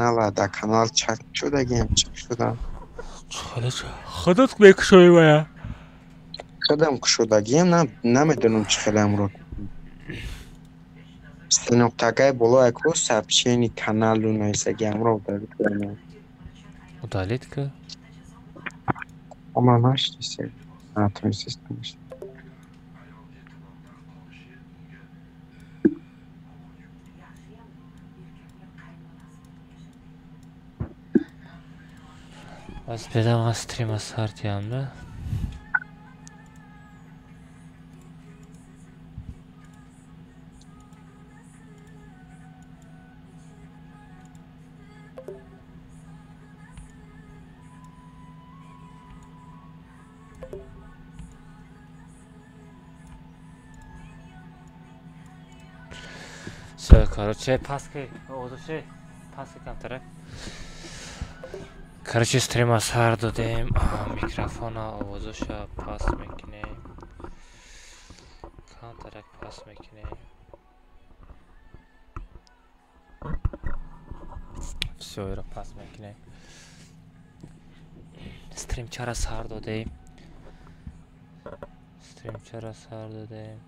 Канала да канал чак шудагиам, чак шудам. Худат мекушоӣ вая? Худам кушодагиам, намедонам чӣ хеле амро. Синоқтагай боло яко сообщение каналу нависаги амро удалить кардам. Удалить ка? Ама наштисе. Натонистам. Аз бедам стрима сартиям да? Всё, короче, паски, озоше, паски камтара. Короче, стрима сар додем, микрофона овозоша пас мекунем. Камтарак пас мекунем. Всё, иро пас мекунем. Стримчара сар додем. Стримчара сар додем.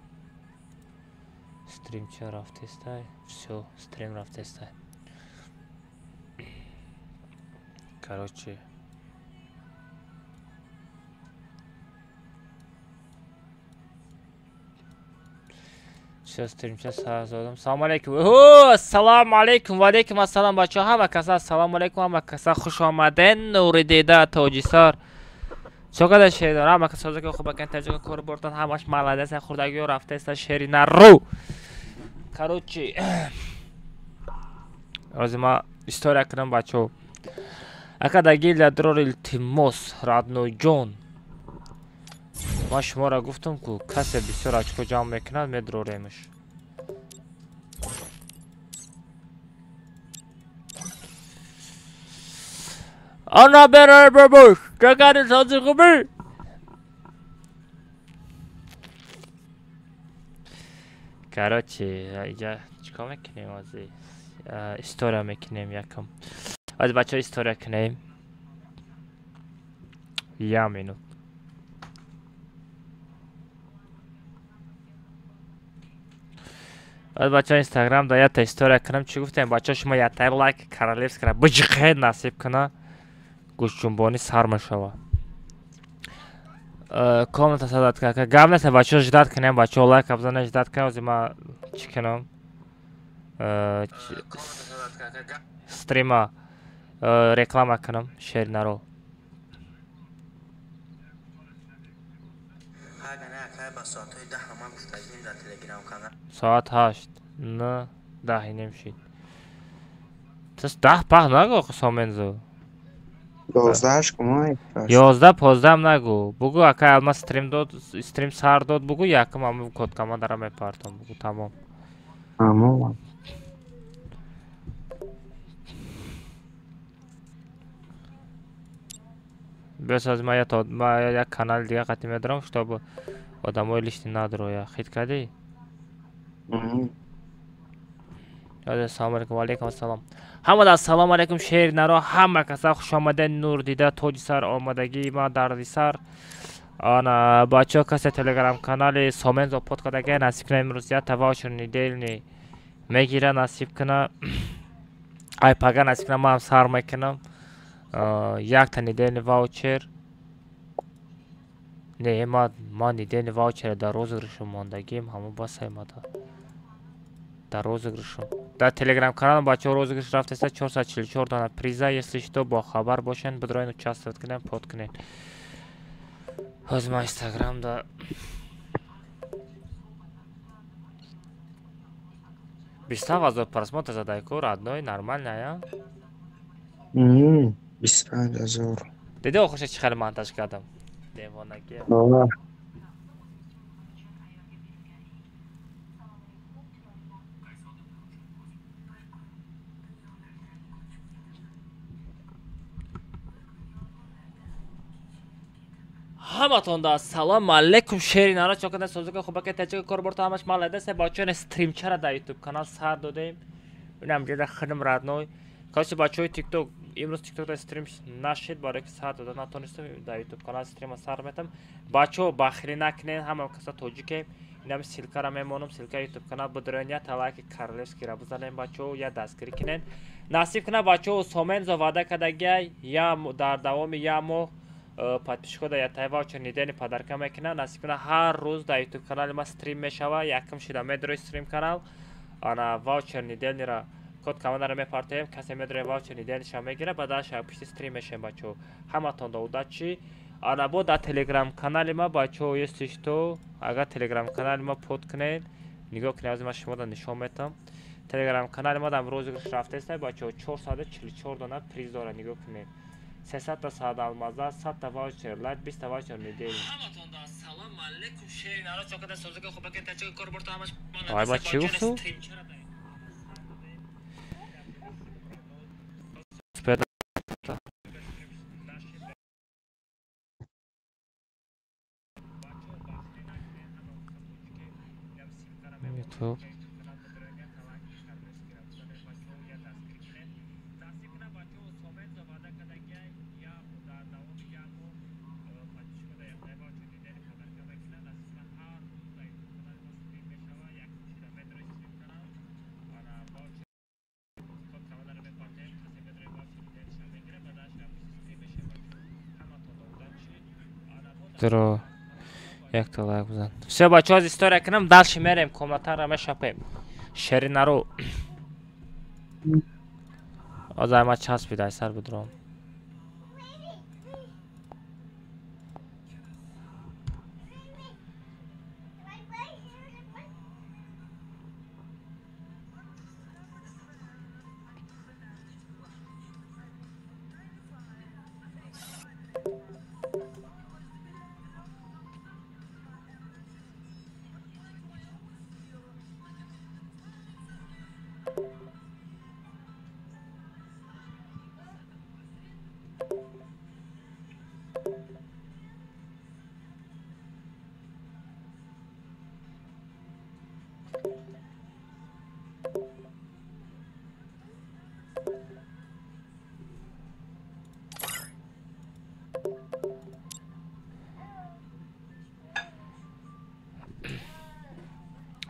Стримча рафтестай. Всё, стрим рафтестай. Короче, всё, стримча сар додам. Салом алейкум. Ассалому алейкум. Ва алейкум ассалом бачаҳо, ҳама каса ассалому алейкум, ҳама каса хуш омаден. Нури дида тоҷисар. Чо када шер дора? Ҳама каса созаки хуб акан таҷика кор бортан, ҳамаш маладес, хурдагиё рафтеста шери нару. Короче, ҳозир ман история кунам бачаҳо. Ака да гилда дрор илтимос, родной ҷон. Ман шуморо гуфтам ку касе бисёр очко ҷамъ мекунад, медроремш. Ана берар бабуш, чакари сози хубӣ? Короче, иҷа чикор мекунем ҳозир? История мекунем якам. Ҳозир бачаҳо история кунем. Як минут. Баъд бачаҳо Инстаграм да якта история кунам. Чӣ гуфтем бачаҳо, шумо якта лайк королевскара биҷиқед насиб куна, гӯшҷунбонӣ сар мешава. Комната садат кака. Гап нест бачаҳо, ждать кунем, бачаҳо лайк бизанед, ждать кунем. Ҳозир ман чӣ кунам? Стрима реклама кунам шернаро. Соат 8, 9, 10 ним шид. Тас 10 пах нагу Сомензо. 11 кумай. 11 15 нагу. Бугу ака алма стрим дод, стрим сар дод бугу якум ам код командара мепартом бугу тамом. Тамом. Бес аз ма як канал дига қати медорам, чтобы одамои лишний надроя. Хит кардӣ? Ассалому алейкум, ва алейкум ассалом. Ҳамада ассалому алейкум шер наро, ҳама каса хуш омаден. Нур дида тоҷисар омадагӣ ма дарди сар. Ана бачаҳо касе телеграм канали Сомензо под кардага насиб куна имрӯз якта ваучер недельный мегира насиб куна. Ай пага насиб куна ман сар мекунам. Якта недельный ваучер. Не, ман недельный ваучер дар розыгрышум мондагим, ҳамо бас аймада. Дар розыгрышум. Дар телеграм каналам бачаҳо розыгрыш рафтеста 444 дона приза, если что бохабар бошен, бидроен участвовать кунен, под кунен. Ҳозир ман Инстаграм да 27 000 просмотр задайку, родной, нормально, я? 25 000. Диди охирша чӣ хеле монтаж кардам? Девонагӣ. Ҳаматонда ассалому алейкум шери нара чокада созука хубака таҷика кор борта ҳамаш маладес бачаҳо стримчара дар YouTube канал сар додем. Инам ҷода хидм родной. Каси бачаҳои ТикТок имрӯз ТикТокда стрим нашид, барое ки сар дода натонистам, дар ютуб канал стрима сар метам. Бачаҳо, бахилӣ накунед, ҳама каса тоҷикем. Инами ссылкара мемонам, ссылка ютуб канал бидроен, я талайки королевскийра бизанем, бачаҳо, я дастгирӣ кунед. Насиб кунад, бачаҳо, Сомензо ваъда кардагиай, я дар давоми як моҳ подписчикҳо дар ятай ваучер недельный подарка мекунад. Насиб кунад, ҳар рӯз дар ютуб канали ма стрим мешава, якум шида медрои стрим канал, ана ваучер недельныйра код командаро мепартоем, касе медрои ваучер недельныйша мегира, баъд шаб пишти стрим мешавем, бачаҳо. Ҳаматон да удачи. Ана бо дар телеграм канали ма, бачаҳо, если что, агар телеграм канали ма под кунед, нигоҳ кунед, аз ман шумода нишон метам. Телеграм канали ма дар розыгрыш рафтааст, бачаҳо, 444 дона приз дора, нигоҳ кунед. 300 та сад алмаза, 100 та ваучер лайт, 20 та ваучер недельный. Ай, ма чӣ гуфту? YouTube. Дро. Якта лайк бизан. Всё, бачаҳо, аз история кунам, дальше мерем, комнатаро мешапем. Шеринаро. Озай ма часпид, ай сар бидром.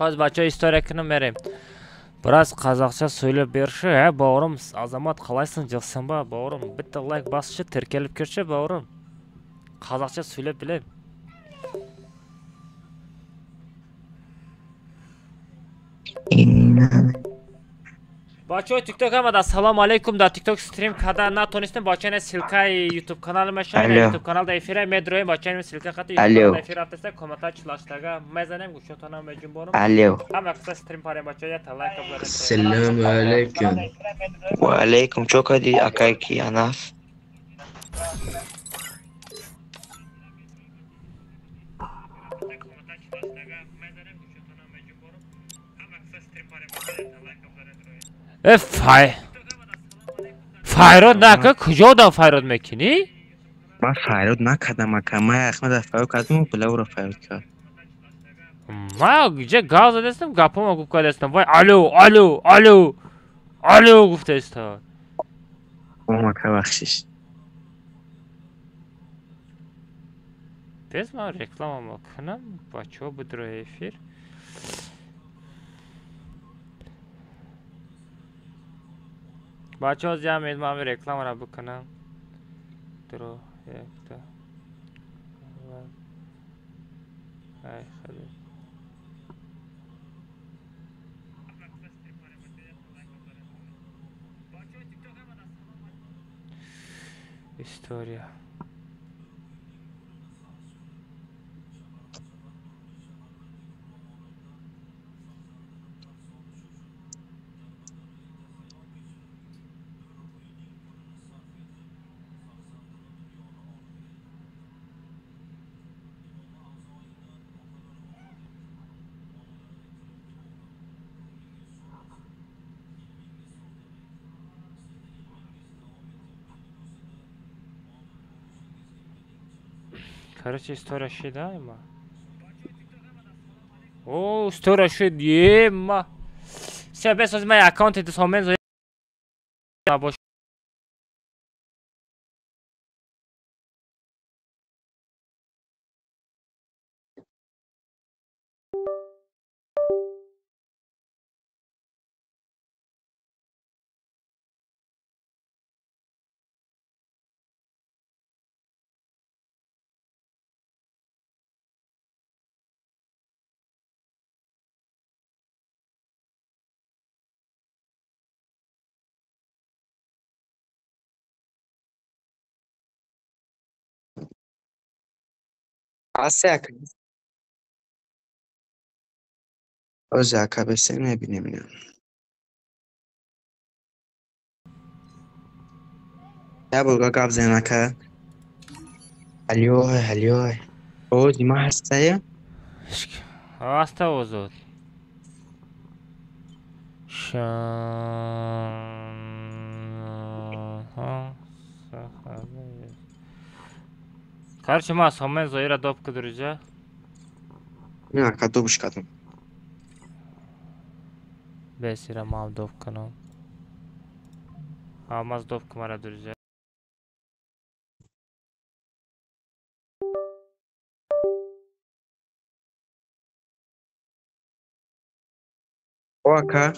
Ҳозир, бачаҳо, история кунам, мерем. Біраз қазақша сөйлеп берші, ә, бауырым, Азамат, қалайсың, жақсың ба, бауырым? Бітті лайк басшы, тіркеліп кірші, бауырым. Қазақша сөйлеп білем. Бачаҳои ТикТок, ҳамада ассалому алайкум. Дар ТикТок стрим карда натонистем, бачаҳо, ина ссылкаи ютуб канали мешавад, ютуб канал дар эфира медроем, бачаҳо, ина ссылка хати ютуб канал дар эфир рафтаста, комментар чилаштага мезанем, гӯшотонам меҷунбонам. Ҳама қиса стрим парем, бачаҳо, я та лайк бизанем. Ассалому алайкум. Ва алайкум. Чо кади, акай ки Анас? Э, фай. Файрод нака, куҷо да файрод мекунӣ? Ман файрод накардам, ака. Ман Ахмада файрод кардам, Билаура файрод кард. Ма ҷа гап задастам, гапома гуфт кардастам. Вай, алло, алло, алло, алло гуфтаста. Ом, ака, бахшиш. Тез ман реклама кунам, бачаҳо бидрои эфир. Бачаҳо, зиям ман рекламаро бикунам. Дро, якта. Ай, хеле. История. Короче, история шида, ема. О, история шид, ема. Все, бес, возьми аккаунт, это Набош. Ҳасте ака? Ози ака бесе мебинем ина. Я бурга гап зан ака. Алё, алё. Ози ма ҳастая? Ҳаста озод. Короче, ма Сомен Зоира допка, друзья. Не, ака добш кардам. Бесира мам доп кунам. Алмаз доп кумара, друзья. О, ака.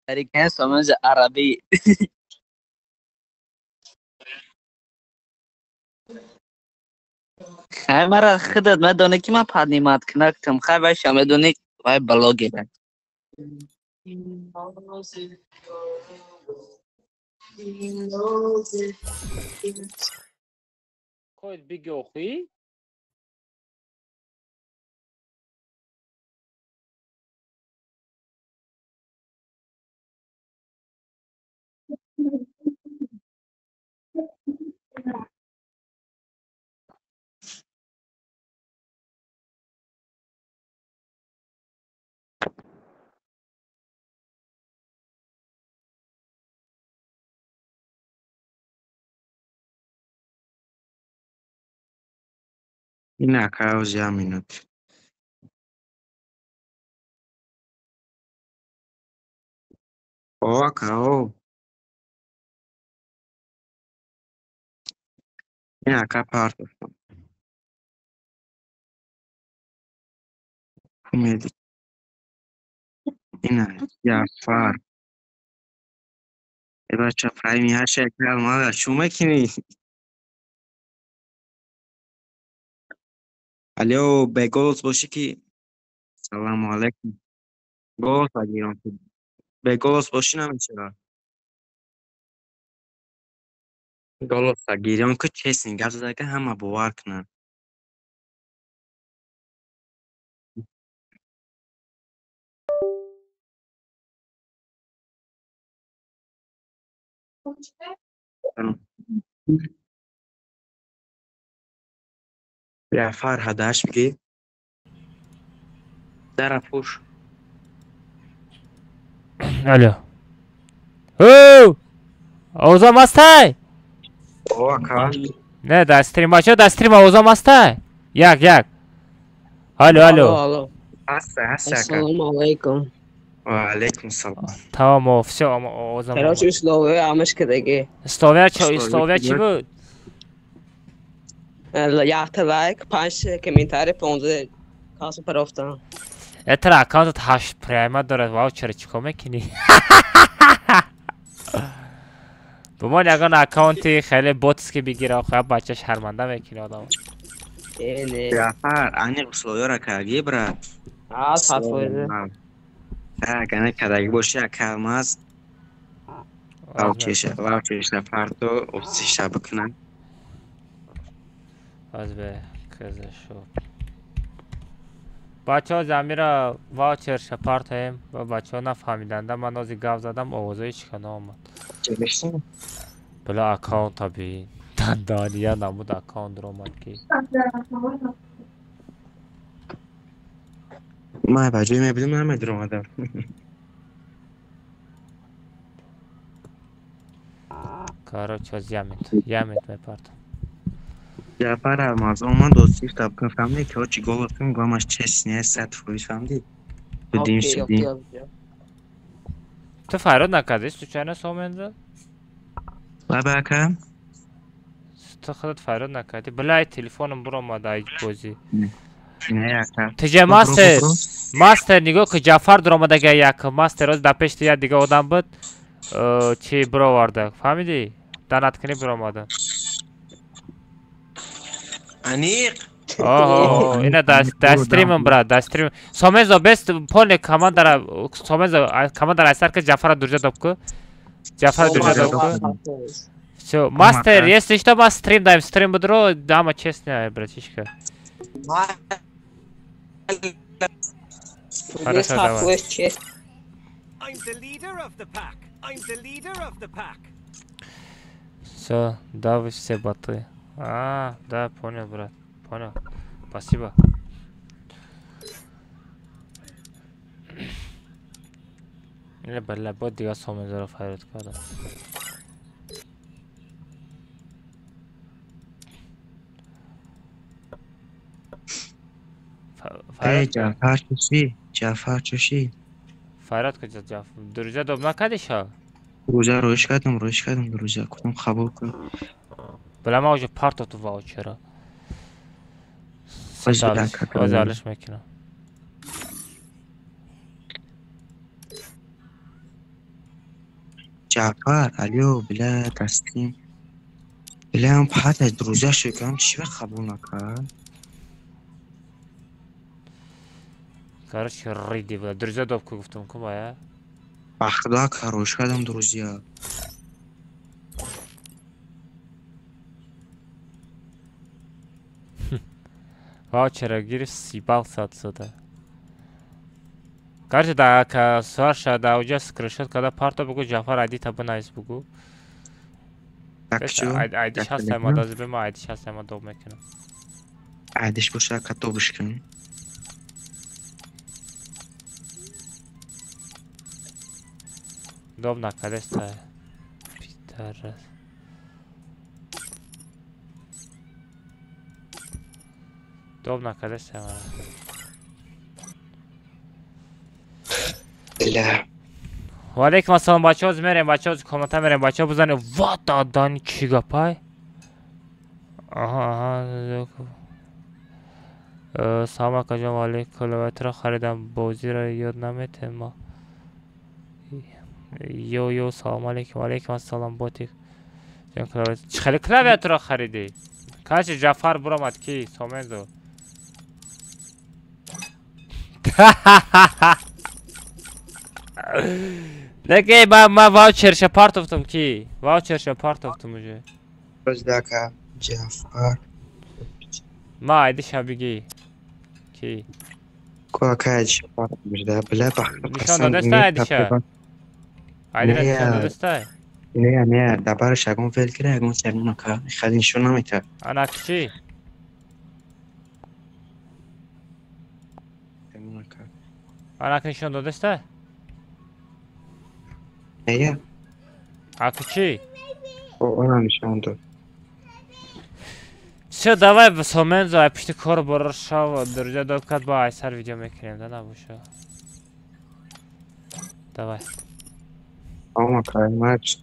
तरीके समझ अरबी। خیلی مرا خودت медонӣ ки ман поднимать кунактам. Хай вайша медонӣ вай блогера. Коид биги охи? Ина ака ози як минут. О, ака, о. Ина ака партофтам. Умеди. Ина Ҷаъфар. Э бача прайми ҳаша ака мага чӯ мекунӣ? Алё, беголос бошӣ ки салому алайкум. Голос агирам. Беголос бошӣ намешавад. Голос агирам ки честный гап зада ҳама бовар кунанд. Ҷаъфар ҳадаш бигӣ. Дара пӯш. Алло. Ҳу! Овозам ҳастай? О, ака. Не, дар стрим бачаҳо, дар стрим овозам ҳастай? Як, як. Алло, алло. Алло. Ҳаста, ҳаста ака. Ассалому алайкум. Ва алайкум салом. Тамом, всё, овозам. Короче, условия ҳамаш кадаги. Условия чӣ, условия чӣ буд? Якта лайк, панҷ комментарий, 15 касо парофтан. Этра аккаунтат 8 прайма дорад, ваучера чӣ кор мекунӣ? Бумон ягон аккаунти хеле ботский бигира, охир бача шарманда мекунӣ одам. Не. Ҷафар, аниқ условияро кардӣ, брат? А, 100%. Так, ана кадаги боши, ака маз. Ваучеша парто, отсиша бикунам. Аз бе, каза шоп. Бачаҳо замира ваучерша партоем ва бачаҳо нафаҳмиданда ман ози гап задам овозои чика наомад. Била аккаунта бин. Дания намуд аккаунт ромад ки. Ман ба ҷой мебинам намедиромадам. Короче, аз ямет мепартам. Ҷафар Рамазон ман дӯстиш табкун фаҳмидӣ ки очи голос кун гамаш честный 100% фаҳмидӣ? Судим судим. Ту файрод накардӣ случайно соменда? Лаба ака? Ту худат файрод накардӣ? Блай телефоном буромад ай бозӣ. Не ака. Тиҷа мастер, мастер нигоҳ ки Ҷафар дуромадага як мастер оз дар пеши як дига одам буд, чи буроварда. Фаҳмидӣ? Данаткунӣ буромада. Аниқ. Оҳо, ина дар стримам брат, дар стрим. Сомезо бест поле командара Сомезо командара айсар ки Ҷафара дурҷа доб ку. Ҷафара дурҷа доб ку. Всё, мастер, если что, ма стрим даем, стрим будро, дама честная, братишка. Хорошо, давай. Всё, да, вы все боты. А, да, понял, брат, понял. Спасибо. Не, бля, бот дига сомезаро файрод кардам. Ҷафар чӯшӣ? Ҷафар чӯшӣ? Файрод куҷо Ҷафар? Друзья доб накардӣ ша? Друзья роиш кардам, друзья. Кудам қабул кун. Бля, ман уже партоту ваучера. Алиш мекунам. Ҷафар, алё, бля, таслим. Бля, ам пата друзья шукам, чӣ вақт қабул накард? Короче, риди, бля. Друзья доб ку гуфтам ку бая. Ба худо карош кардам друзья. Ваучера гирифт съебался отсюда. Короче, да, Саша, да, уҷа скриншот када парто бугу Ҷафар айди та бинавис бугу. Айдиш ҳаст ма дази бе ма айдиш ҳаст ма доб мекунам. Айдиш боша ка добиш кун. Доб накардеста. Питарас. Доб накардеста мара. Ва алейкум ассалом бачаҳо, мерем бачаҳо, комната мерем бачаҳо бизанед. Ва дадани чӣ гапай? Аҳа, аҳа. Салом акаҷон, ва алейкум. Клавиатура харидам, бозиро ёд наметем ма. Йо йо, салом алейкум, алейкум ассалом ботик. Ҷон клавиатура. Чӣ хеле клавиатура харидӣ? Качи Ҷафар буромад ки Сомензо. Лекин ма ваучерша партофтам ки? Ваучерша партофтам уже. Боздака Ҷафар. Ма айдиша бигӣ. Ки? Ку ака айдиша партофтам, бля, ба Нишон додеста айдиша? Айдиша нишон додеста? Не, не, дабараш ягон фел кира, ягон сягон ака. Хеле нишон наметад. Ана чӣ? Ана нишон додеста? Не. Ака чӣ? Она нишон дод. Всё, давай Сомензо, ай пишти кор борор шав, друзья доб кад ба айсар видео мекунем, да набоша. Давай. Ама каймач.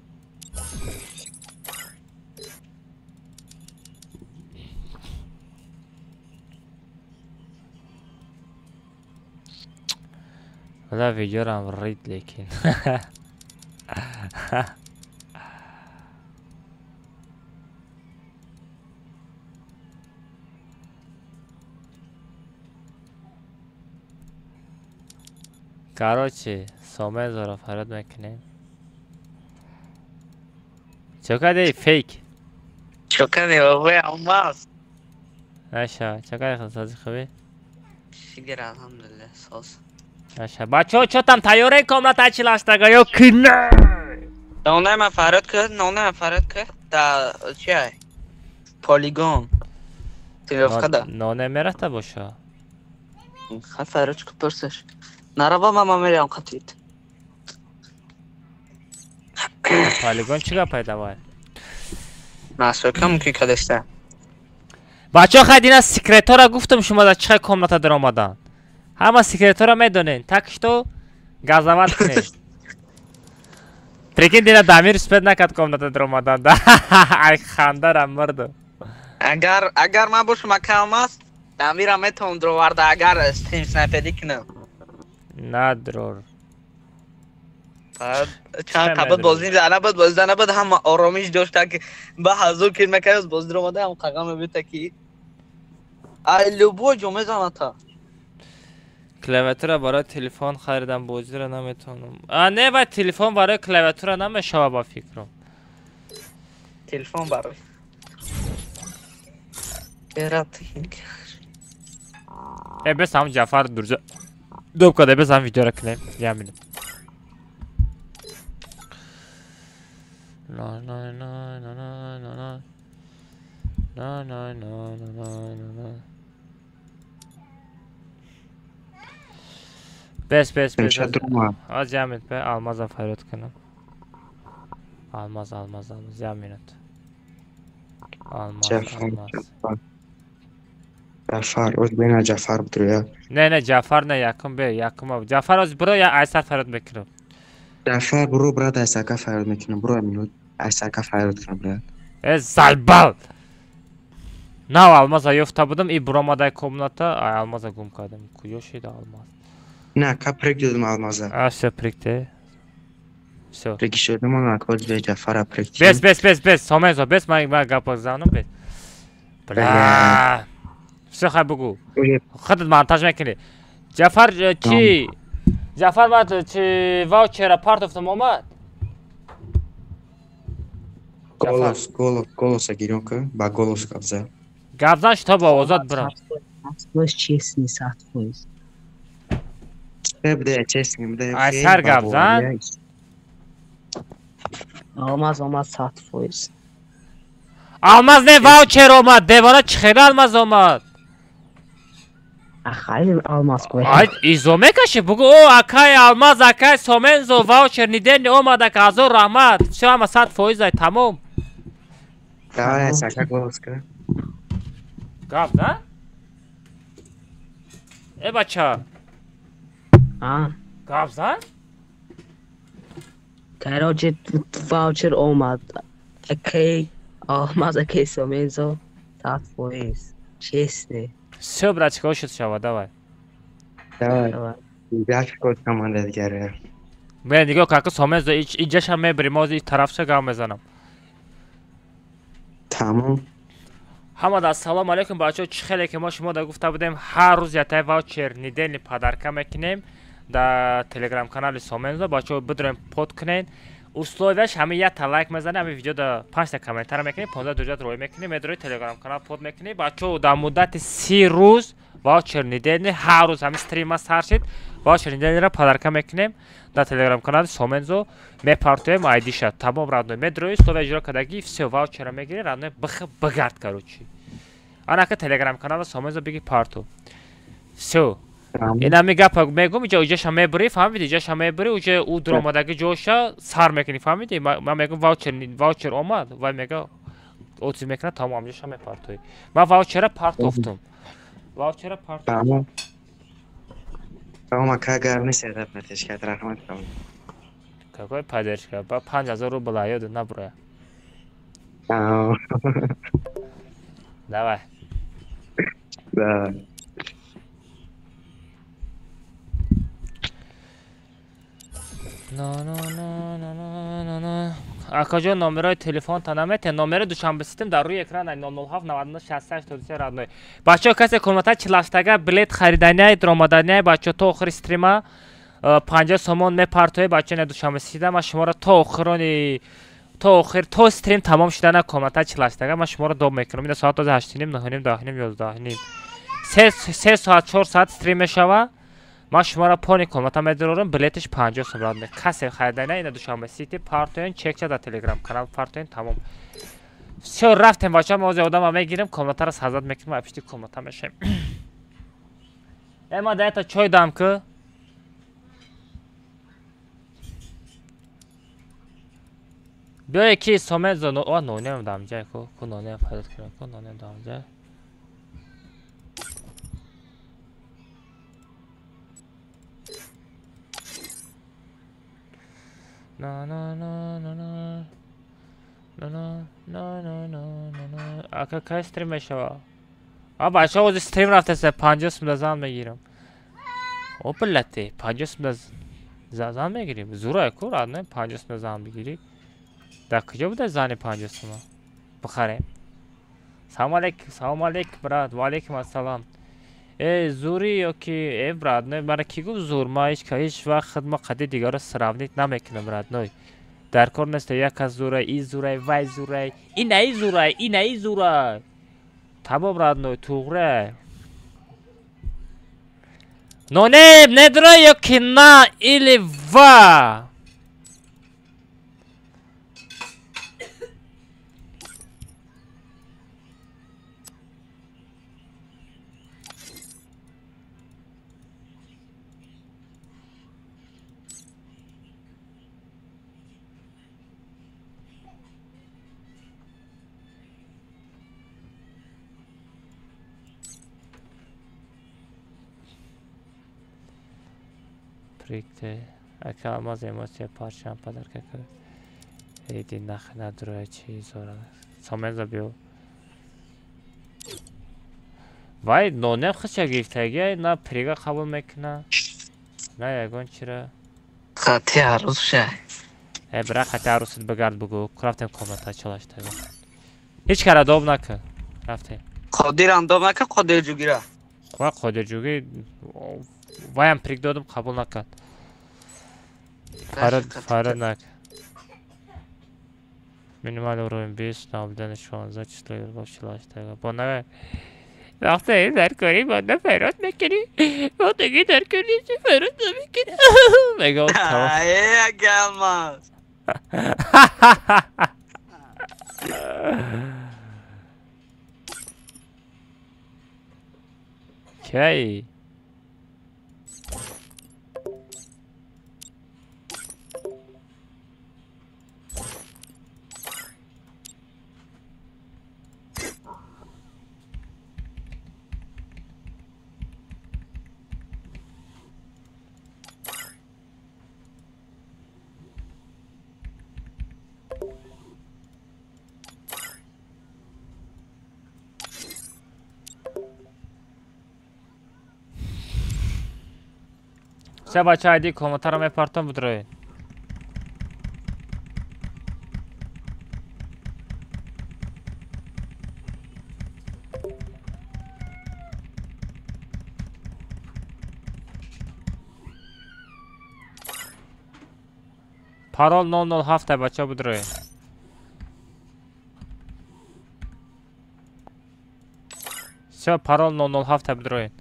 Бля, видеорам рид лекин. Короче, Сомензоро фарёд мекунем. Чо кардӣ фейк? Чо кардӣ бобои Алмаз? Аша, чо кардӣ худсозӣ хубӣ? Шукр алҳамдулиллаҳ соз. Аша, бачаҳо чо там тайёрен комната чилаштага ё ки не? Нонай ман фарёд кар, нонай ман фарёд кар. Да чиай? Полигон. Тренировкада. Ноне мерафта боша. Ха фарёд ку пурсаш. Нараба ман мерам қатид. Полигон чӣ гапай давай? Насока мумкин кадаста. Бачаҳо хай дина секретора гуфтам шумо дар чӣ комната даромадан. Ҳама секретора медонен, так что газават кунед. Прикинь, дина Дамир успед накард комната даромадан. Ай хандарам мурдам. Агар ман бошам ака Алмаз, Дамирам метавонам дароварда агар стрим снайперӣ кунам. Надрор. Чанд қабл бозӣ набуд, бозӣ набуд, ҳама оромиш дошта ки ба ҳазор кил мекард, бозӣ даромада ҳам қағам мебита ки ай любой ҷо мезанад та. Клавиатура барои телефон харидам, бозиро наметавонам. А не, вай телефон барои клавиатура намешава ба фикрам. Телефон барои. Э бес ҳам Ҷафар дурҷа. Доб када бес ҳам видеоро кунем. Я минут. На на на на на на на на на на на на на. Бес бес бес. Аз я минут бе Алмаза фарёд кунам. Алмаз Алмаз Алмаз я минут. Алмаз Алмаз. Ҷафар, оз бена Ҷафар будруя. Не не Ҷафар не якум бе якум. Ҷафар оз буро я айсар фарёд мекунам. Ҷафар буро брат айсака фарёд мекунам. Буро минут айсака фарёд кунам брат. Э зайбал. Нав Алмаза ёфта будам и буромадай комната, ай Алмаза гум кардам. Куҷо шид Алмаз? Не, ка прик додам Алмаза. А всё прикте. Всё. Прики шудам он акоз бе Ҷафара прик. Бес бес бес бес Сомензо бес ман гап занам бес. Бля. Всё хай бугу. Худат монтаж мекунӣ. Ҷафар чӣ? Ҷафар ман чи ваучера партофтам омад? Голос, голос, голоса гирён ка, ба голос гап зад. Гап зан шуто ба овозат бирам. 100% честный, 100%. Бде, честный, бде. Айсар гап зан. Алмаз омад 100%. Алмаз не ваучер омад, девона чӣ хеле Алмаз омад? Ахай Алмаз кӯ. Ай изо мекаши бугу о акай Алмаз акай Сомензо ваучер нидени омад ака ҳазор раҳмат. Всё ҳама 100% ай тамом. Давай айсака голос ка. Гап зан? Э бача. А? Гап зан? Короче, ваучер омад. Акай Алмаз акай Сомензо 100%. Честный. Всё, братчика, ошид шава, давай. Давай. Як код команда дигар. Мен нигоҳ кун, ака Сомензо инҷаша мебарем, оз ин тарафша гап мезанам. Тамом. Ҳамада ассалому алайкум бачаҳо, чӣ хеле ки мо шумо да гуфта будем, ҳар рӯз ятай ваучер недельный подарка мекунем дар телеграм канали Сомензо. Бачаҳо бидроем под кунен. Условияш ҳамин якта лайк мезанем, ҳамин видеода 5та комментар мекунем, 15 дуҷат рой мекунем, медрои телеграм канал под мекунем. Бачаҳо дар муддати 30 рӯз ваучер недельный ҳар рӯз ҳамин стрима сар шид, ваучер недельныйро подарка мекунем дар телеграм канали Сомензо, мепартоем айдиша. Тамом родной, медрои условия иҷро кардагӣ, всё ваучера мегирӣ, родной бих бигард короче. Анака телеграм канала Сомензо биги парту. Всё. Инами гапа мегум, иҷа иҷаша мебурӣ, фаҳмидӣ? Иҷаша мебурӣ, уҷа ӯ дуромадаги ҷоша сар мекунӣ, фаҳмидӣ? Ман мегум ваучер омад, вай мега отзив мекунад, тамом иҷаша мепартоӣ. Ман ваучера партофтум. Ваучера партофтум. Тамом. Тамом ака гар нест ядат натешкат, раҳмат тамом. Какой поддержка? Ба 5000 рубл ёду набура. Тамом. Давай. Да. На на на на на на. Акаҷон номерои телефонта наметен. Номери душанбе ситим дар рӯи экран 007 99 68 33 родной. Бачаҳо касе комната 48 билет хариданяй, даромаданяй бачаҳо то охири стрима 50 сомон мепартоед бача на Душанбе Ситида ман шуморо то охирони то охир то стрим тамом шудана комната 48 тага ман шуморо доб мекунам. Ина соат 8:30, 9:30, 10:30, 11:30. 3 соат 4 соат стрим мешава. Ман шуморо пони комната медорам, билетиш 50 сом рад. Касе харидана ина Душанбе Сити партоен чекча дар Телеграм канал партоен тамом. Всё рафтем бача, мо ози одама мегирем, комнатаро сазад мекунем, пишти комната мешаем. Ма даята чой дам ку. Биёе ки сомензо о нонем дамҷа ку, ку нонем фарёд кунам, ку нонем дамҷа. На на на на на на на на на на на. Ака кай стрим мешава? А бача ози стрим рафтасе 50 сум зан мегирам. О блате, 50 сум зан мегирим. Зура ку радне 50 сум зан бигири. Дар куҷо буда зани 50 сума? Бихарем. Салом алейкум, салом алейкум брат, ва алейкум ассалом. Э зури ё ки э брат, не мара ки гуфт зур, ма ҳеҷ вақт худма қади дигарро сравнить намекунам родной. Дар кор нест як кас зурай, и зурай, вай зурай, инаи зурай, инаи зурай. Тамом родной, туғре. Нонем недра ё ки на или ва. Прикте. Ака алмаз эмоция парчам подарка кард. Эйди нах надроя чи зора. Соменза биё. Вай нонем хича гирифтаги на прига қабул мекуна. На ягон чира. Хати арӯсша. Э бира хати арӯсат бигард бугу. Рафтем комната чалаштага. Ҳеҷ кара доб накун. Рафтем. Қодирам доб накун, Қодир ҷугира. Ва Қодир ҷуги ваям прик додам қабул накард. Фарад накард. Минимал уровень 20, наблюдение 16, число игроков 48. Бо на вақте дар кори бо на фарод мекунӣ. Бо диги дар кори чи фарод намекунӣ. Мегам тамом. Э галмаз. Кай? Се бача айди комментаро мепартом будроед. Парол 007 бача будроед. Всё, парол 007 будроед.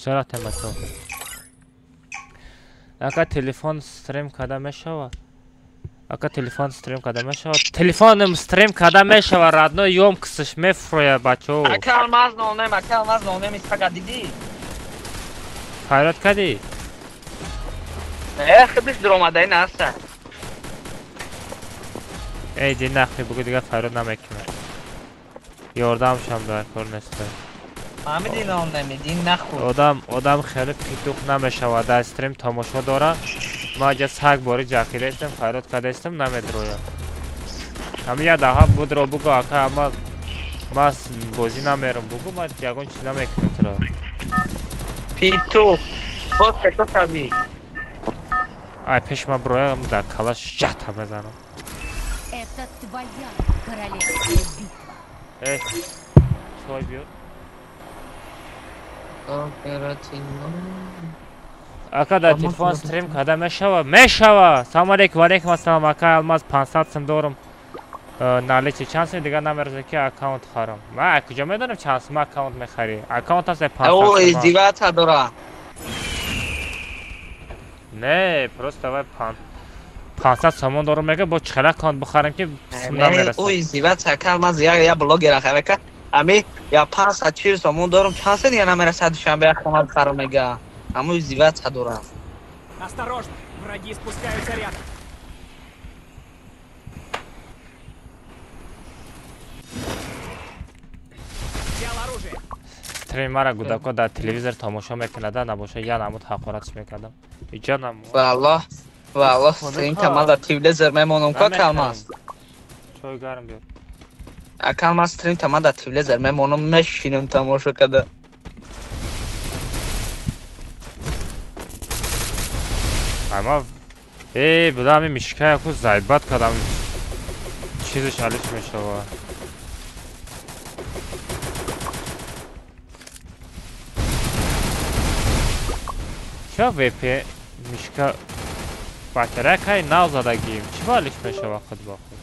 Чаро темато? Ака телефон стрим када мешава? Ака телефон стрим када мешава? Телефоном стрим када мешава, родной ёмкостиш мефроя бачо. Ака алмаз нонем, ака алмаз нонем истага диди. Файрат кади? Э, хидиш дуромадаи наста. Эй, ди нахи бугу дига файрат намекунам. Ёрдамшам дар кор неста. Фаҳмидӣ ном намедӣ нахӯр. Одам хеле питух намешавад, дар стрим тамошо дора. Ма ҷа саг бори ҷақидаистам, файрод кардаистам, намедроям. Ҳами як даҳа будро бугу, ака, ама ма бозӣ намерам, бугу, ма ягон чиз намекунам туро. Питух, боз пето шавӣ. Ай пеш ма броям, дар калаш ҷата мезанам. Это твоя королевская битва. Эй, чой биёр. Ака, дар телефон стрим карда мешава? Мешава! Салом алейкум, ва алейкум ассалом, ака Алмаз, 500 сум дорам. Наличи чанд сум дигар намерасад ки аккаунт харам. Ман куҷо медонам чанд сум аккаунт мехарӣ? Аккаунт аст 500 О, сум. издеваться дора. Не, просто вай 500 сомон дорам мега, бо чӣ хел аккаунт бихарам ки сум О, намерасад. издеваться ака Алмаз, я блогер ака. Ами я 540 сомон дорам, чанд сум дигар намерасад душанбе аккаунт бихарам мега. Аму издеваться дора. Осторожно, враги спускаются рядом. Взял оружие. Стрим мара гудако дар телевизор тамошо мекунада, набоша я намуд ҳақоратш мекардам. Иҷа намуд. Валлоҳ, валлоҳ, стрим та ман дар телевизор мемонам ку ака Алмаз. Чой гарм биёр. Ака Алмаз, стрим та ман дар телевизор мемонам, мешинам тамошо карда. Ама э буда ами мишка яку зайбат кардам. Чизаш алиш мешава. Ча ВП мишка батарейкаи нав задагим. Чӣ ба алиш мешава худ ба худ?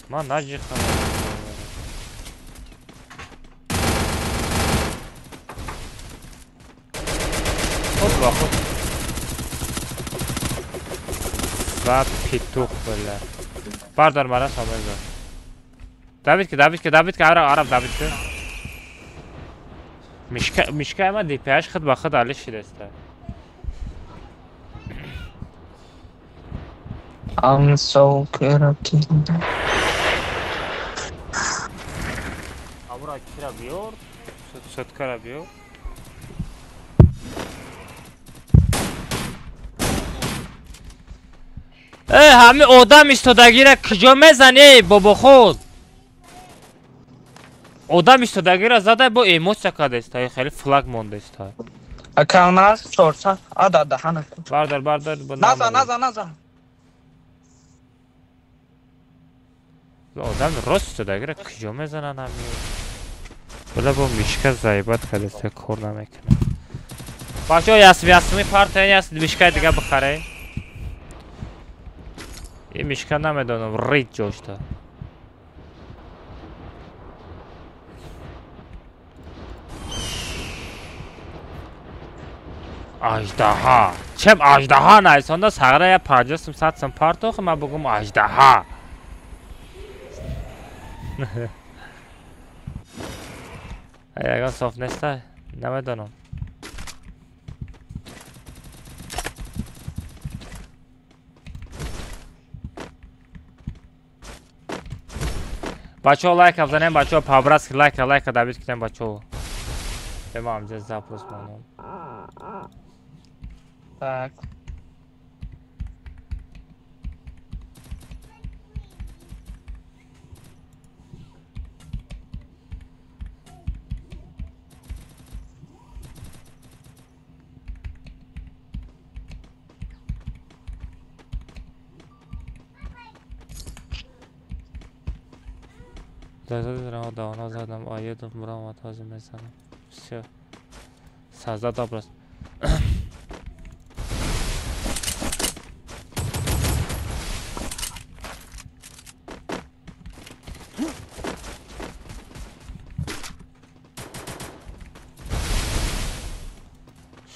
Ман наҷихам. Худ ба худ. Ва питух била. Бардар мара самеза. Давид ки, Давид ки, Давид ки, араб, араб, Давид ки. Мишка, мишка ама ДПH худ ба худ алиш шидаста. I'm so good. Амура кира биёр, соткара биёр. Э, ҳами одам истодагира куҷо мезанӣ, бобохуд? Одам истодагира зада бо эмоция кардаиста, хеле флаг мондаиста. Ака Алмаз, 400, ада даҳана. Бардар, бардар, Наза, наза, наза. Одам рост истодагира куҷо мезананд ҳами? Била бо мишка заибат кардаиста, кор намекунад. Бачаҳо, ясми партия яс мишкаи дига бихаред. Ин мишка намедонам, рид ҷошта. Аждаҳа. Чем аждаҳа найсонда сағра я 50 сум 100 сум партохи ман бугум аждаҳа. Ягон соф неста? Намедонам. Бачаҳо лайка бизанем, бачаҳо по-братски лайка, лайка добит кунем бачаҳо. Ема амҷа запрос монам. Так. Давно задам, а еду мурам тоже мезанам. Всё. Создать образ.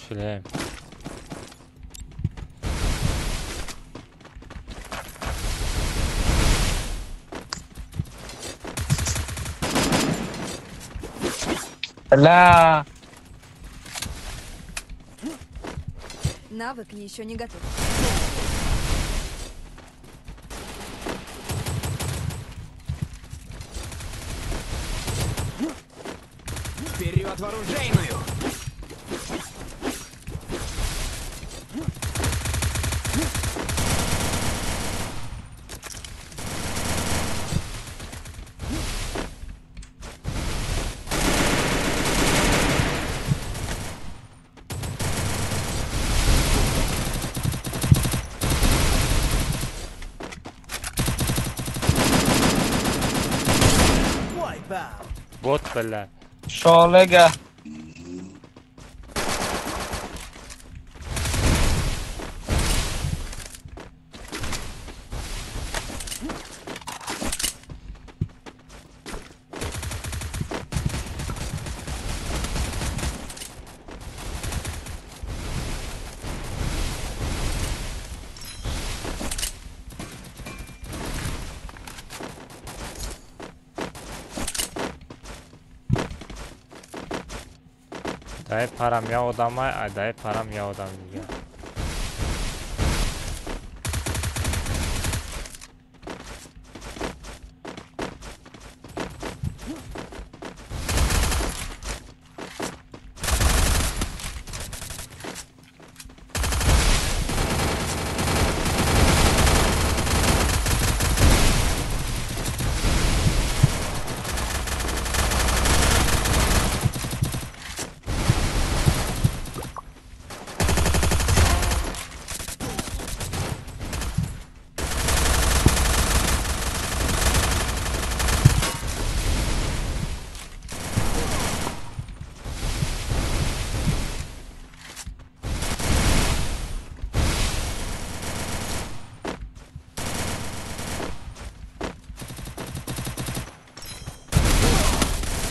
Шлем. Ла. Навык еще не готов. Вперед в оружейную! Вот, бля. Шолега. Дай парам я одамай, а дай парам я одам дига.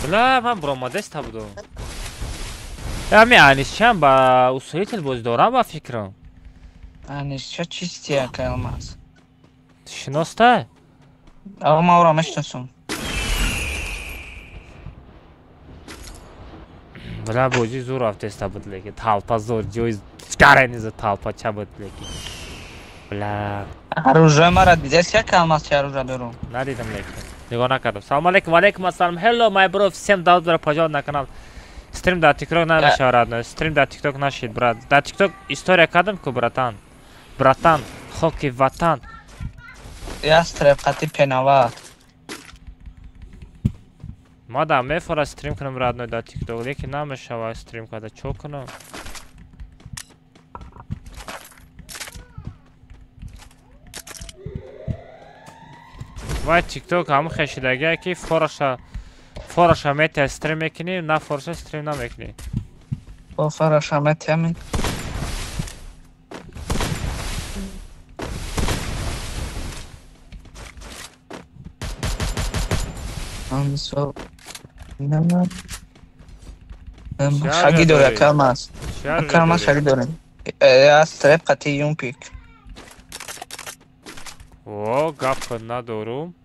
Бля, ман буромадаста будум. Ами Анисчам ба усилитель боз дорам ба фикрам. Анисча чисти ака Алмаз. Шиноста? Ава ман ӯро мешиносам. Бля, бозӣ зур рафтеста буд лекин талпа зур ҷои гараниза талпа ча буд лекин. Бля. Оружие мара дидест яка Алмаз чи оружие дорум? Надидам лекин. Нигоҳ накардам. Салом алейкум, алейкум ассалом. Hello my bro, всем добро пожаловать на канал. Стрим дар TikTok намешавад, родной. Стрим дар TikTok нашид, брат. Дар TikTok история кардам ку, братан. Братан, хоки ватан. Я стреп қати пенават. Ма да мефора стрим кунам, родной, дар TikTok, лекин намешавад стрим карда. Чо кунам? Вай TikTok ҳамон хешидагие ки фораша метия стрим мекунӣ, на фораша стрим намекунӣ. Бо фораша метия ми. Шаги дорӣ, ака Алмаз. Ака Алмаз шаги дорӣ. Я стреп қати юмпик. О, гап надорум.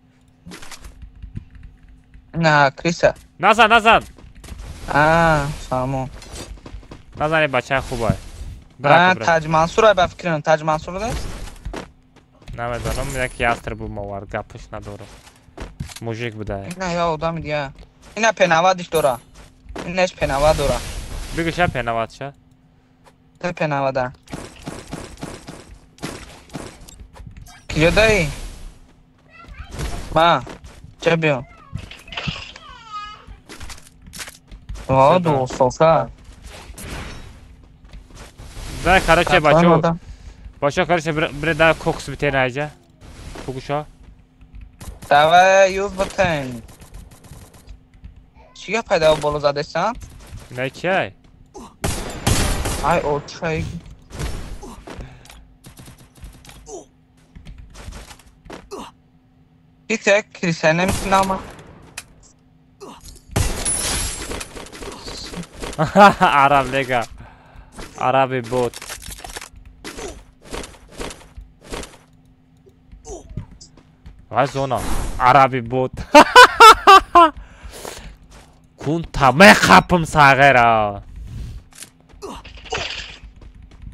На, криса. Назан, назан. А, фаҳмо. Назани бачаи хубай. А, Таҷ Мансур ай ба фикрам, Таҷ Мансур аст? Намедонам, як ястр бумовард, гапаш надорам. Мужик будай. Ина я одами дига. Ина пенавадиш дора. Инаш пенава дора. Бигӯ ша пенавад ша? Та пенавада. Киҷо даи? Ма, ча биё. О, дӯстока. Дай, короче, бачо. Бачо, короче, бре да кокс битен айҷа. Бугӯша. Давай, юз битен. Чӣ гап пайда боло задесан? Не чай. Ай, о, чай. Ите, криса намитунама. Араб лега. Араби бот. Вай зона. Араби бот. Кунта мехапам сағера.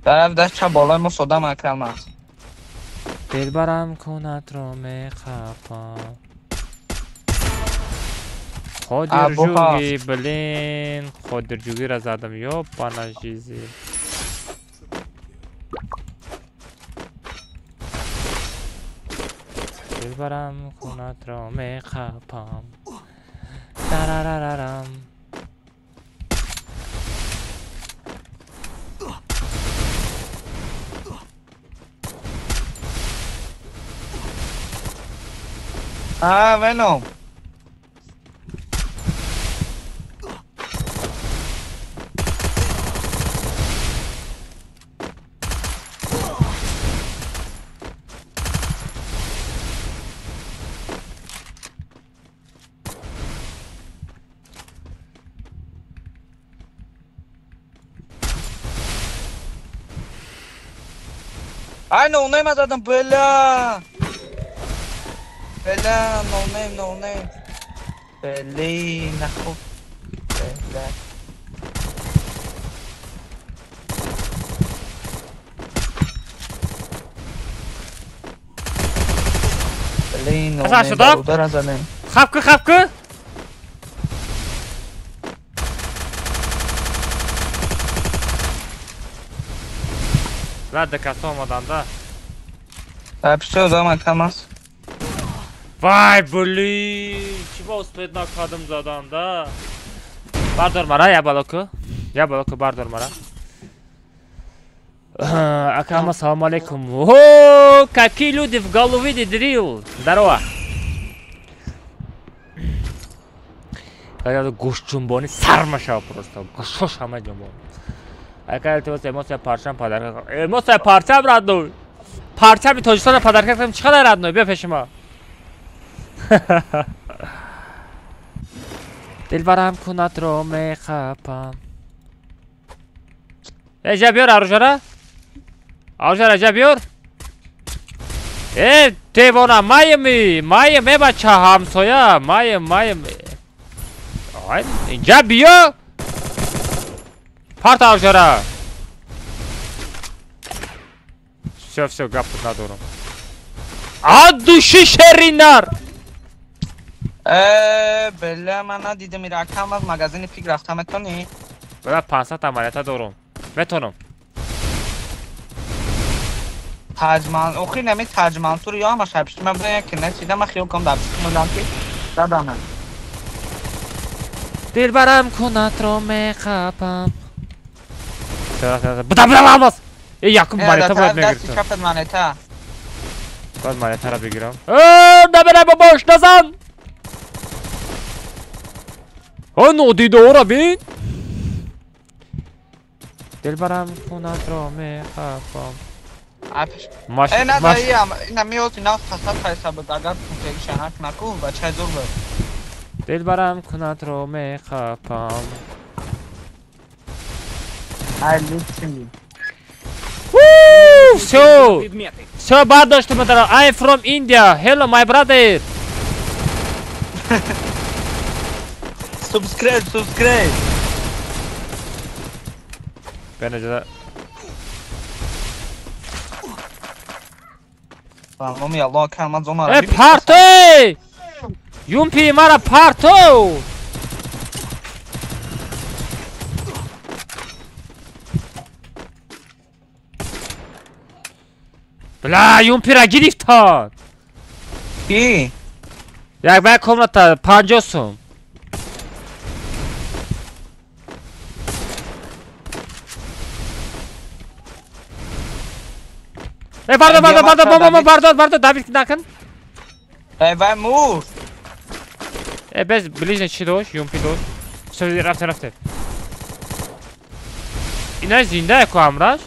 Тараф даст ча болои мо содам ака Алмаз. Дилбарам кунатро мехапам. Қодирҷуги, блин, Қодирҷугиро задам, ёбана жизи. Дилбарам хунатро меқапам. Тарарарарам. А, Веном. Ай, ноунейм задам, бля! Бля, ноунейм, ноунейм. Блин, нахуй. Бля. Блин, ноунейм, удар задам. Хапка, хапка! Зад каса омаданда. Всё, заман камаз. Вай, блин, чӣ ба успед накардам заданда. Бардор мара, я балоку. Я балоку, бардор мара. Акама, салом алейкум. О, какие люди в голове дрил. Здорово. Гӯшт ҷунбони сар мешава просто. Гӯшош ҳама ҷунбон. Ака илтимос эмоция парчам подарка. Эмоция парчам родной. Парчами Тоҷикистонро подарка кардам, чӣ қадар родной? Биё пеши ма. Дилбарам кунатро мехапам. Э, ҷа биёр аружара. Аружара ҷа биёр. Э, девона, маеми, маем, э бача ҳамсоя, маем, маем. Ай, инҷа биё. Парта аружара. Всё, всё, гап надорам. От души шеринар. Бля, ман надидам ира акам аз магазини пик рафта метонӣ? Бля, 500 амалията дорам. Метонам. Таҷман, охи нами Таҷмансур ё ҳама шабши ман буда ки несида ман хиёл кам дар пишти ки задам. Дилбарам кунатро мехапам. Буда буда алмаз. Э, якум монета бояд мегирифтам. Дасти чапат монета. Бояд монетаро бигирам. Э, набера бобош назан. О, нодидора бин. Дилбарам кунатро мехапам. Э, на да ина миёти на хасад хайса буд агар кунтеги шанак наку бачаи зур буд. Дилбарам кунатро мехапам. Ай, лучший. Всё! Всё, бардошти мадара. I'm from India. Hello, my brother. Subscribe, subscribe. Бена Мами Аллоҳ кар ман зона. Э, парто! Юмпи мара парто! Бля, юмпира гирифтан. Ки? Як бай комната 50 сум. Э, бардор, бардор, бардор, бомба, бардор, бардор, Давид накун. Э, вай мур. Э, без ближний чӣ дошт, юмпи дошт. Всё, рафте, рафте. Ина зинда ку ҳамраш?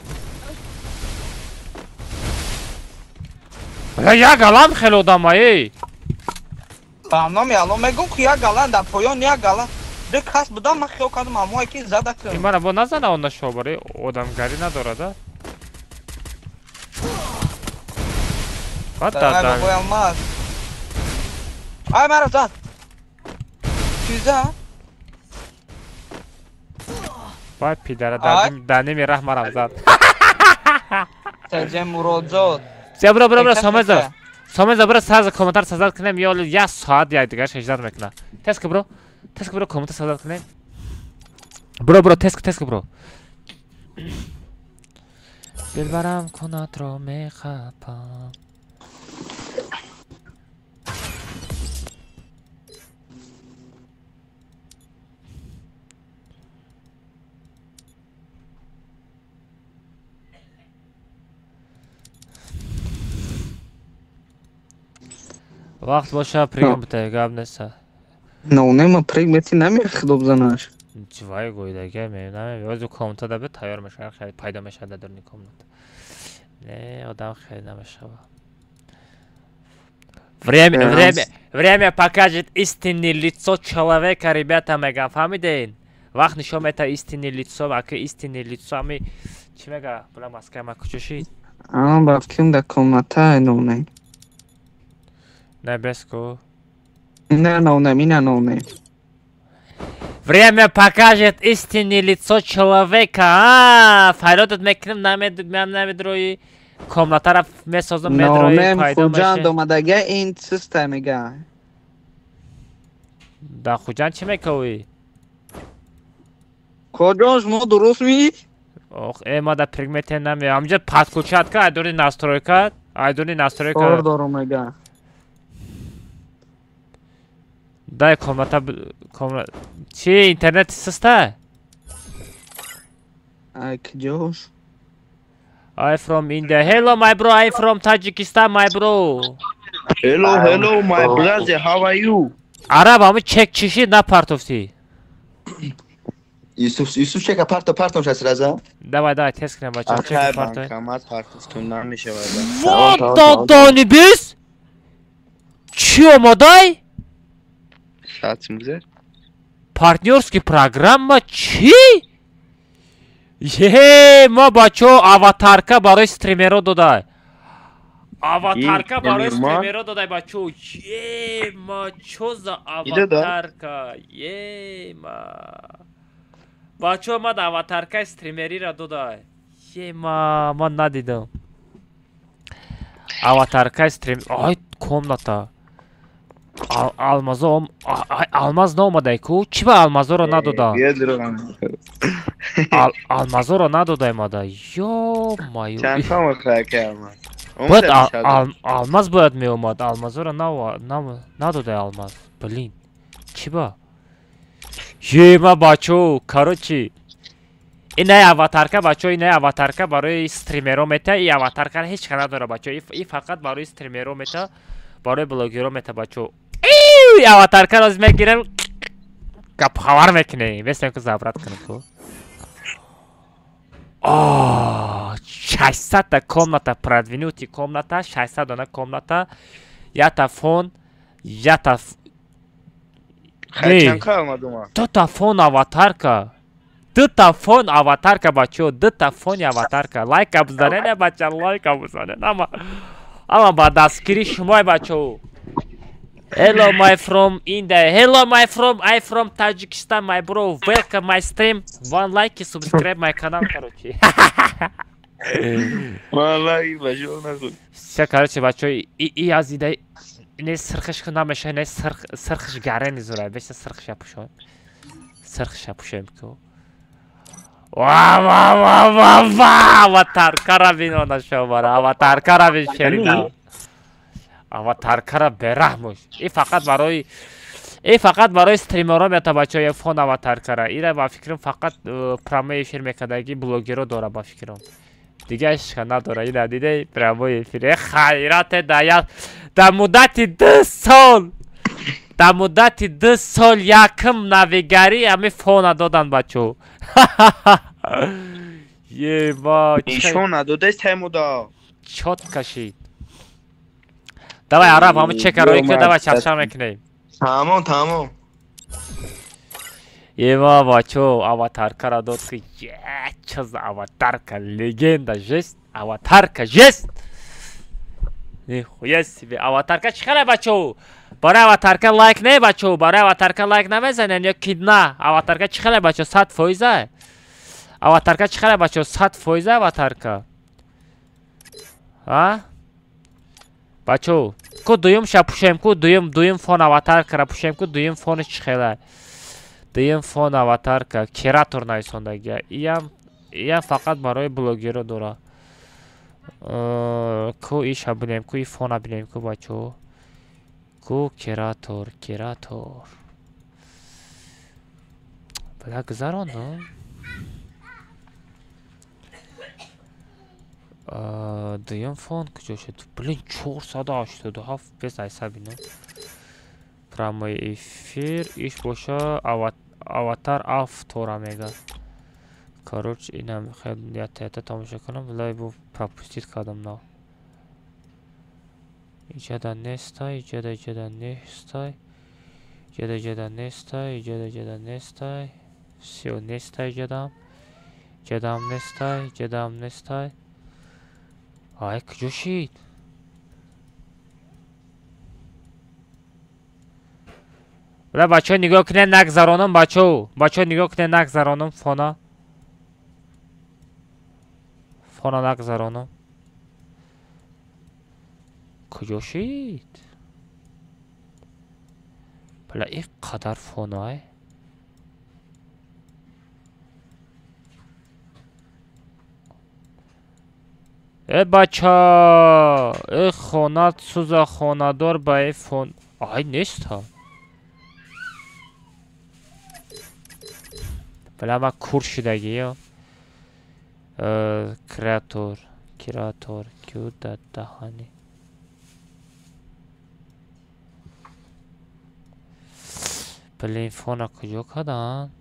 Бля, як галам хеле одамае. Ба номи Аллоҳ мегӯм ки як галам дар поён як галам. Ду кас будам, ман хиёл кардам амое ки зада кардам. Ин мара бо назана он нашобаре, одамгарӣ надорад, а? Давай, бобой алмаз. Ай, мара зад. Чӣ зад? Вай пидара, дар ними раҳ марам зад. Теҷем Муродзод. Все, бро, бро, бро, Сомеза, бро, сразу комментар создать кунем, ё як соат як дигар шаждат мекунад. Тез ки, бро. Тез бро, комната создать кунем. Бро, бро, тез, тез бро. Дилбарам кунатро мехапам. Вақт боша пригм бите, гап неста. Ноунема пригмети намехӯд занаш. Чивай гӯйдаге мебинам, ёзу комната да бе тайёр мешавад, хеле пайдо мешавад дар даруни комната. Не, одам хеле намешавад. Время, время, время покажет истинное лицо человека, ребята, мегам, фаҳмидед? Вақт нишон медиҳад истинное лицо, аки истинное лицо ами чӣ мега? Була маскаи ма куҷо шид? Ам бафким да комната ноунем. Не, беску. Не, ноунем, ина ноунем. Время покажет истинное лицо человека. А, файродат мекунем, намедрои. Комнатара месозам, медрои, пайдо мешавад. Хуҷанд омадага ин чиста мега. Да Хуҷанд чӣ мекавӣ? Куҷош мо дуруст ми? Ох, ма да предмете наме. Ҳамҷа подключать ка, айдуни настройка, айдуни настройка. Кор дорум мега. Дай комната, комната. Чи интернет систа? Ай, куҷош? I from India. Hello, my bro. I from Tajikistan, my bro. Hello, hello, my brother. How are you? Араб, ами чек чиши на партофти. Юсуф, Юсуф чека парто партом шас раза. Давай, давай, тез кунем бача. Чек парто. Камат партофтун намешавад. Вот да небес. Чӣ омадай? Саат мгзар. Партнёрский программа чӣ? Е, ма бачо аватарка барои стримеро додай. Аватарка барои стримеро додай бачо. Е, ма чо за аватарка? Е, ма. Бачо ма аватаркаи стримерира додай. Е, ма ман надидам. Аватаркаи стрим. Ай, комната. Алмазо, алмаз наомадай ку? Чӣ ба алмазоро надода? Алмазоро надодай мада. Ё-моё. Бояд алмаз бояд меомад. Алмазоро надодай алмаз. Блин. Чӣ ба? Ема бачо, короче. Инаи аватарка бачо, инаи аватарка барои стримеро мета, и аватарка ҳеч ка надора бачо. И фақат барои стримеро мета, барои блогеро мета бачо. Аватарка роз мегирем, гап хабар мекунем. Бесем ку забрат кунем ку. О, 600 та комната, продвинутый комната, 600 дона комната, ята фон, ята дута фон аватарка. Дута фон аватарка бачо, дута фони аватарка. Лайка бизанед, бача, лайка бизанед. Ама ама ба дастгири шумой бачо. Hello, my from India. Hello, my from I from Tajikistan, my bro. Welcome my stream. One like, subscribe my канал, короче. Валлаҳи бачо нахуй. Всё, короче, бачо, и аз идай не сирхиш ку намеша, не сирх сирхиш гарени зура. Беша сирхиш апушон. Сирхиш апушем ку. Ва ва ва ва ва аватаркара бинона шомара, аватаркара бин шерина. Аватаркара бераҳмуш. И фақат барои и фақат барои стримеро мета бачо я фон аватаркара. Ира ба фикрам фақат прямой эфир мекардаги блогеро дора ба фикрам. Дига ҳеч надора. Ина дидей прямой эфир. Хайрате да я дар муддати 2 сол, дар муддати 2 сол якм навигарӣ ҳами фона додан бачо. Ема нишон надодаст ҳамуда. Чот кашид. Давай араб, ҳамун чека рои ки давай чақчақ мекунем. Тамом, тамом. Ема бачо аватаркара дод ки чо за аватарка, легенда, жест, аватарка, жест. Нихуя себе, аватарка чӣ хеле бачо? Барои аватарка лайк не бачо, барои аватарка лайк намезанен ё ки на? Аватарка чӣ хеле бачо? 100%. Аватарка чӣ хеле бачо? 100% аватарка. А? Бачо, ку дуюм ша пушем ку дуюм, дуюм фон аватаркара пушем ку дуюм фониш чӣ хеле? Дуюм фон аватарка, куратор нависондагия. Иам фақат барои блогеро дора. Ку иша бинем, ку и фона бинем, ку бачо. Ку куратор, куратор. Бля, гузарондум. Дуюм фон куҷо шуд? Блин, 487 без айса бинем. Прямой эфир иш боша аватар автора мега. Короче, инам хеле ята тамошо кунам, лайву пропустить кардам на. Иҷода нестай, иҷода иҷода нестай. Иҷода иҷода нестай, иҷода иҷода нестай. Всё нестай иҷодам. Иҷодам нестай, иҷодам нестай. Ай, куҷо шид? Бля, бачаҳо нигоҳ кунед, нагзаронам, бачаҳо. Бачаҳо нигоҳ кунед, нагзаронам фона. Фона нагзаронам. Куҷо шид? Бля, ин қадар фонай. Э бача, э хона суза хонадор ба э фон. Ай нест ҳа. Бля, ма кур шудагиё. Креатор, куратор, ку да даҳани. Блин, фона куҷо карданд?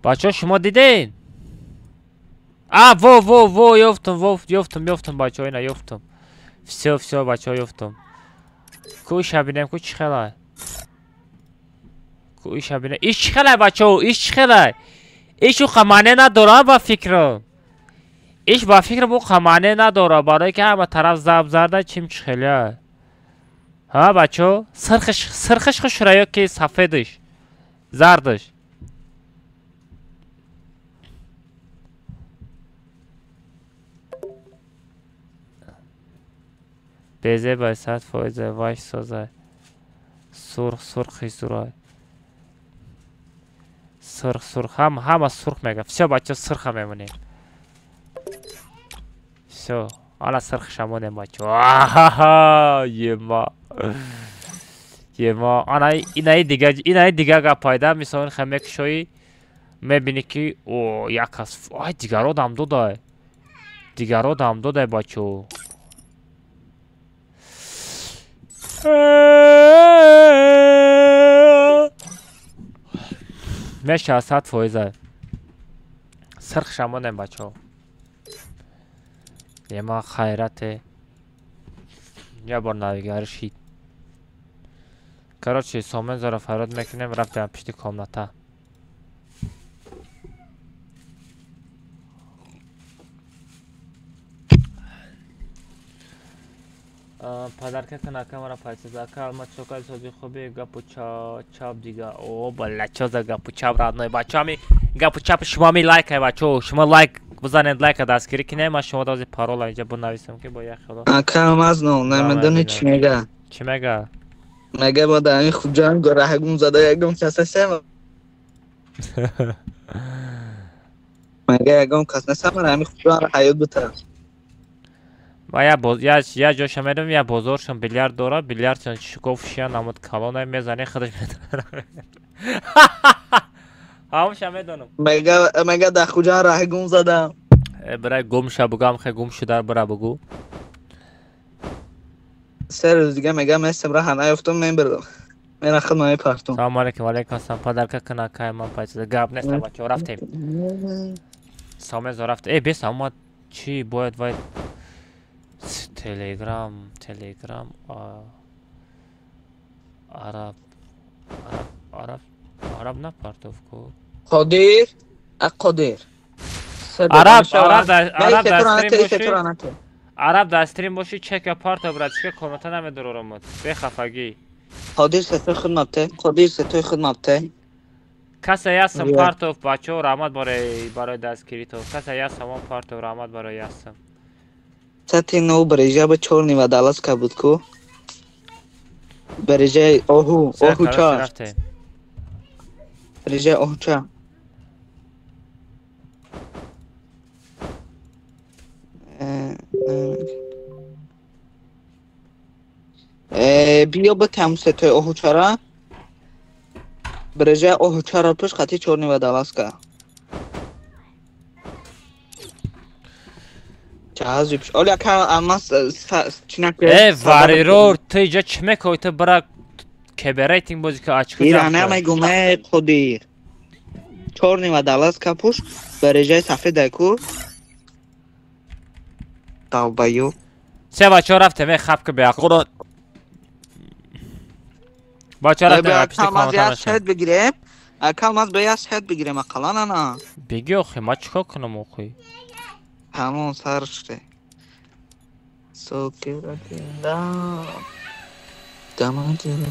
Бачаҳо шумо дидед? А, во, во, во, ёфтум, во, ёфтум, ёфтум, бачаҳо, ина ёфтум. Всё, всё, бачаҳо, ёфтум. Ку иша бинем, ку чӣ хелай? Ку иша бинем. Иш чӣ хелай, бачаҳо, иш чӣ хелай? Иш уқа маъне надора ба фикрам. Иш ба фикрам уқа маъне надора, барое ки ҳама тараф заб зарда чим чӣ хелай. Ҳа, бачаҳо, сирхиш, сирхиш хушра ё ки сафедиш? Зардиш. Безебай 100% ваш созай. Сурх, сурхи зурай. Сурх, сурх. Ҳама, ҳама сурх мега. Всё, бачаҳо, сурха мемонем. Всё, ала сурхша монем, бачаҳо. Ахаха, ема. Ема, ана инаи дига, инаи дига гап пайда, мисол хе мекушоӣ, мебинӣ ки о, як кас, ай дигаро дам додай. Дигаро дам додай, бачаҳо. Меша 100%. Сирх шамонем, бачаҳо. Ема хайрате. Я бор навигари шид. Короче, сомен зора фарёд мекунем, рафтем пишти комната. Подарка кана камера пайса ака алма чокал сози хуби гапу чап дига. О, бля, чо за гапу чап родной бачо ми гапу чап шумо ми лайк ай бачо, шумо лайк бизанед, лайка дастгирӣ кинед, ман шумо дози парола инҷа бинависам ки бо як хело. Ака мазнун, намедонӣ чӣ мега? Чӣ мега? Мега мо дар ҳамин Хуҷанд гораҳгум зада ягон кас нестем. Мега ягон кас нестем, ман ҳамин Хуҷанд ҳаёт бутам. Ма я боз я я ҷоша меравем, я бозоршон билярд дора, билярдшон шукофшия намуд калона мезане худаш медонам. Ҳамаша медонам. Мега мега дар Хуҷанд раҳ гум задам. Э бирай гум ша бугам хе гум шудар бира бугу. Се рӯз дига мега местам раҳа наёфтам мебирдам. Мена худ мепартум. Салом алейкум, алейкум ассалом. Подарка кана кай ман пайса гап нест бачаҳо рафтем. Салом рафт. Э бес омад чӣ бояд вай Телеграм, Телеграм, Араб, Араб, Араб, Араб напартовку. Қодир, а Қодир. Араб, Араб, Араб дар стрим боши. Араб дар стрим боши, чека парта братчика комната намедорорам. Бехафагӣ. Қодир сетои худ мабте, Қодир сетои худ мабте. Каса ясам партов бачо раҳмат барои дастгирито. Каса ясамон партов раҳмат барои ясам. Сати нов бережа ба чорни ва даласка буд ку. Бережаи оҳу, оҳуча. Бережаи оҳуча. Биё ба тамсетои оҳучара. Бережаи оҳучара пуш хати чорни ва даласка. Э, вариро, ту иҷа чӣ мекои? Ту бира КБ рейтинг бозӣ ка очко. Ира намегум, э қодир. Чорни ва даласка пуш бережаи сафедай ку. Тавбаю. Се бачаҳо рафтем, э хапка беақлро. Бачаҳо рафтем, пишти комментар. Шаҳид бигирем. Акал маз ба як шаҳид бигирем ақаллан ана. Беги охи, ма чикор кунам охи? Ҳамон сар шуде. Сокира динда. Дамаҷира.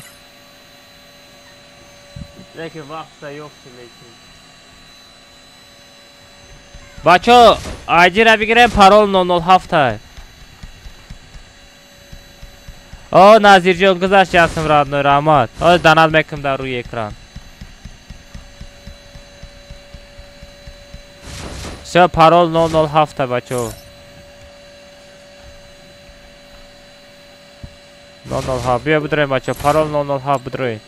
Лекин вақт ёфти лекин. Бачаҳо, айдира бигирем, парол 007. О, Назирҷон гузашт ясм родной, раҳмат. О, донат мекунам дар рӯи экран. Всё, парол 007 бачаҳо. 007 биё бидроем бачаҳо, парол 007 бидроем.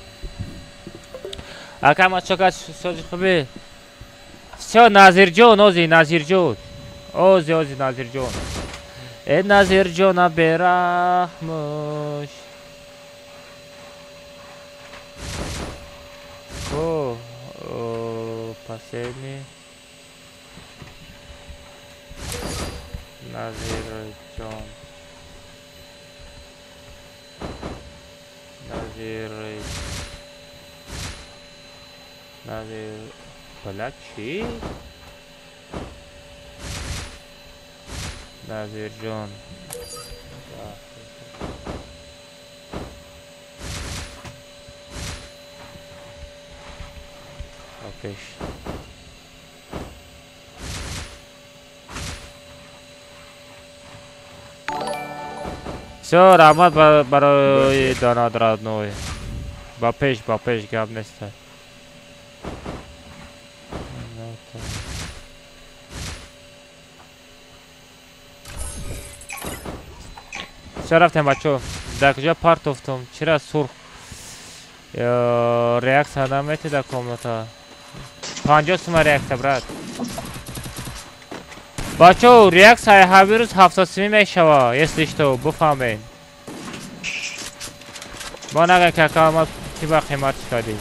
Ака ма чока сози хуби. Всё, Назирҷон, ози Назирҷон. Ози, ози Назирҷон. Э Назирҷона бераҳмуш. Ко последний Назирҷон. Назир Назир бля чӣ? Назирҷон. Пеш. Всё, раҳмат барои донат родной. Ба пеш, ба пеш гап неста. Всё, рафтем бачаҳо. Дар куҷо партофтум? Чира сурх? Реаксия намети дар комната. 50 сума реаксия, брат. Бачаҳо, реаксияи ҳамин рӯз 70 сумӣ мешава, если что, буфаҳмед. Мо нагӯем ки ака ма чӣ ба қимат кардем.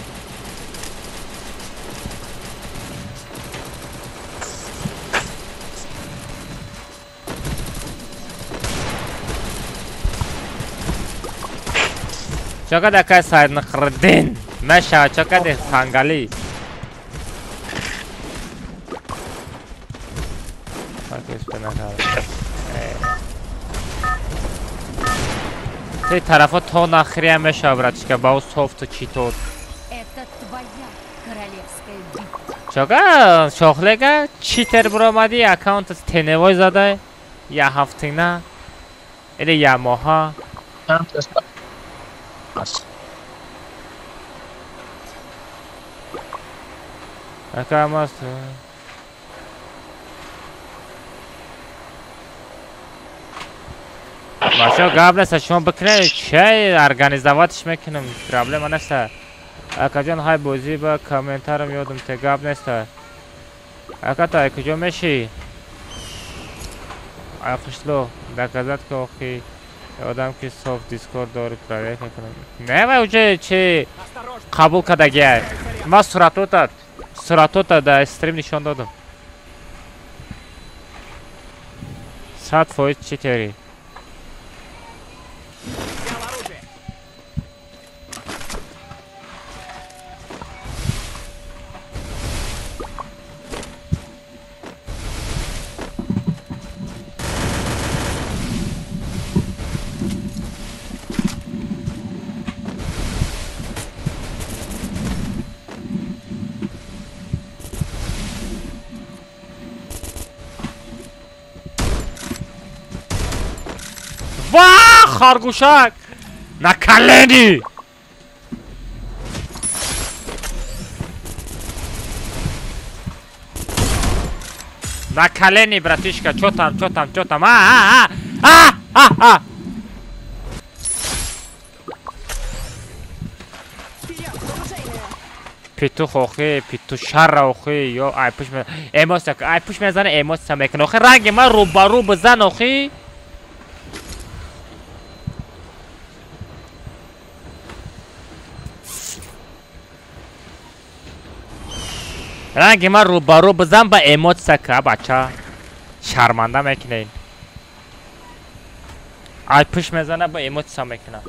Чакад акай Сайд Нақриддин? Мешава, чакади сангалӣ. Ти тарафа то нахрия мешава, братишка, ба софту читот. Это твоя королевская битва. Чака, шохлега, читер буромади, аккаунт теневой задай, я ҳафтина, или я моҳа. Ака маст. Бачаҳо гап неста, шумо бикунед, чай организовать мекунем, проблема неста. Акаҷон, ҳай бозӣ ба комментарам ёдам те гап неста. Ака то ай куҷо мешӣ? Ай қишлоқ, доказать ки охи одам ки софт дискорд дори проверка мекунам. Не вай уже чи қабул кардагиай. Ман суратота дар стрим нишон додам. 100% читери. Взял оружие. Ва, харгӯшак! На колени! На колени, братишка, чё там, чё там, чё там? А, а, а, а, а, а! Петух охи, петушара охи, ё ай пуш ме, эмоция, ай пуш мезане, эмоция мекунад. Охи ранги ман рӯбарӯ бизан охи. Ранги ман рӯбарӯ бизан ба эмоция ка бача. Шарманда мекунед. Ай пуш мезана ба эмоция мекунад.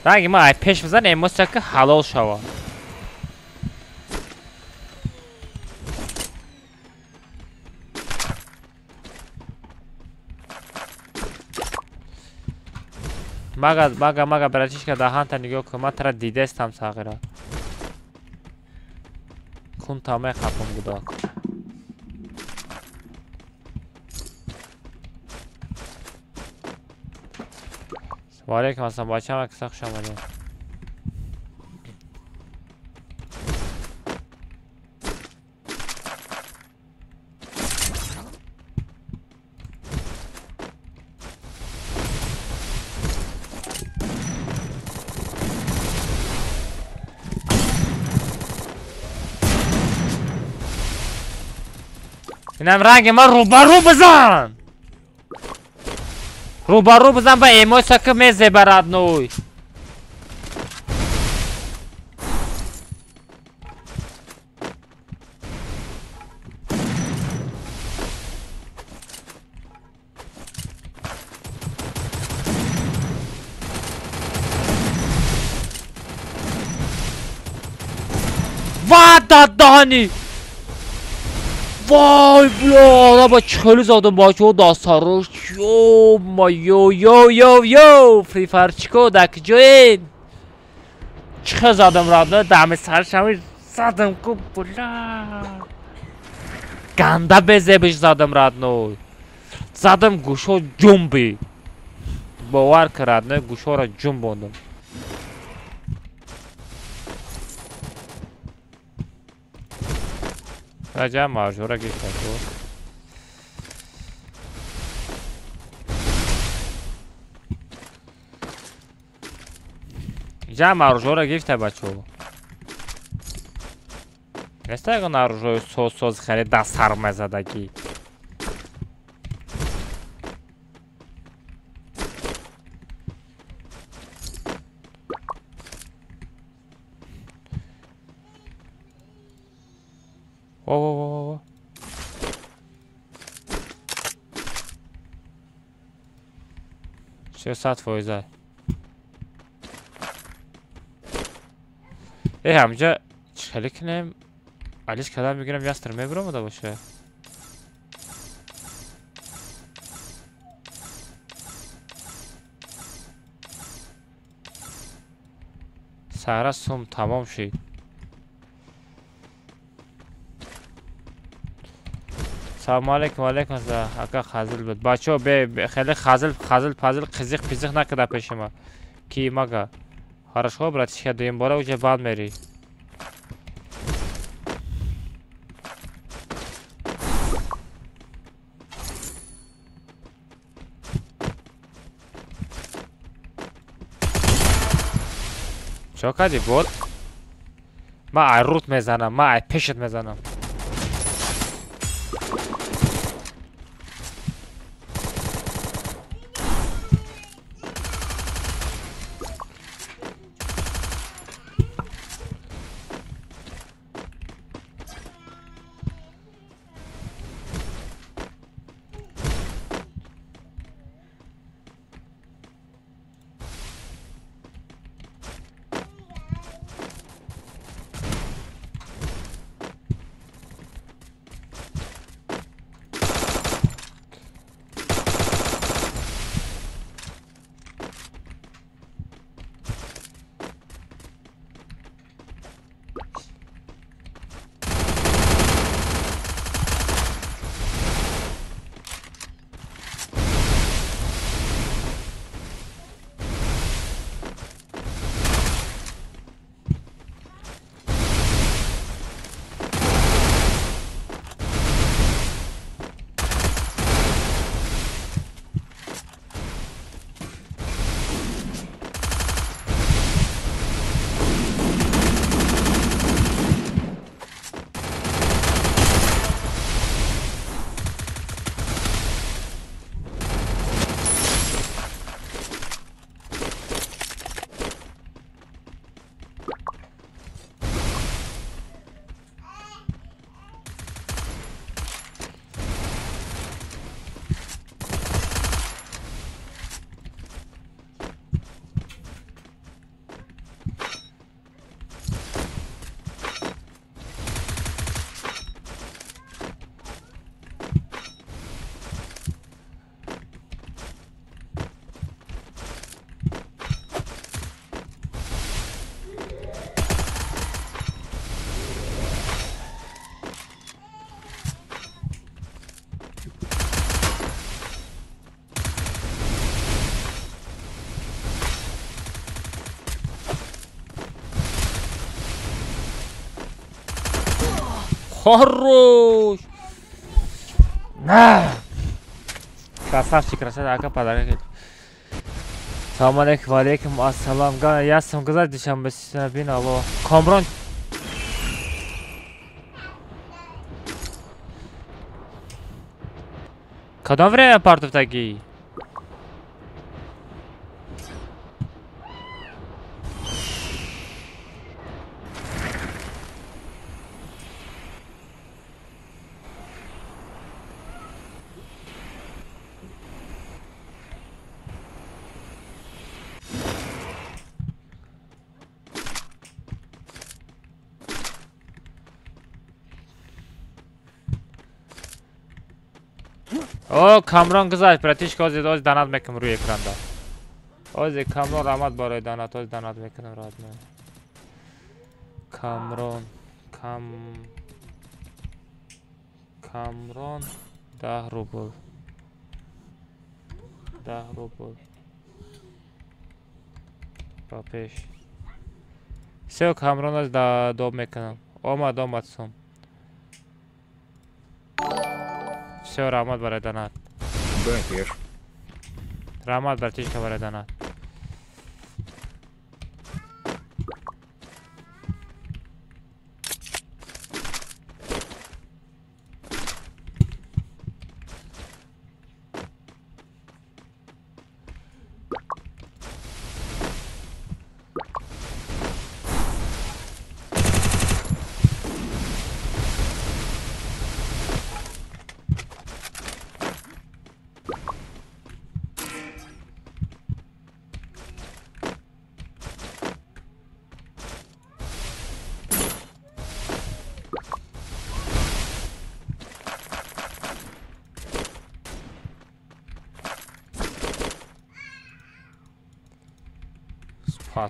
Ранги ман ай пеш бизан эмоция ка ҳалол шава. Мага, мага, мага, братишка, даҳанта нигоҳ кун, ман тара дидестам сағира. Кунта мехапам гудак. Ва алейкум ассалом, бачаам, акса хуш омадед. Инам ранги ман рӯбарӯ бизан! Рӯбарӯ бизан ба эмоция ки мезеба родной. Ва дадани! Вай бля, ба чӣ задам бачаҳо дастарош. Ё ма ё ё ё ё Фри Файрчико дар куҷоед? Чӣ задам родной, дами саршами задам ку бля. Ганда безебиш задам родной. Задам гӯшо ҷумби. Бовар ки родной гӯшоро ҷумбондам. Раҷаб маржура гирифта ку. Ҷа маржура гирифта бачаҳо. Неста ягон аружои соз-соз хеле дастсар мезадагӣ. Во-во-во-во-во. Все 100%. Э, ҳамҷа чӣ кунем? Алиш кадам мегирам, ястр мебиромада боша. Сара сум тамом шид. Салом алейкум, алейкум ассалом. Ака хазил буд. Бачаҳо бе хеле хазил, хазил, пазил, қизиқ, пизиқ накарда пеши ма. Ки мага. Хорошо, братишка, дуюм бора уже бад мери. Чо кардӣ бот? Ман ай рут мезанам, ман ай пешат мезанам. Хорош! На! Красавчик, красавчик, ака подарок. Салом алейкум, алейкум ассалам. Ясам гузашт душанбе бин алло. Комрон. Кадом время партуфтагӣ? О, Камрон гузашт, братишка, ози ози данат мекунам рӯи экранда. Ози Камрон раҳмат барои данат, ози данат мекунам родной. Камрон, Камрон 10 рубл. 10 рубл. Ба пеш. Всё, Камрон ози доб мекунам. Омад, омад сум. Всё, раҳмат барои данат. Раҳмат братишка барои данат.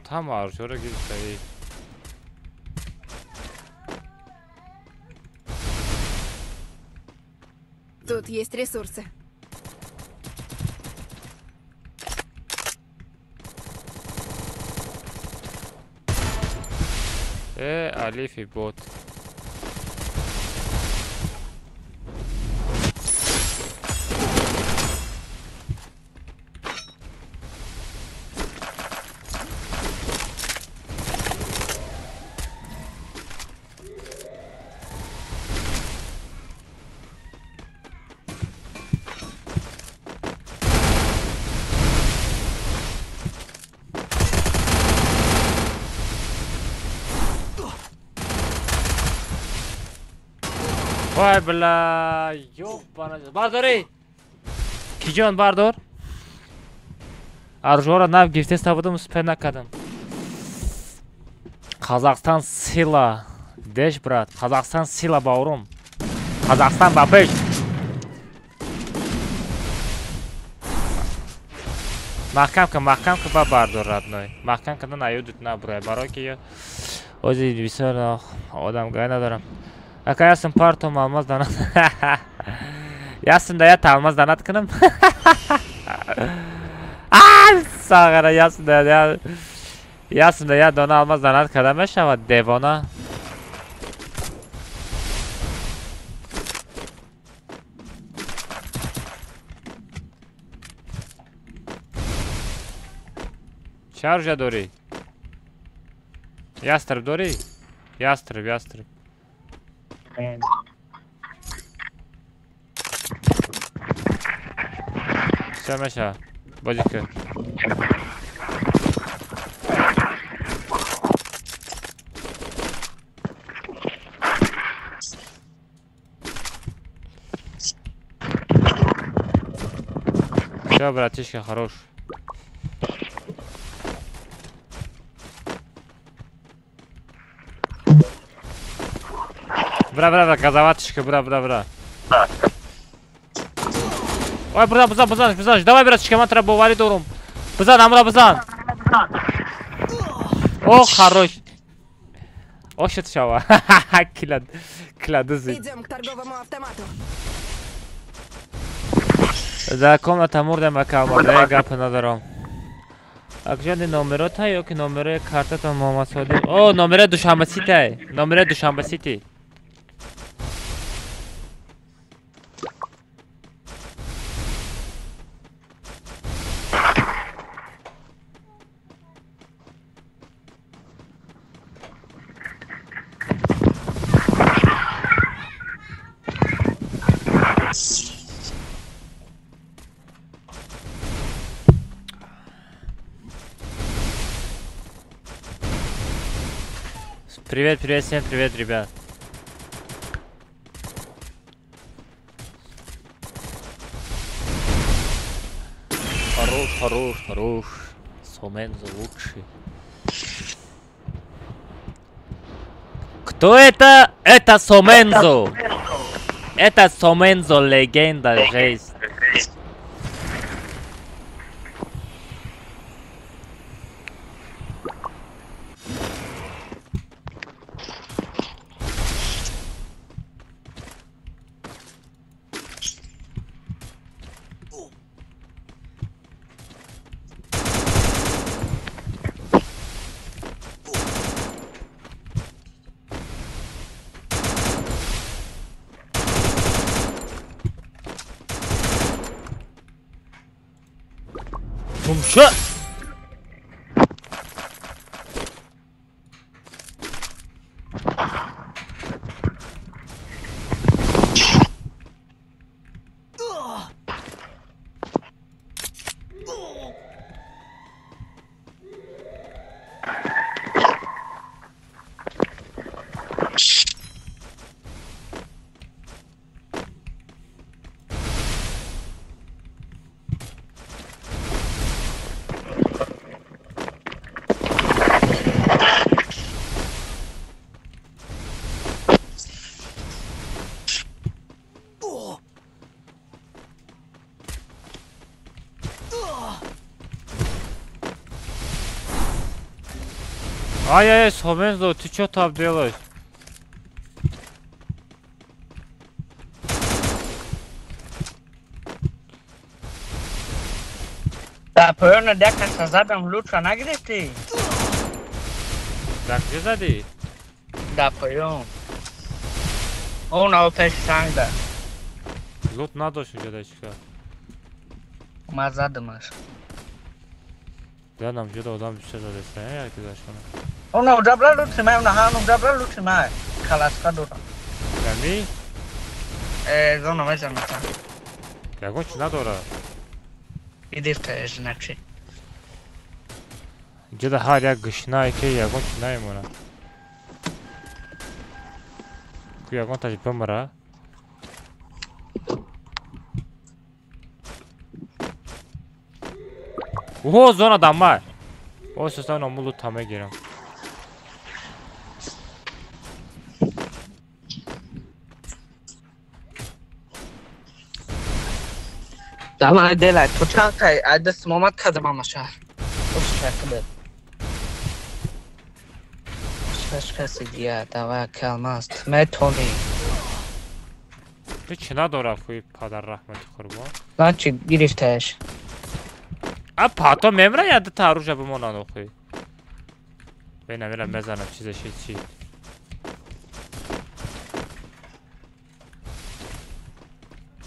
Там аржора гирифтаи. Тут есть ресурсы. Алиф и бот. Вай бля, ёбана. Бардори! Киҷон бардор? Аржора нав гирифтеста будам, успе накардам. Казахстан сила. Деш, брат. Казахстан сила, баурум. Казахстан ба пеш. Маҳкам кун, маҳкам кун ба бардор, родной. Маҳкам кардан аюдут набурай. Барои ки ози бисёр одамгай надорам. Ака ясм партом алмаз данат. Ясм да я алмаз данат кунам. Сағара ясм да я ясм да я дона алмаз данат карда мешавад девона. Чӣ оружие дорӣ? Ястреб дорӣ? Ястреб, ястреб. Всё, меша, бозӣ кун. Всё, братишка, хорош. Бра, бра, бра, газоваточка, бра, бра, бра. Ой, бизан, бизан, бизан, бизан. Давай, братишка, ман тура боварӣ дорум. Бизан, ҳамра бизан. О, хорош. О, шуд шава. Кила, кила дузид. Идем к торговому автомату. За комната мурдем, ака омада, гап надорам. Акҷони номерота ё ки номерои картатон Муҳаммад Содиқ? О, номерои Душанбе Сити. Номерои Душанбе Сити. Привет, привет, всем привет, ребят. Хорош, хорош, хорош. Сомензо лучший. Кто это? Это Сомензо. Это Сомензо, легенда, жесть. Гумшо! Ай-яй-яй, Сомензо, ты чё там делаешь? Да, поёна дека задам лучше нагирифти. Да, где зади? Да, поён. Он опять сангда. Лут надо еще дедачка. Ма задамаш. Да, нам где-то одам все задеста, я ты зашел. Она уджабра лучше май, она хан уджабра лучше май. Халаска дура. Гами? Зона мезаната. Ягон чи надора? Идифта значит. Где-то ҳар як гӯшнае ки ягон чи намемонад. Ку ягон таш бимра. Оҳо, зона дамай. О, состав наму лута мегирам. Давай, делай. То чанд кай, ай даст момад кадам амаша. Уш шакл. Шаш каси дия, давай калмаст. Метони. Ту чӣ надора хуи падар раҳмати қурбон? Значит, гирифтаеш. А пато мемра я ду таружа бимонанд охи. Бина мера мезанам чизаши чи.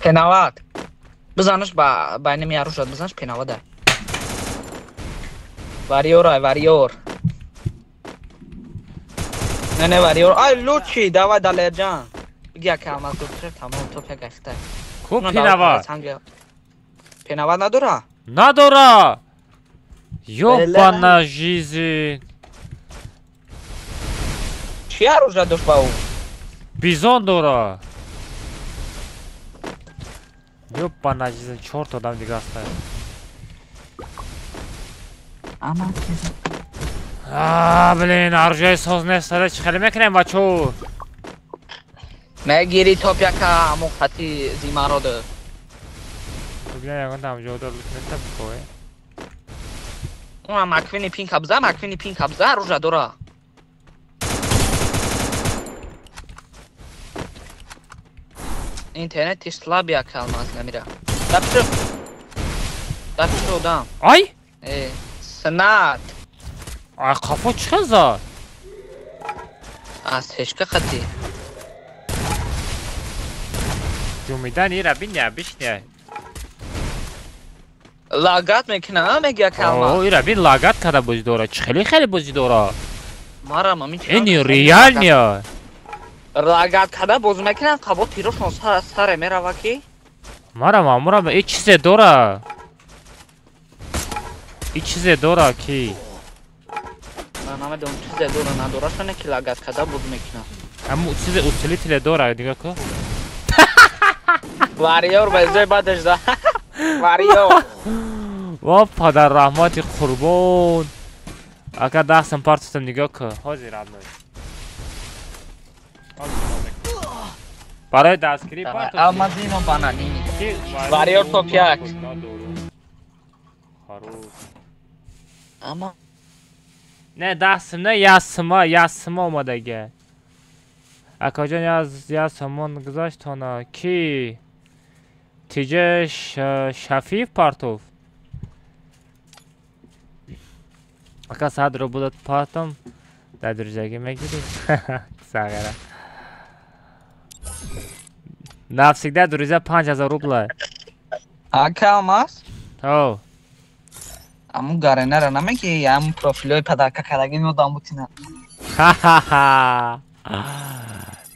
Пенават. Бизанаш ба байни ярушад, бизанаш пенавада. Вариор ай, вариор. Не, не вариор. Ай лучи, давай далерҷан. Бигя калмаз доктор, тамом топ як гашта. Ку пенават? Пенават надора? Надора! Ёбана жизнь. Чи оружие дошт ба ӯ? Бизон дора. Ёбана жизнь, чорт одам дига аста. А, блин, оружие соз нест, чӣ хеле мекунем бачо? Мегири топ яка аму хати зимарода. Бля, ягон там ҷо дор лут бихоҳе. Уна маквини пин кабза, маквини пин кабза, оружие дора. Интернети слаб як алмаз намира. Дапшо. Дапшо одам. Ай? Снат. Ай, қафо чӣ хел зад? Аз ҳечка хати. Ҷумидан ира биня, бишня. Лагат мекуна, меги як алмаз. О, ира бин лагат када бозӣ дора. Чӣ хеле хеле бозӣ дора. Марам амин чӣ? Ин реалния. Лагат када бозӣ мекунам, қабо тирошон саре мерава ки? Марам амурам э чизе дора. И чизе дора ки? Намедонам чизе дора надора, шане ки лагат када буд мекунам. Ҳамун чизе усилителе дора, нигоҳ кун. Варьёр безой бадаш да. Варьёр. Ва падар раҳмати қурбон. Ака дастам партофтам, нигоҳ кун. Ҳозир родной. Барои дастгирӣ партофтам. Алмазино бананини. Варьёр топ 1. Ама не дастим не ясма, ясма омадага. Акаҷон я сомон гузашт ҳона. Ки? Тиҷа Шафиев партов. Ака 100 рубл партом. Дар друзьягӣ мегирӣ? Сағира. Навсегда друзья 5000 рубла. Ака Алмаз? О. Аму гаренара намеги, аму профилҳои падарка кардаги меодам бутина. Ха-ха-ха.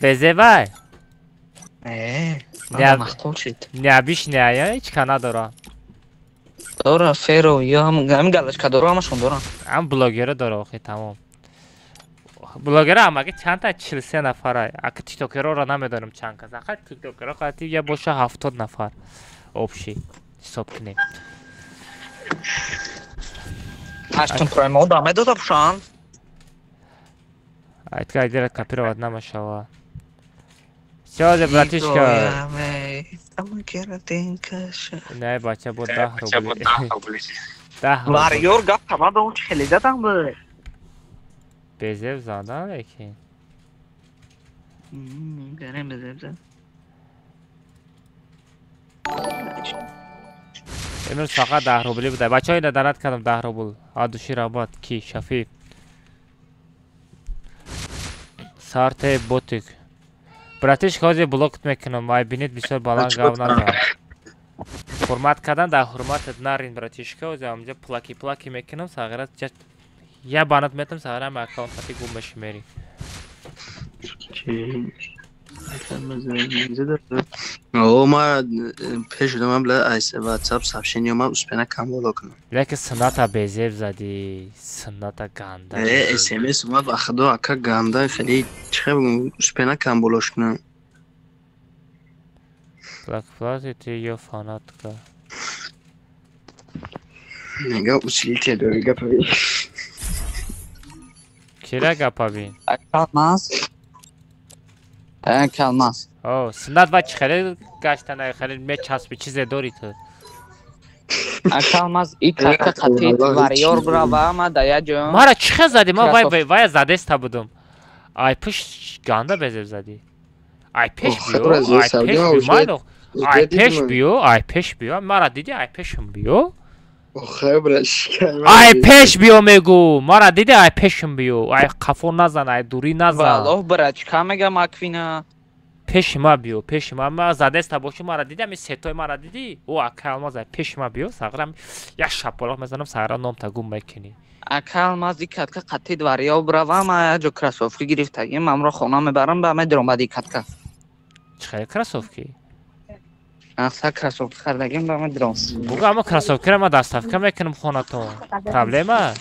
Безебай? Мақбул шид. Нябиш не, ҳеч ка надора. Дора, феро, ё ҳам галочка дора, ҳамашон дора. Ҳам блогера дора, охи тамом. Блогера ҳамаги чандта 43 нафара. Ака тиктокерора намедонам чанд кас. Ака тиктокера қати я боша 70 нафар. Общий ҳисоб кунем. Ҳаштум праймо да медода пушан. Айтка айдера копировать намешава. Всё, братишка. Не, бача, бо 10 рубли. 10 рубли. Варьёр гап тамада он хеле задам бе. Безеб задан лекин. Гарем безеб зад. Имрӯз фақат 10 рубли буда. Бачаҳо ина донат кардам 10 рубл. Адуши раҳмат. Ки? Шафиев. Сарте ботик. Братишка, ҳозир блокт мекунам. Ай бинед бисёр баланд гап назан. Ҳурмат кардан дар ҳурматат нарин, братишка. Ҳозир ҳамҷа плаки плаки мекунам, сағира я банат метам, сағира ҳам аккаунт хати гум меши мери. О, ма пеш шудам бла айс WhatsApp сообщение ма успена кам боло кунам. Лекин сунната безеб зади, сунната ганда. SMS ма ба худо ака ганда хеле чихе бигум успена кам болош кунам. Плак плати ты ё фанатка. Нега усилитель дори гапави. Кира гапави? Алмаз. Алмаз. О, суннат ва чӣ хеле гаштана, хеле мечаспи, чизе дори ту. Алмаз, и кака қатит варьёр брава ма да я ҷо. Мара чӣ хел зади? Ма вай вай задеста будум. Ай пеш ганда безеб зади. Ай пеш биё, ай пеш биё, майло. Ай пеш биё, ай пеш биё. Мара диди ай пешам биё. Ай пеш биё мегу. Мара диди ай пешам биё. Ай қафо назан, ай дурӣ назан. Валлоҳ брачка мегам аквина. Пеши ма биё, пеши ма. Ма задеста боши мара диди, ами сетои мара диди. О, ака Алмаз, ай пеши ма биё, сағрам як шапалоқ мезанам, сағра номта гум мекунӣ. Ака Алмаз, и катка қатид варьё брава, ма я ҷо кроссовки гирифтагим, амро хона мебарам, ба медиром баъди катка. Чӣ хел кроссовки? Аса кроссовки хардагим, ба медиром. Бугу, ама кроссовкиро ма доставка мекунам хонатон. Проблема?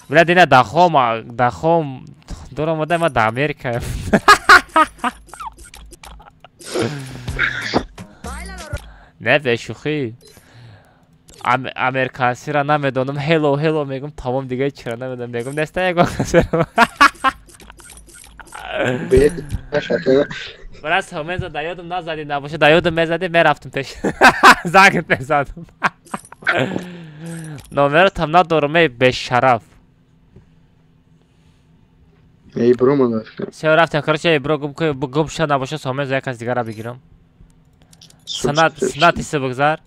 Бля, дина дахом дур омада, ма да Америка. Не, бешӯхӣ. Американсиро намедонам, ҳело ҳело мегум, тамом дига чиро намедонам, мегум неста ягон касеро. Брат, ҳомеза да ёдам назадӣ, набоша да ёдам мезадӣ, мерафтам пеш. Зангат мезадам. Номератам надорам, эй бешараф. Эй бро ман. Всё, рафтем, короче, эй бро гум гум ша набоша, ҳомеза як кас дигара бигирам. Санат, санат исе бигзар.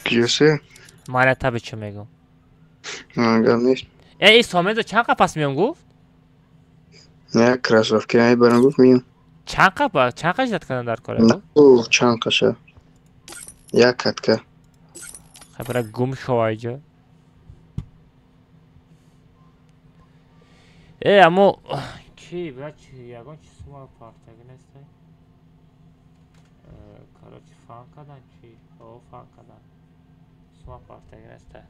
Киёсе? Мана таби чӣ мегум. Гап нест. Эй, ҳомеза чанд қапас меём гуфт? Не, кроссовки ай барам гуфт меём. Чанд қапа? Чанд қаш зад кардан дар кора? Чанд қаша? Як катка. Хабара гум шо айҷа. Э, аммо ки, бра чи ягон чи сума партаги нестай? Короче, фан кардан чи? О, фан кардан. сума партаги неста.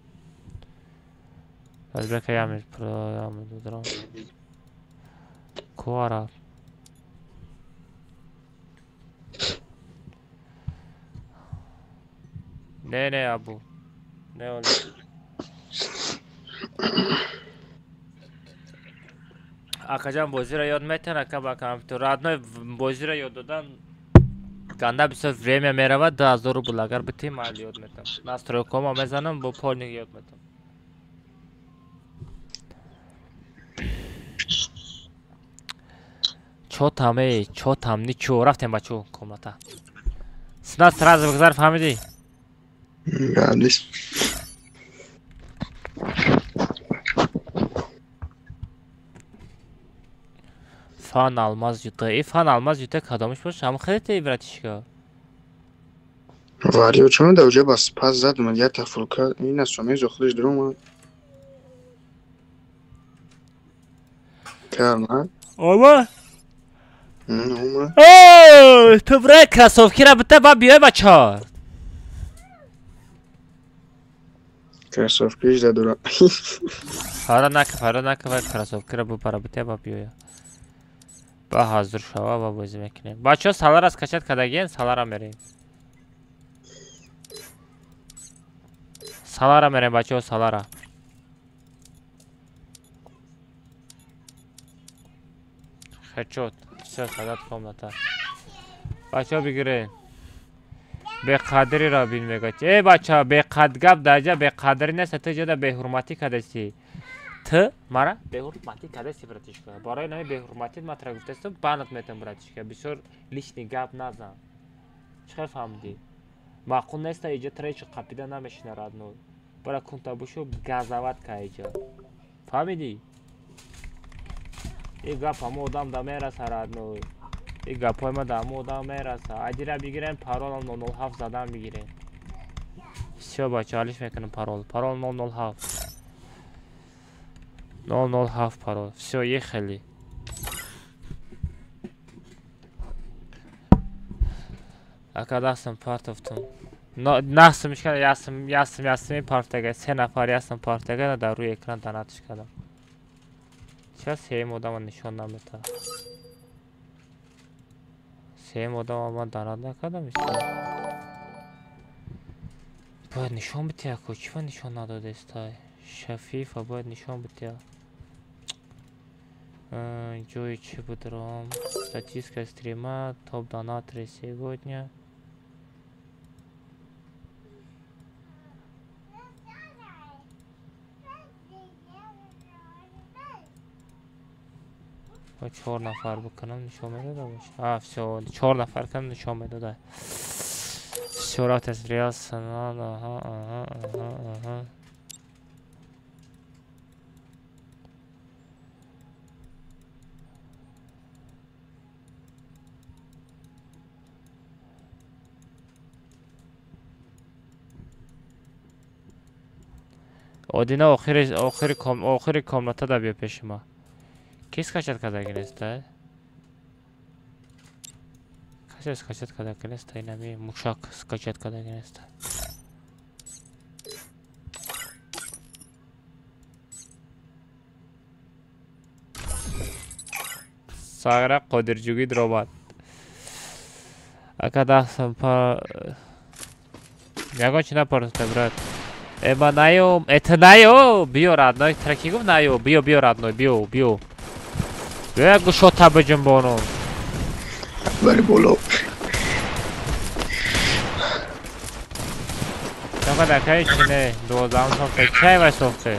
Азбека ями про ями дудрам. Куара. Не, не, Абу. Не, оли. Акаҷан, бозиро ёд метан, ака, ба компютер. Родной, бозиро ёд додан ганда бисёр время меравад, 2000 рубл агар битӣ, майли, ёд метам. Настройкома мезанам, бо полник ёд метам. Чо там, эй, чо там, ничо, рафтем, бачо, комната. Снат сразу бигзар, фаҳмидӣ? Гап нест. Фан алмаз юта. Э, фан алмаз юта кадомиш боша? Ҳам хеле братишка. Варио чун да уҷа бас пас зад ман я тафурка ина сомезо худаш даромад. Карма. Ома? Ома. О, ту бра кроссовкира бита ба биёй, бача. Кроссовкиш да дура. Фара нака, фара нака, ва кроссовкира бупара бита ба биёя. Ба ҳазур шава, ба бозӣ мекунем. Бачаҳо, салара скачать кардагиен, салара мерем. Салара мерем, бачаҳо, салара. Хечот, всё, садат комната. Бачаҳо, бигирен. Беқадриро бин мегӯяд. Э, бача, беқад гап дар ҷа беқадрӣ нест, ту ҷода беҳурматӣ кардасӣ. Ту мара беҳурматӣ кардасӣ, братишка. Барои нами беҳурматит ман тура гуфтастам, банат метам, братишка. Бисёр лишний гап назан. Чӣ хел фаҳмидӣ? Маъқул неста, иҷа тура ҳеҷ қапида намешина, родной. Бара кунта бушу газават ка иҷа. Фаҳмидӣ? И гап ҳамо одам да мераса, родной. И гапҳои ма да ҳамо одам мераса. Айдира бигирем, паролам 007 задан бигирем. Всё, бача, алиш мекунам парол. Парол 007. 007 парол. Всё, ехали. Ака, дастам партофтум. Настам ишкада, ясм, ясм, ясми партага. Се нафар ясм партага, дар рӯи экран данатиш кардам. Ча сеюм одама нишон намета? Сеюм одама ман данат накардам ишка. Бояд нишон бития ку, чӣ ба нишон надодестай? Шафифа бояд нишон бития. Ҷои чӣ будром? Статистика стрима, топ донаторы сегодня. Ба чор нафар бикунам нишон медода боша. А, всё, чор нафар кунам нишон медода. Всё, рафтес реал санан, аҳа, аҳа, аҳа, аҳа. Одина, охири охири ком охири комната да биё пеши ма. Ки скачать кардаги неста? Касе скачать кардаги неста? Инами мушак скачать кардаги неста. Сагра Қодирҷугӣ дромад. Ака, дастам па ягон чи напартофта, брат. Э, ма наём, это наё, биё, родной, тра ки гуфт наё, биё, биё, родной, биё, биё. Биё як гӯшота биҷунбонум. Бари боло. Чақад акаи чине, 12-ам сохте, чай вай сохте?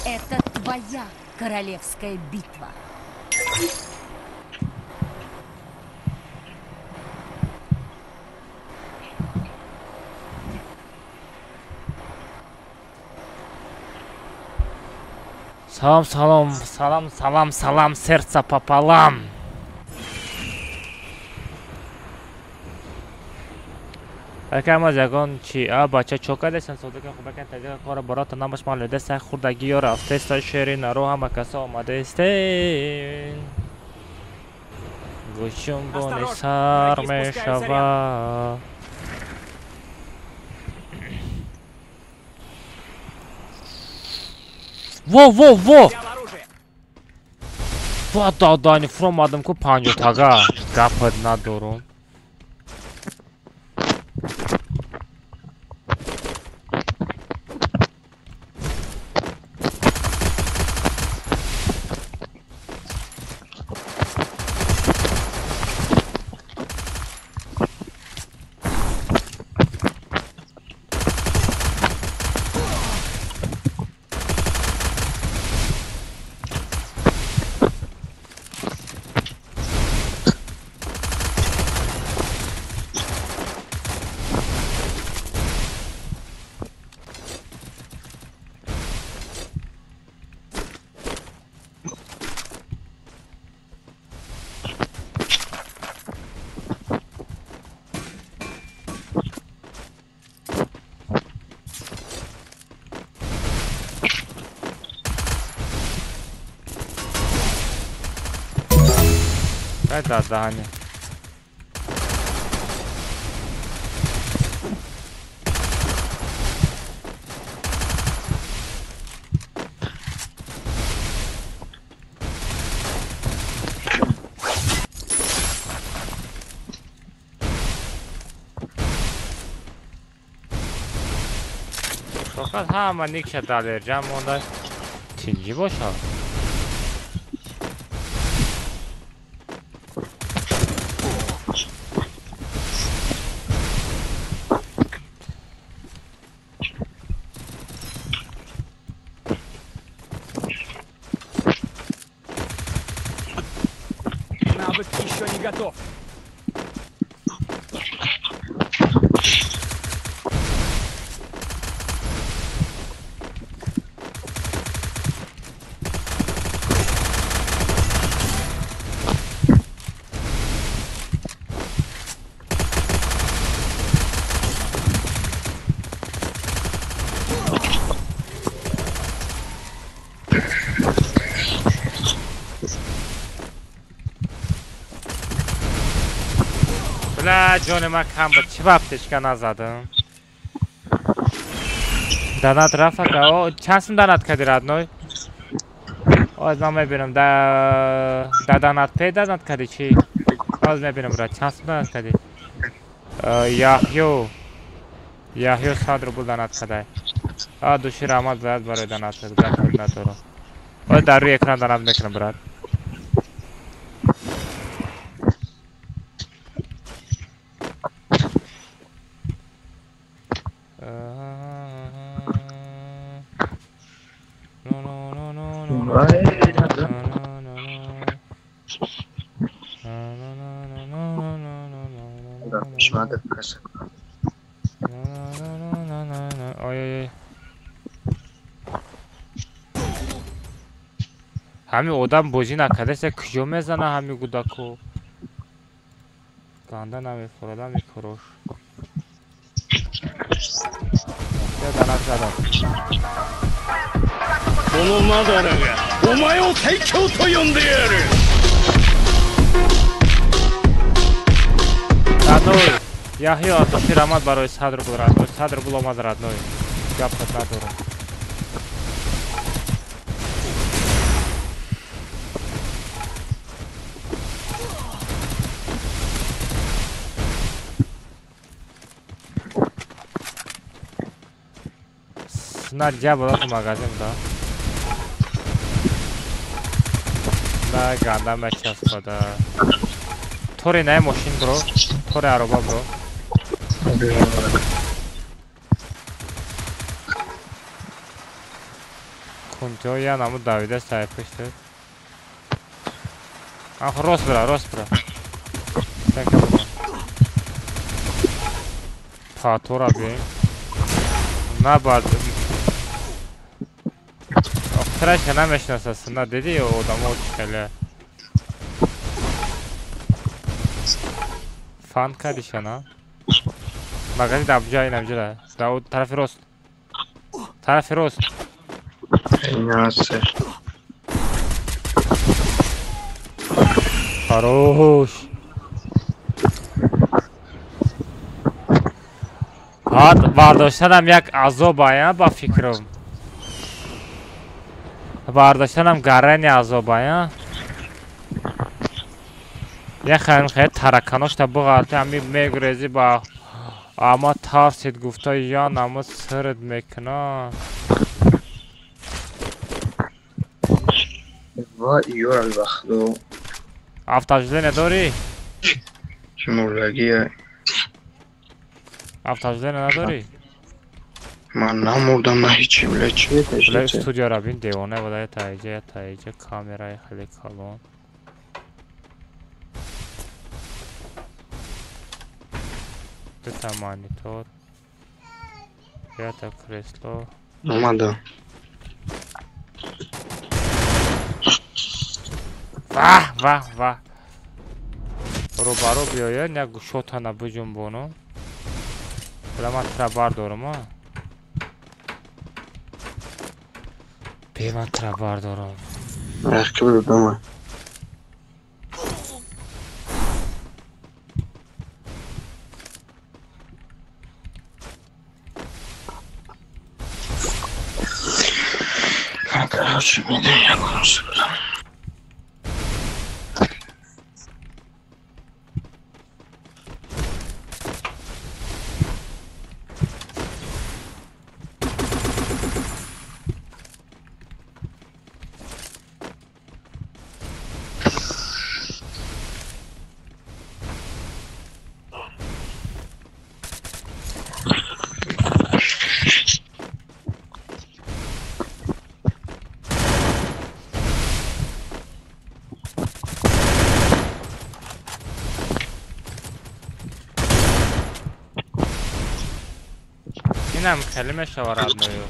Это твоя королевская битва. Салом, салом, салом, салом, салом, сердце пополам. Ака ма ягон чи а бача чока дестан содика хубакан таҷика кора барота намаш ман леда хурдаги ё рафтеста шери наро ҳама каса омадестен. Гӯшум бони сар мешава. Во, во, во! Во, дадани фуромадам ку панҷотага. Гапат надорум. Дай даданя. Фақат ҳама никша далерҷам монда тинҷӣ бошад. Навык еще не готов. Бля, ҷони ман кам буд. Чӣ вақтишка назадам? Донат рафт ака. О, чанд сум донат кардӣ, родной? Оз ман мебинам. Да донат пей донат кардӣ чӣ? Оз мебинам, брат. Чанд сум донат кардӣ? Яҳё. Яҳё 100 рубл донат кардай. А, души раҳмат, брат, барои донат. Гап надорам. Оз дар рӯи экран донат мекунам, брат. Ҳамин одам бозӣ накардаст, куҷо мезана ҳамин гудаку? Ганда намефурад ҳамин курош. Донат задам. Родной, Яҳё Атоши рамад барои 100 рубл, родной, 100 рубл омад, родной. Гапат надорам. На дьявола в магазин, да? Да, ганда мечаспада. Тори не мошин, бро. Тори ароба, бро. Кунҷо я наму давида сай пушт. Ах, рост бра, рост бра. Патора би. На бад. Сраша намешнаса, на диди одамо чӣ хеле. Фан кардиша, на? Магазин дар буҷа, ин амҷа да тарафи рост. Тарафи рост. Насер. Хорош. Ҳад бардоштанам як азоб ая ба фикрам. Бардоштанам гарани азоб ая. Я хайм хай тараканошта буғалти ами мегрези ба ама тарсид гуфта ян ама сирд мекуна. Ва ёра бахдо. Автождение дорӣ? Чӣ мурдагия? Автождение надорӣ? Ман намурдам на ҳичи, бля, чӣ Бля, студияро бин, девона буда, таиҷа, таиҷа, камераи хеле калон. Дута монитор. Ята кресло. Омада. Ваҳ, ваҳ, ваҳ. Рӯбарӯ биёяд, як гӯшотана биҷунбону. Бля, ман тра бардорам, а? Бе, ман тра бардорам. Ах, ки бидама. Короче, меня я Инам хеле мешава родною.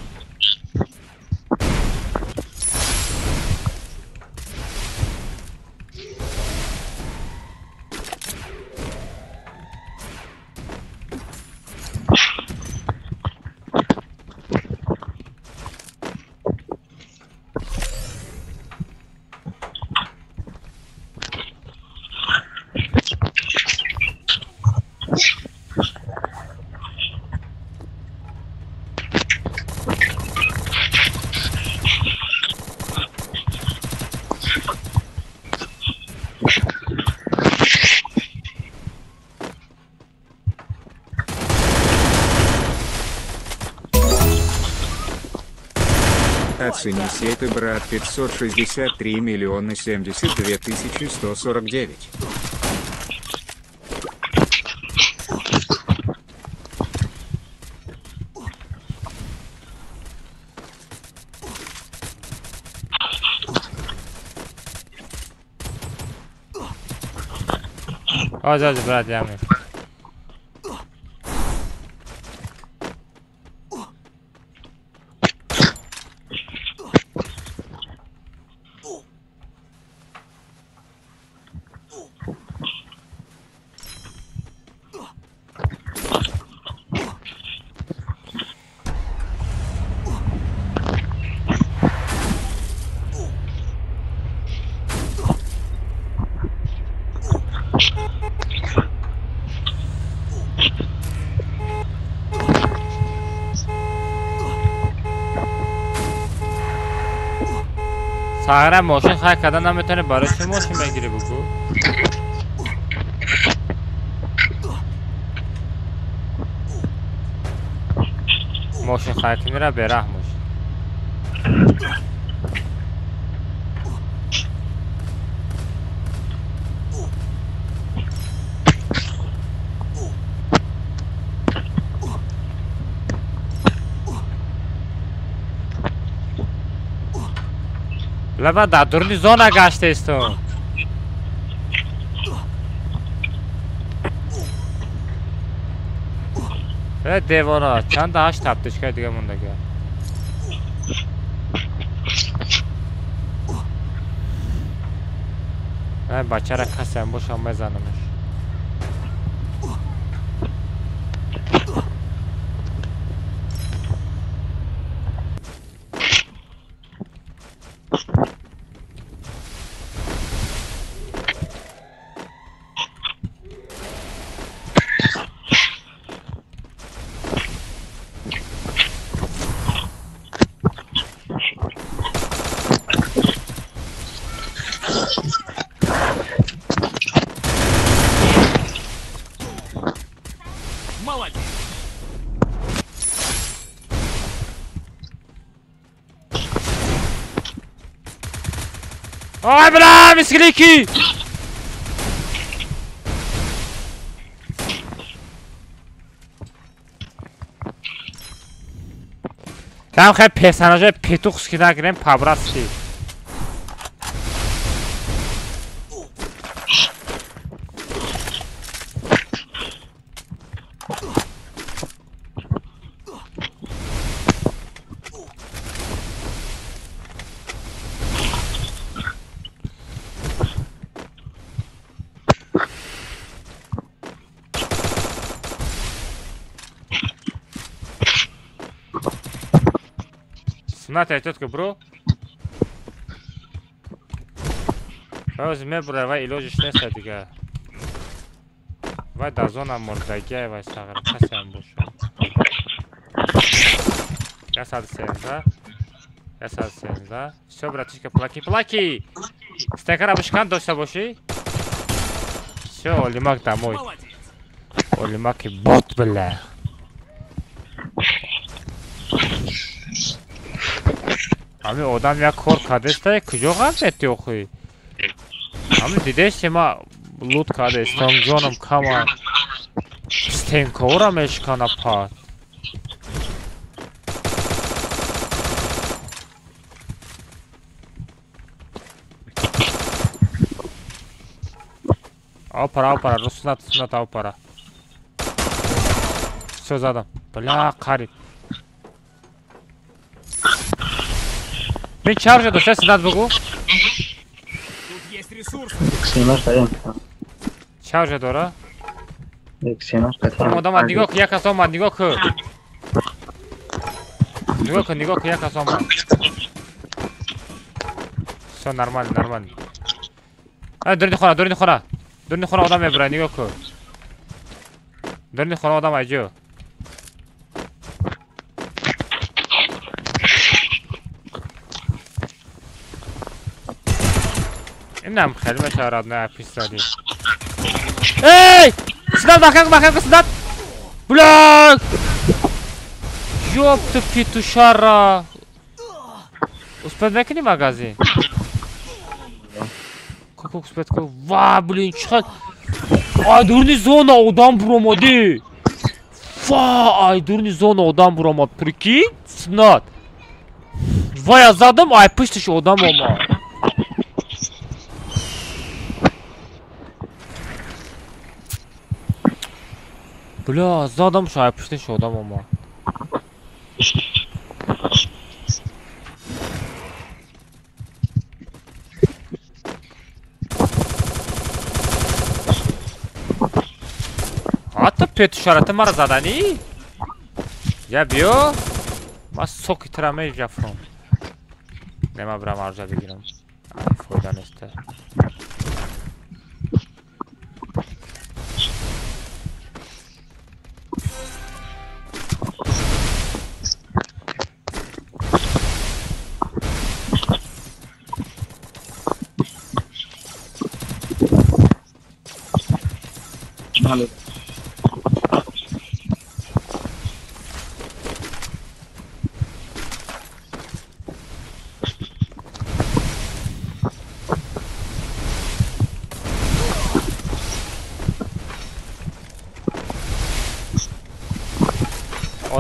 Оцени сеты, брат, 563 миллиона 72 тысячи 149. Оз, оз, брат, я ми. Сагра мошин хай карда наметавонӣ, барои чӣ мошин мегирӣ бугӯ? Мошин хай кунира бераҳм бош. Лаба дар дуруни зона гаштаистум. Э, девона, чанда ҳашт таптишкаи дига мондага. Бачара касеам бошам мезанамаш. Ой, бля, мисклики! Там хай персонажа петух скина гирем по-братски. На тетка, бро. Боз мебура вай илоҷиш неста дига. Вай дар зона мурдагиай вай сағир касеам боша. 117. 117. Всё, братишка, плаки, плаки. Стекара бишкан дошта бошӣ? Всё, Олимак домой. Олимаки бот, бля. Ами одам як кор кардеста, куҷо ғафлети охи? Ами дидести ма лут кардестам, ҷоном кама. Стенкора мешкана пад. Опара, опара, Руснат, Руснат, опара. Всё задам. Бля, қариб. Бин чаржа дошта сидат бугу? Чаржа дора? Одама нигоҳ ку, як кас омад, нигоҳ ку. Нигоҳ ку, нигоҳ ку, як кас омад. Всё нормально, нормально. Дурни хона, дурни хона. Дурни хона одам мебурад, нигоҳ ку. Дурни хона одам айҷо. Инам хеле мешавад на пистолет. Эй! Сюда, махак, махак, сюда! Бля! Ёб ты петушара! Успел мекунӣ магазин? Как успел? Ва, блин, чӣ Ай, дурни зона одам буромадӣ! Ва, ай, дурни зона одам буромад. Прикинь, снат. Ва, я задам, ай, пуштиш одам омад. Бля, задам шай пуштиш одам омад. Ҳатто петушарата мара заданӣ? Я биё. Ма соки тра меҷафром. Не, ма бирам арҷа бигирам. Фоида неста.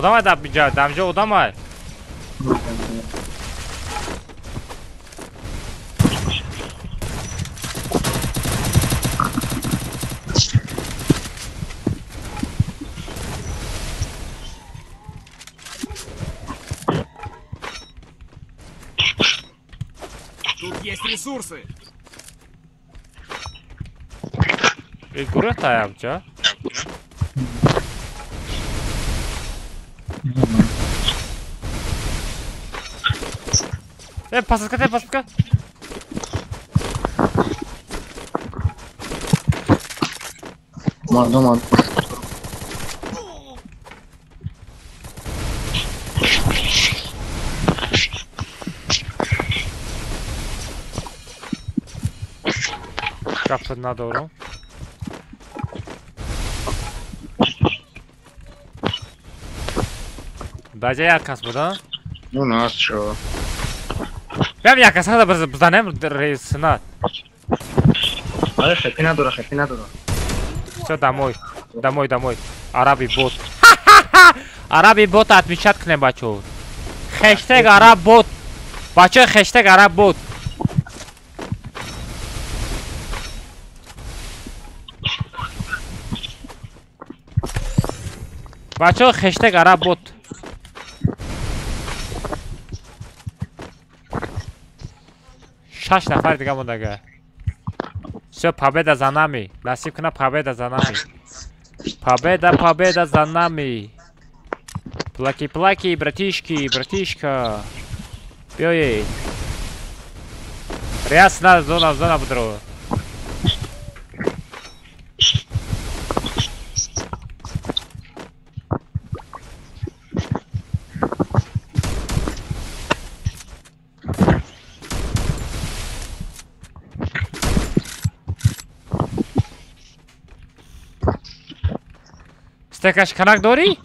Одамай да биҷа, дамҷа одамай. Тут есть ресурсы. Гурӯҳ таябҷа? Посадка, посадка. Мардум. Гапт надорам. Баҷа як кас буда? Ну нас чо. Бям як кас ҳада бизанем рейсинат. Аре хепи надора, хепи надора. Всё, домой. Домой, домой. Араби бот. Араби бот отмечать кунем бачо. Хэштег араб бот. Бачо хэштег араб бот. Бачо хэштег араб бот. Шаш нафар дига мондага. Всё, победа за нами. Насиб куна, победа за нами. Победа, победа за нами. Плаки, плаки, братишки, братишка. Биёед. Ряс на зона, зона будро. Стекаш канак дорӣ?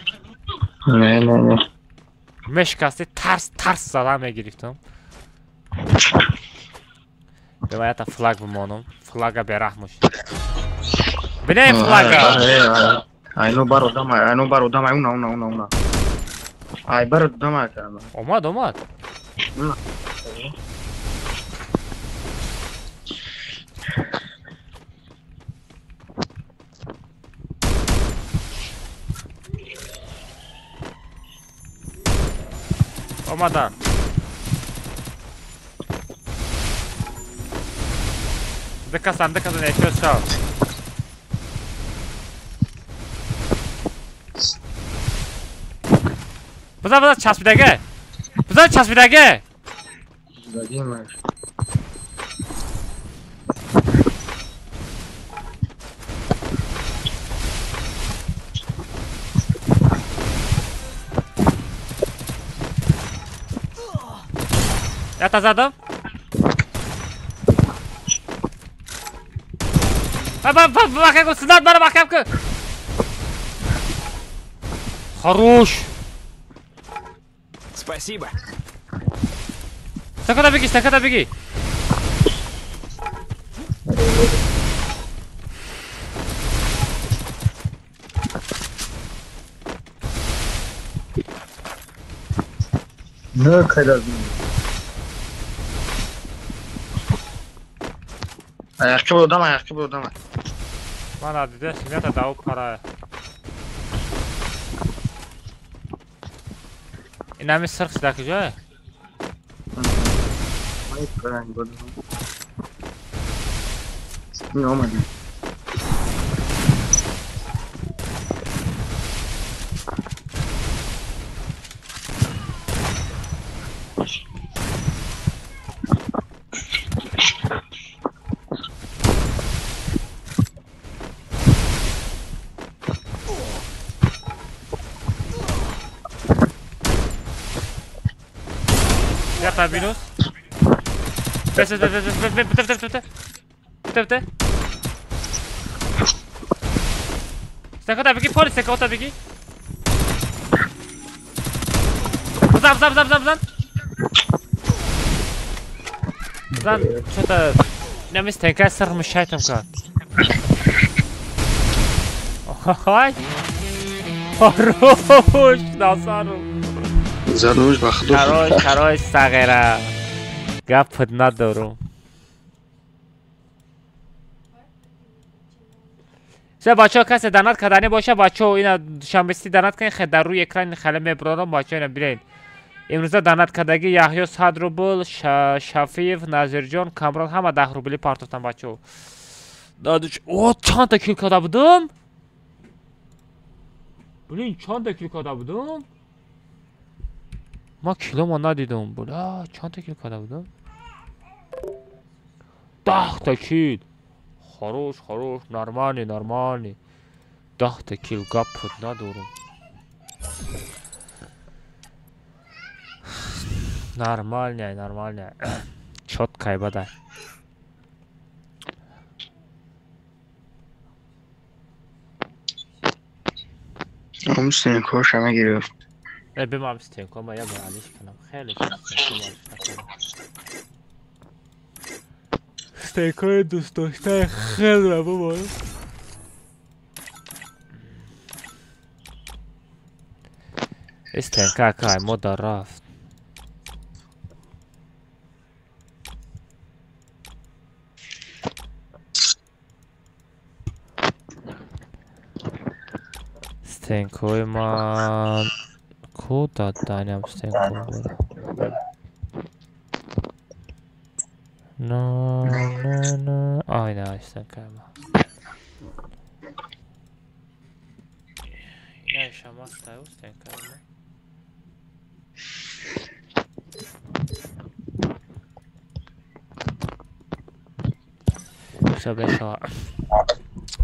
Не, не, не. Мешикасти тарс тарс зада мегирифтам. Беваята флаг бимонам. Флага бераҳм шуд. Бинем флага. Айно бар одам, айно бар одам, уна, уна, уна, уна. Ай бар одам айкама. Омад, омад. Омадан. Декасан, декасан, эҳтиёт шав. Бизан, бизан, часпидаге. Бизан, часпидаге. Ята задам. Ба, синат мара маҳкам кун. Хорош. Спасибо. Стакада беги, стакада беги. Не кайда. Аяқчи будам, аяқчи будам. Мана дида симята дав пара. Инами сирх сида куҷое? Омадем. Минус. Бес, бес, бес, бес, бес, бес, бес, бес, бес, бес. Стекота беги, поли, стекота беги. Бизан, бизан, бизан, бизан, бизан. Бизан, что-то... Нами стенка сырмы шайтом кард. Ой! Хорош, насару. Задумаш ба худо. Хорош, хорош, сағира. Гап надорум. Се бачаҳо касе донат кардани боша, бачаҳо ина душанбеси донат кунед, хе дар рӯи экран хеле мебарорам, бачаҳо ина бинед. Имрӯза донат кардаги Яҳё 100 рубл, Шафиев, Назирҷон, Камрон ҳама 10 рубли партофтан бачаҳо. О, чандта кил карда будам? Блин, чандта кил карда будам? Ман килома надидам. Бля, чандта кил карда будам? 10 та кил. Хорош, хорош, нормальный, нормальный. 10 та кил, гап надорам. Нормальный, нормальный. Чёткай бадай. Ам стенко шама гирифт. Бимам стенко, ма я бо алиш кунам. Хеле стенкои дӯстдоштаи хеле бобо. Стенка кай модар рафт. Стенкои ман ку даданям стенко на на на ай на стенкои ман инаишам астаю стенкои ман. Беша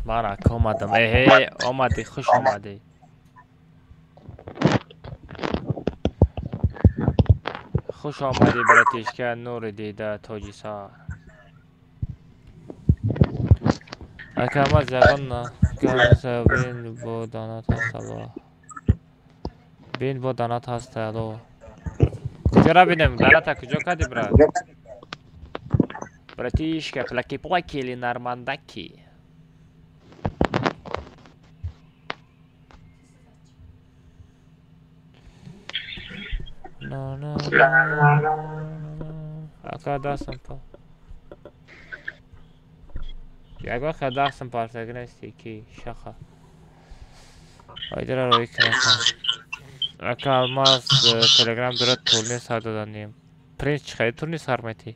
ман ака омадам. Эҳе, омадӣ, хуш омадӣ. Хуш омадӣ, братишка, нури дида, тоҷисар. Ака, ман ягон бин бо данат ҳаст, алло. Бин бо данат ҳаст, алло. Куҷора бинем? Даната куҷо кардӣ, брат? Братишка, плаки-плаки или нормандаки? Ака дастам па. Ягон хел дастам партаг нести ки шаха. Айдара рӯй кунам. Ака Алмаз Телеграм дорад турнир сар доданем. Принц чӣ хеле турнир сар метӣ?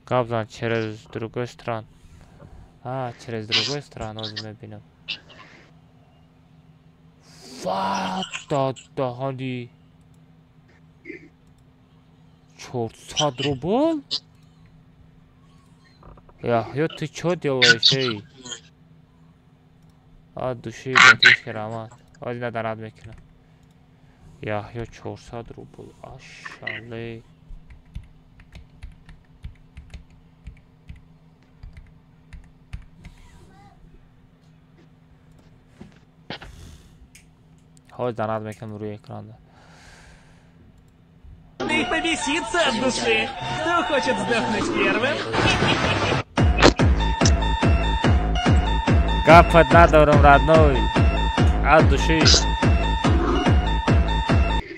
Гап зан через другой стран. А, через другой стран ҳозир мебинам. Ва даҳани 400 рубл? Яхё, ты чё делаешь, эй? От души, братишка, раҳмат. Ҳозир надарад мекунам. Яхё 400 рубл. Ашале. Ҳозир данад мекунам рӯи экранда. И побеситься от души. Кто хочет сдохнуть первым? Гапат надорам, родной. От души.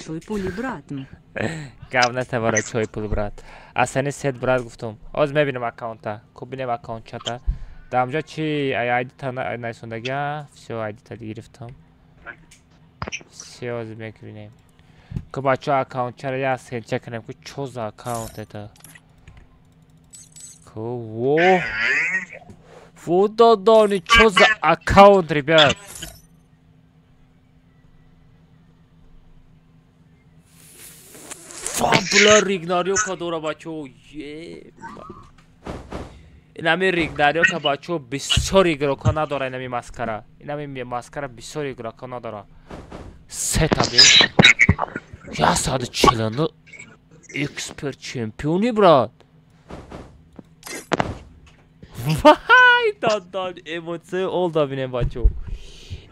Чой пули, брат. Гап нестабара чой пули, брат. Асани сет брат гуфтум. Ҳозир мебинам аккаунта. Ку бинем аккаунтчата. Дар онҷо чи айдита найсондагия? Всё, айдита гирифтам. Всё, ҳозир мебинем. Ку бачаҳо аккаунтчаро як сенча кунем. Ку чо за аккаунт это? Ку во. Во додони, чо за аккаунт, ребят? Фа, бля, Ригнарёка дора, бачаҳо. Ема. Инами Ригнарёка, бачаҳо, бисёр игрока надора инами маскара. Инами маскара бисёр игрока надора. Сета бин. 149 эксперт чемпиони, брат. Вай, дадан, эмоция олда бинем, бачаҳо.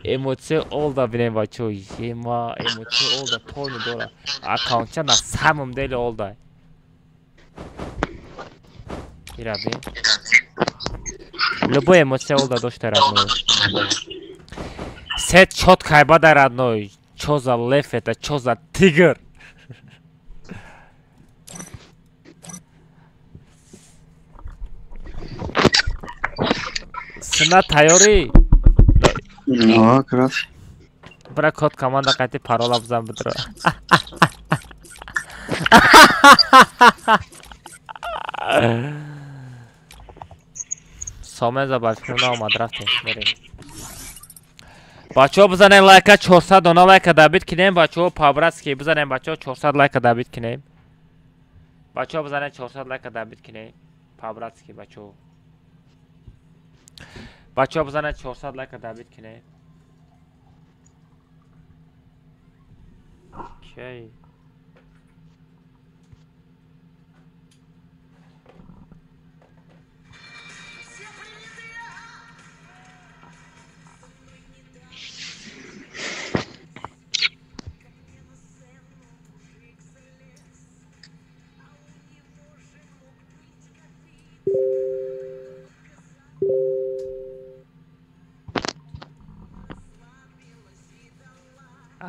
Эмоция олда бинем, бачаҳо. Ема, эмоция олда полный дора. Аккаунтча на самом деле олда. Ира бин. Любой эмоция олда дошта, родной. Сет чёткай бада, родной. Чё за лев это? Чё за тигр? Сина тайёрӣ? Крас. Бра код команда қайти парола бизан бидро. Сомеза ба фикр наомад, рафтем, мерем. Бачаҳо бизанем лайка, 400 дона лайка добить кинем, бачаҳо по-братски бизанем, бачаҳо 400 лайка добить кинем. Бачаҳо бизанем 400 лайка добить кинем. По-братски бачаҳо. Бачаҳо бизанем 400 лайка добить кинем. Окей.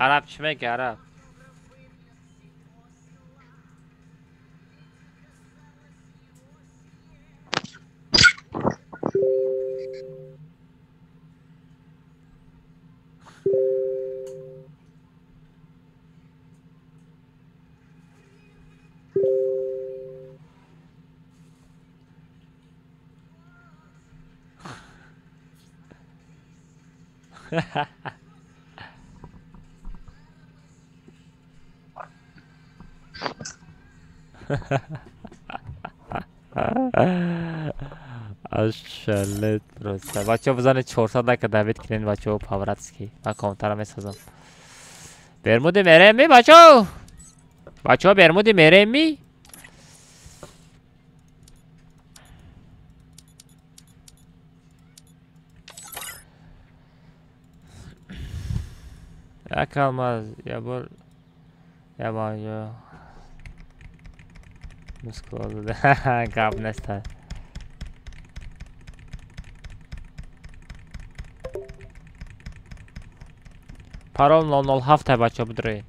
Араб чӣ меги, араб? Ашалет просто. Бачаҳо бизанед 400 лайка добить кунед, бачаҳо по-братски. Ман комментарро месозам. Бермуди мерем ми, бачаҳо? Бачаҳо бермуди мерем ми? Як алмаз, я бор я бо мускула зада. Гап неста. Парол 007 бачаҳо бидроед.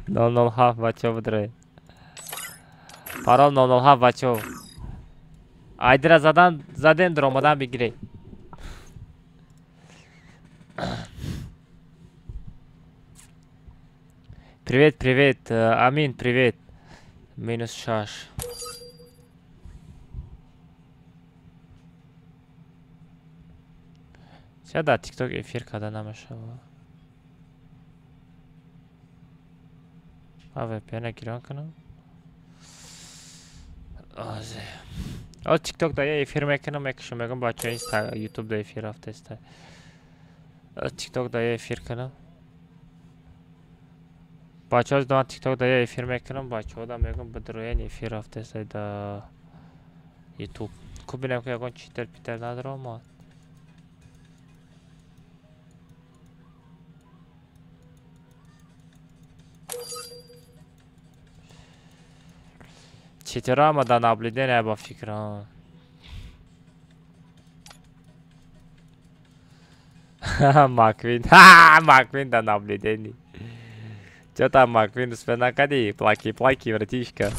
Нол ҳафт бачаҳо бидроед. Парол 007 бачаҳо. Айдира задан задем даромадан бигиред. Привет, привет, Амин, привет. Минус 6. Ча дар TikTok эфир карда намешавад? Ман VPN-а гирён кунам? О, TikTok да я эфир мекунам, мекушам, мегӯям бачаҳо Инста, YouTube да эфир рафтеста. TikTok да я эфир кунам. Бачаҳо ман TikTok да я эфир мекунам, бачаҳо да мегӯям бидроен эфир рафтеста да YouTube. Ку бинам ки ягон читер питер надаромад. Читера ама да наблюдение ба фикрам. Маквин, Маквин да наблюдение. Чё там, Маквин, успел накади? Плаки, плаки, братишка.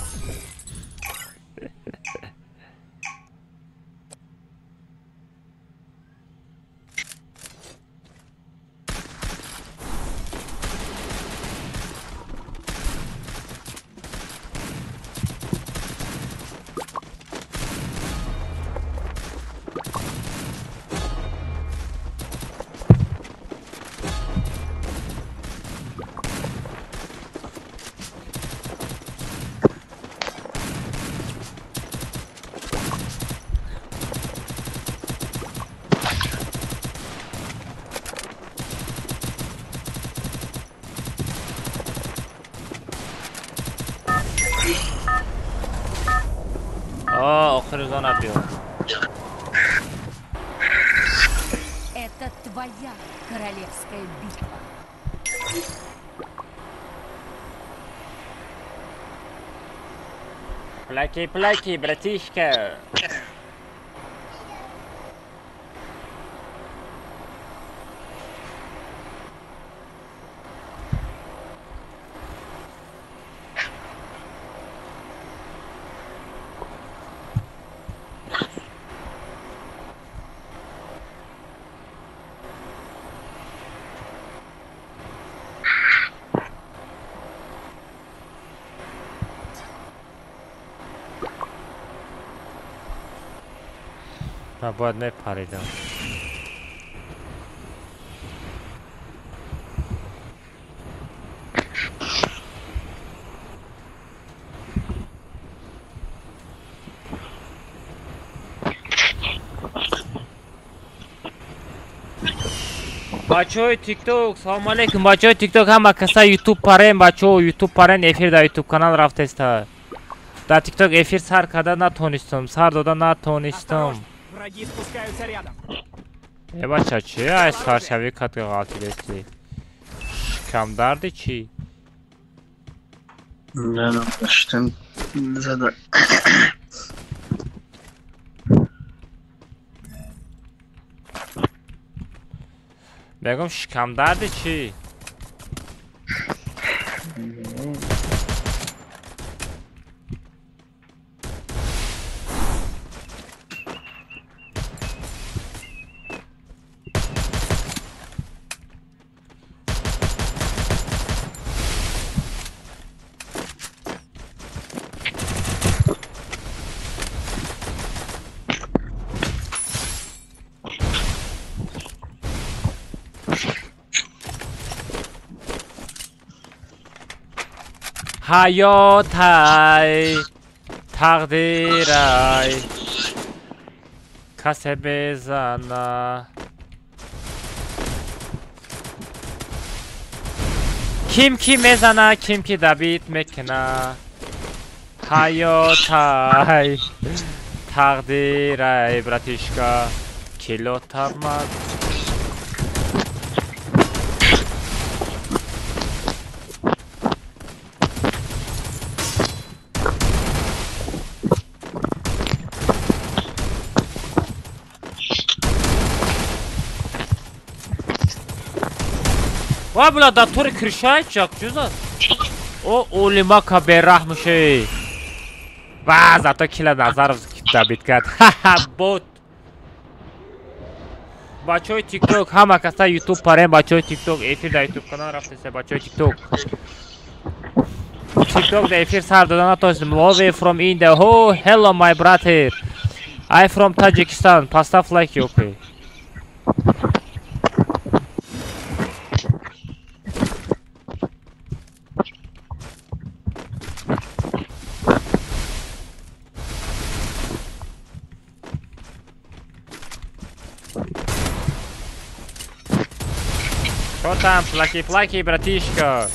Это твоя королевская битва. Плаки, плаки, братишка. Ман бояд мепаридам. Бачаҳои ТикТок, салом алейкум. Бачаҳои ТикТок ҳама каса YouTube парен, бачаҳо YouTube парен, эфир дар YouTube канал рафтеста. Дар ТикТок эфир сар карда натонистам, сар дода натонистам. Враги спускаются рядом. Э бача, чи ай саршавӣ катга ғалтидести? Шикамдарди чи? Не, доштам зада. Мегум шикамдарди чи? Ҳаётай тақдирай касе безана. Ким ки мезана, ким ки дабит мекуна. Ҳаётай тақдирай братишка килотамад. Ва бля, да тури кришай чак чуза. О, олимака бераҳмши. Ва, зато кила Назаров добит кард. Ха-ха, бот. Бачаҳои TikTok, ҳама каса YouTube парен, бачаҳои TikTok, эфир дар YouTube канал рафтеса, бачаҳои TikTok. TikTok дар эфир сар дода натонистем. Love from India. Ho, hello my brother. I from Tajikistan. Поставь лайки, окей. Что там, плаки-плаки, братишка?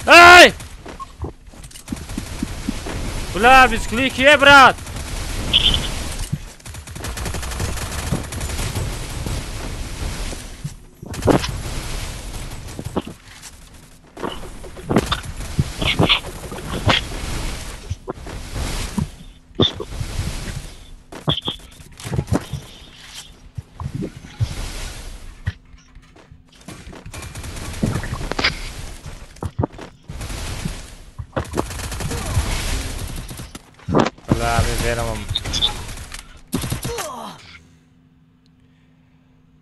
Эй! Бля, без клики, брат!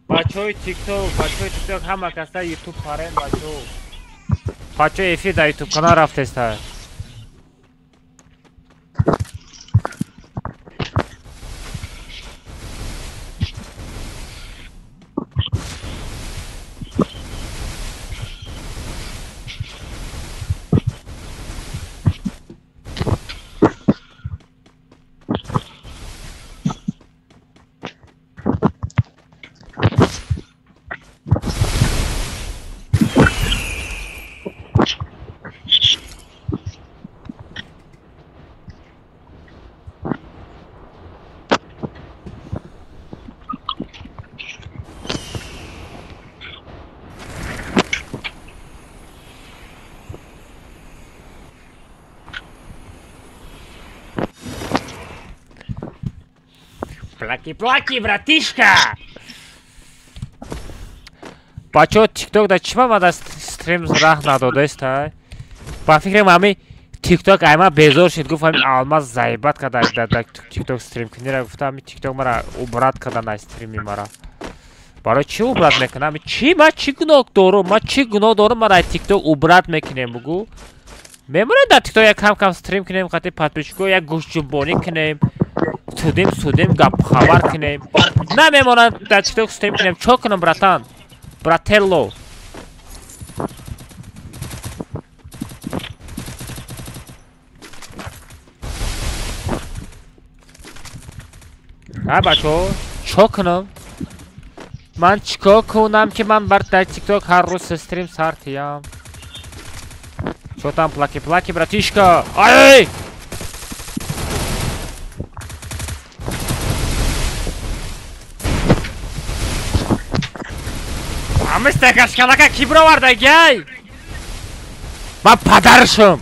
Бачаҳои TikTok, бачаҳои TikTok ҳама каса YouTube парен, бачаҳо. Бачаҳо эфир дар YouTube канал рафтеста. Плаки-плаки, братишка! Бачаҳо TikTok да чӣ мада стрим раҳ надодаст, ҳа? Ба фикрам ҳами TikTok айма безор шуд, гуфт ҳами Алмаз заебать карда дар TikTok стрим кунира, гуфта ҳами TikTok мара убрать карда на стрими мара. Барои чӣ убрат мекунам? Чӣ? Ман чӣ гуноҳ дорам? Ман чӣ гуноҳ дорам? Ман ай тикток убрат мекунем, бугу. Мемонем дар тикток як кам кам стрим кунем, қати подписчико як гӯшҷунбонӣ кунем. Судим судим гап хабар кунем. Намемонам дар тикток стрим кунем. Чо кунам, братан? Брателло. Ҳа бачаҳо, чо кунам? Ман чикор кунам ки ман бар дар тикток ҳар рӯз стрим сар тиям? Чо там плаки плаки, братишка? Ай! Ҳамиста кашкалака ки бировардагай? Ман падаршум.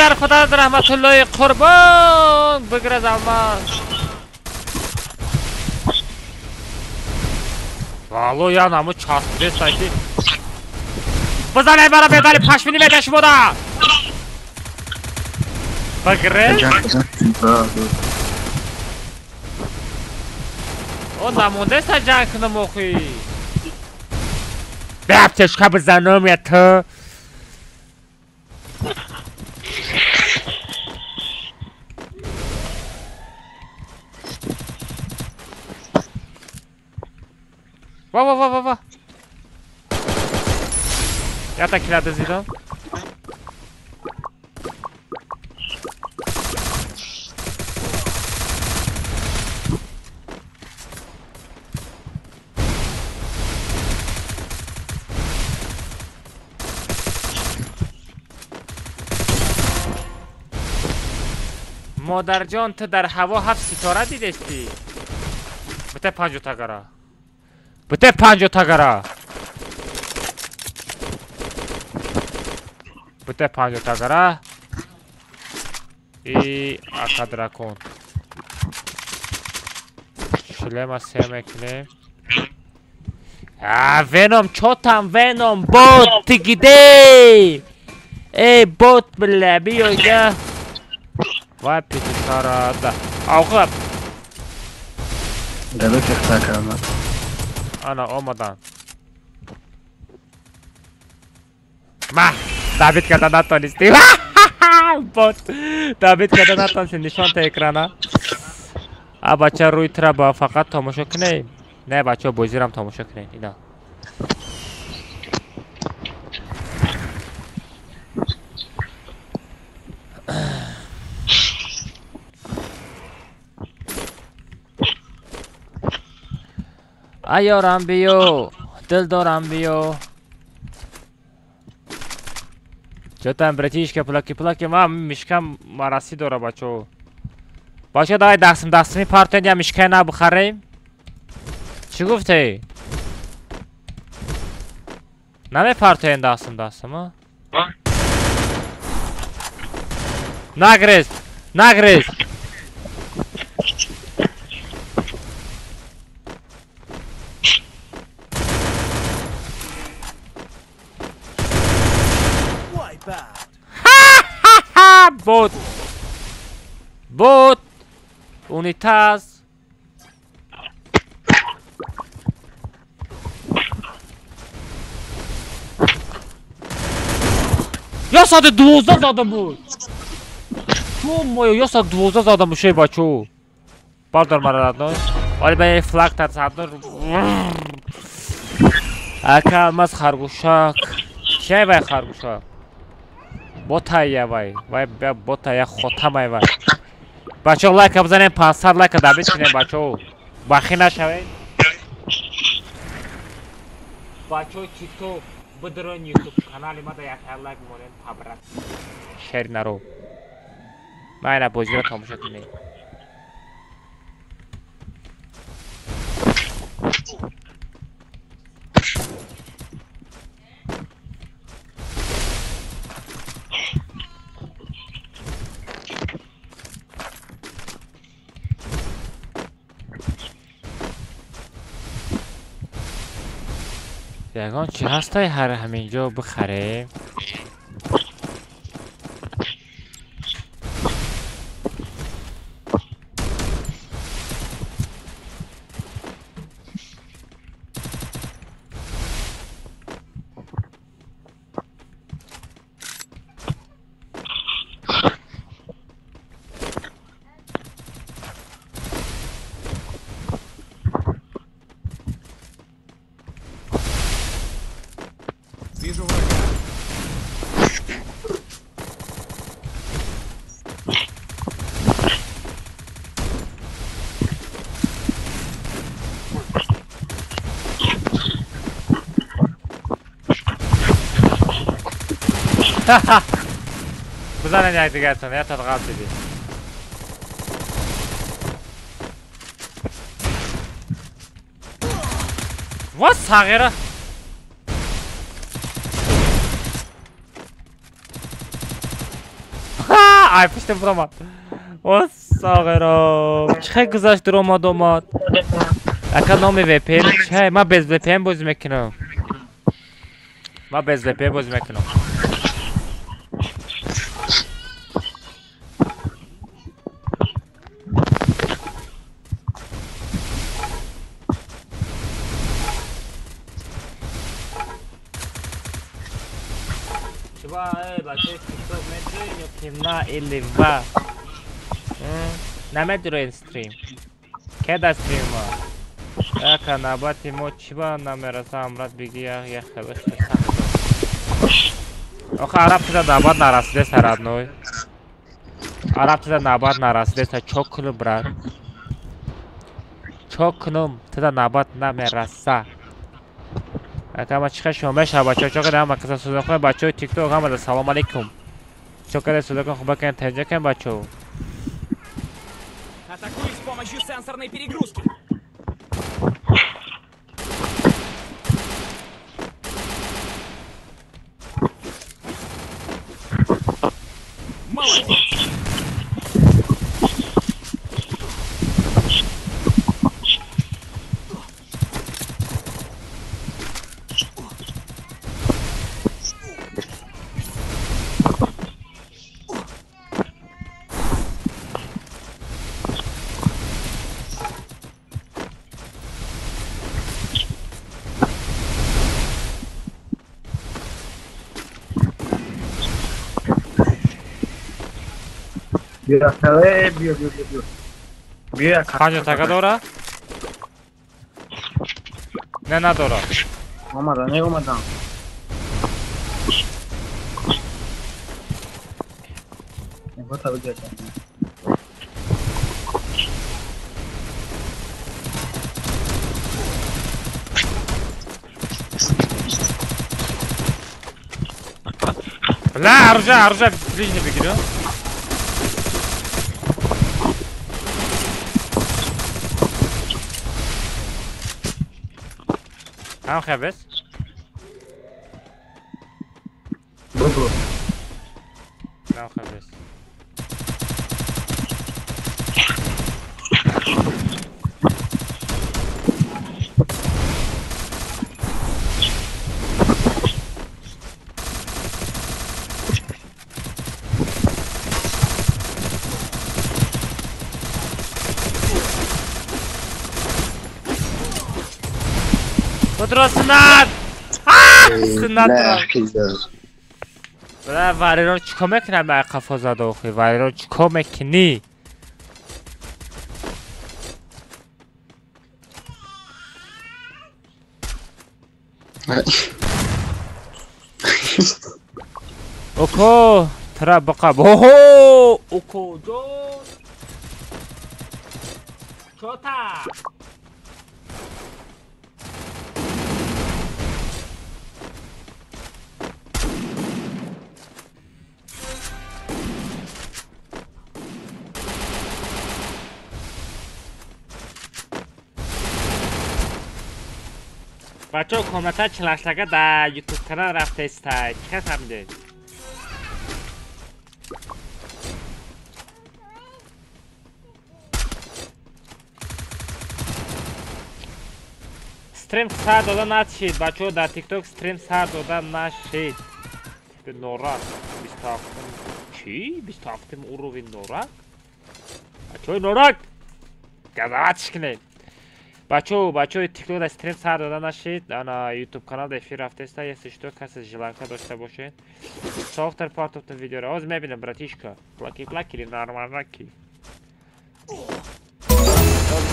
Дар худо раҳматуллоҳи қурбон биграз алмаз. Вало я наму часпида ки. Бизанай бара бедали пашмини меда шумода. Бигрез? О намондаста ҷанг кунам охи. Бе аптечка бизанам я ту. Ва ва ва ва ва. Я так киля дизидам. Модарҷон, ту дар ҳаво ҳафт ситора дидестӣ? Бите панҷо тагара. Бите панҷо тагара. Бите панҷо тагара. И ака дракон. Шлема се мекунем. А, Веном, чо там, Веном? Бот, ты где? Эй, бот, бля, биёйда. Вай, петушара, да. Ауха. Далек ихта кардам. Ана омадан. Ма, добить карда натонистӣ. Бот, добить карда натонистӣ. Нишон та экрана. А бача рӯи тура ба фақат тамошо кунем. Не, бачаҳо бозирам тамошо кунем. Ина. Аёрам биё, дил дорам биё. Чё там, братишка, плаки плаки, ма мишка мараси дора, бачо. Бачо, давай дастим дастими партен я мишкай на бихарем. Чӣ гуфтӣ? Намепартоен дастим дастим, а? Нагрез, нагрез. Бот. Бот. Унитаз. Я сади 12 задам буд. Ё-моё, я сади 12 задам буд, бачо. Бардор мара родной. Вале ба як флаг тар садор. Ака алмаз харгӯшак. Чай вай харгӯшак? Ботая вай. Вай ботая хотамай вай. Бачо лайка бизанем, 500 лайка добить кунем бачо. Бахӣ нашавед. Бачо TikTok бидурон YouTube канали ма да як лайк монем табрак. Шер наро. Майна бозиро тамошо кунед. Ягон чӣ ҳастай ҳар ҳамин ҷо бихарем? Вижу врага. Ха-ха! Бизанед якдигартон, я талғаб дидӣ. Ва сағира! Ай, пушта буромад. О, сағира! Чӣ хел гузашт дуромад омад? Ака номи VPN чӣ? Ман без VPN бозӣ мекунам. Ман без VPN бозӣ мекунам. На или ва намедуроен стрим. Кеда стрима? Ака набати мо чиба намераса амрат биги як хеле сахт. Охе араб тида набат нарасиде родной. Араб тида набат нарасиде чо кунум брат? Чо кунум тида набат намераса. Ака ма чихе шумо мешава бачаҳо чо када ҳама каса сӯза бачаҳои тикток ҳамада салом алейкум. Чо када сӯза хуб бакан таҷа кан бачаҳо. Атакую с помощью сенсорной перегрузки. Молодец. Биё. Панҷо така дора? Не надора. Омадан, не омадан. Бля, оружие, оружие, ближний бигирё. Ҳам хабес? Буду. Ҳам хабес. Сунат! Сунат! Бля, вариро чико мекунам ай қафо зада охи? Вариро чико мекунӣ? Око, тра бақаб. Охо! Око, ҷон! Чота! Бачаҳо комната 48 дар ютуб канал рафтаистай. Чӣ фаҳмидед? Стрим сар дода нашид, бачаҳо дар TikTok стрим сар дода нашид. Норак 27 чӣ? 27 уровень норак? Бачаҳои норак! Газаватш кунед. Бачаҳо, бачаҳои TikTok дар стрим сар дода нашид. Ана YouTube канал дар эфир рафтеста, если что касе желанка дошта бошед. Софтер партофтан видеоро. Ҳозир мебинам, братишка. Плаки плаки или нормальнаки.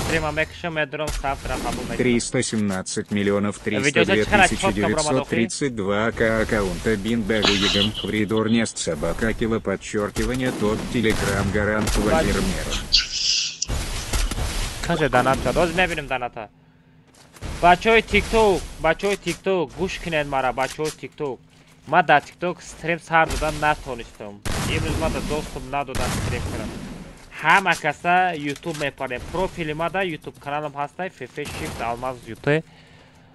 Стрима мекушам, медром завтра қабул мекунам. 317 миллионов 302 тысячи 932 аккаунта Бинбегу Егам Хвридор Нест Собака Кило подчеркивание топ Телеграм Гарант Владимир. Казе доната, доз мебинем доната. Бачаҳои TikTok, бачаҳои TikTok гӯш кунед мара, бачаҳои TikTok. Ма дар TikTok стрим сар додан натонистам. Имрӯз ма дар доступ надодам стрим кунам. Ҳама каса YouTube мепарем. Профили ма дар YouTube каналам ҳастай, FF Shift Алмаз YouTube.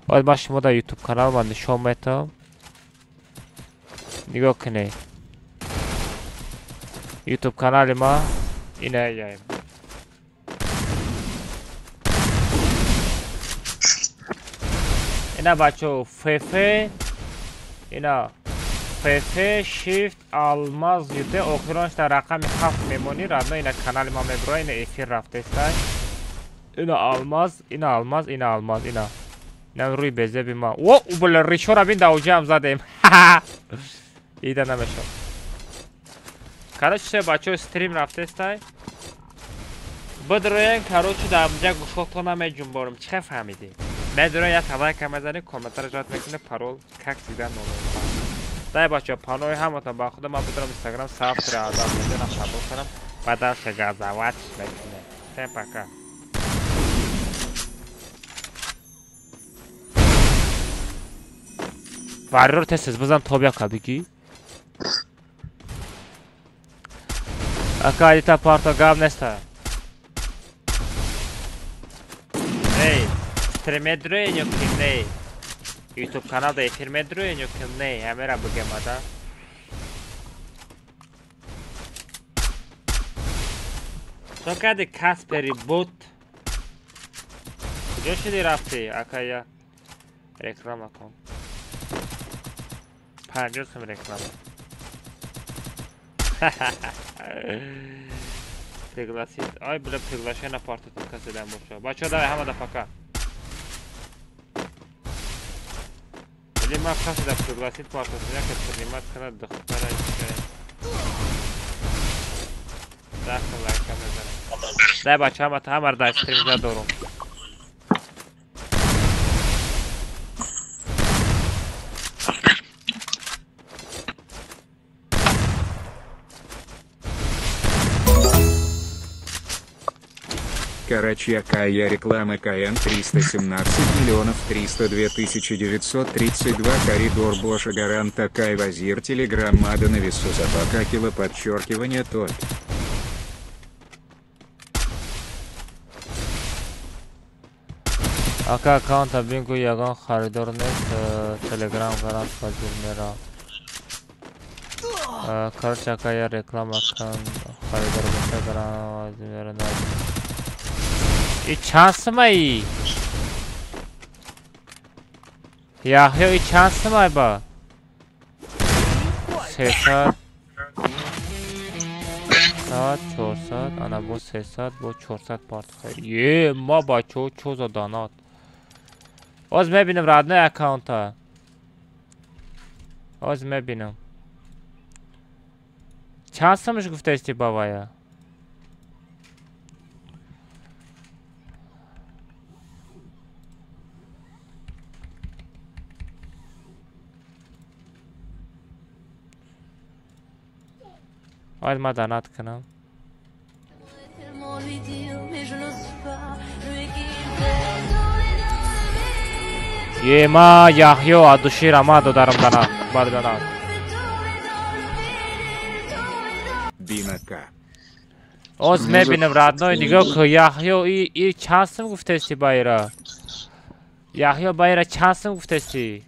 Ояд ма шумо дар YouTube канал ма нишон метавам. Нигоҳ кунед. YouTube канали ма ина яем. Ина бачаҳо FF ина FF Shift Алмаз YouTube охиронш дар рақами 7 мемонӣ, радно ина канали ма мебура, ина эфир рафтестай. Ина Алмаз, ина Алмаз, ина Алмаз, ина. Ина рӯи безеби ма. О, бля, ришора бин даоҷаам задем. Ида намешав. Короче, бачаҳо стрим рафтестай. Бидроен, короче, дар инҷа гӯшотона меҷунборам. Чӣ фаҳмидӣ? Медроен як лайка мезанӣ, комментар жат мекунӣ, парол как всегда номер. Дай бачаҳо, панои ҳаматон ба худо ман бидорам Инстаграм сафтра адам медонам қабул кунам ва дальше газават мекунем. Всем пока. Варрор тез бизан тобя кабики. Ака айта парто гап неста. Эй, стрим медроен ё ки не? YouTube канал да эфир медроен ё ки не? Ҳамера бигем ада. Чо кади Каспери бот? Куҷо шуди рафтӣ, ака я реклама кун. 50 сум реклама. Пригласит. Ай, бля, приглашение партотон касе дан боша. Бачаҳо, давай ҳама да пока. Вали ма касе да пригласит партотон, яке принимать кунад духтара ичка. Дахта лайка мезанам. Дай бачаҳо, ҳама ҳамаро дар стрим задорум. Короче, какая реклама КН 317 миллионов 302 тысячи 932 коридор Боша Гарант Акай Вазир Телеграм Мада на весу собака кило подчеркивание топ. Ака аккаунта бинку ягон харидор нест, Телеграм Гарант Вазир мера. Короче, акая реклама кан харидор боша Гарант Вазир мера. И чанд сумаи? Яҳё, и чанд сумай ба? 300 400, ана бо 300, бо 400 партхай. Е, ма бачаҳо чо за донат? Оз мебинам родной аккаунта. Оз мебинам. Чанд сумаш гуфтаисти бавая? Ояд ма донат кунам. Е, ма Яҳё адушира ма додарам донат, бад донат. Бинака. Оз мебинам родной, нигоҳ кун Яҳё и чанд сум гуфтаисти байра? Яҳё байра чанд сум гуфтаисти?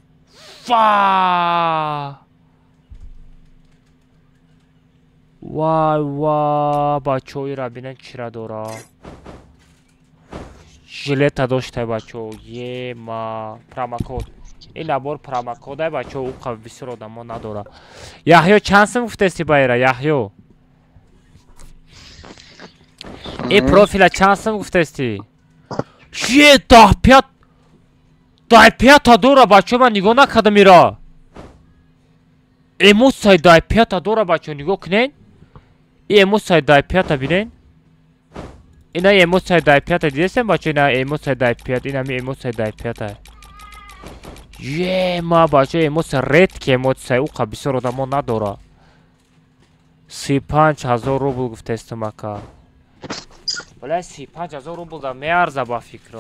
Фа! Вай ва, бачаҳо ира бинен чира дора. жилета доштай бачо. Ема промокод. Ин набор промокодай бачо, ӯ қабл бисёр одамо надора. Яҳё чанд сум гуфтести байра, Яҳё? Э профила чанд сум гуфтести? Е 15 дай пята дора бачо, ман нигоҳ накардам ира. Эмоцияи дай пята дора бачо, нигоҳ кунен. И эмоцияи дай пята бинен. Ина эмоцияи дай пята дидесем бачо, ина эмоцияи дай пята, ина эмоцияи дай пята. Ема бачо, эмоция редкий эмоция, ӯ қа бисёр одамо надора. 35 000 рубл гуфтестум ака. Бля, 35 000 рубл да меарза ба фикр.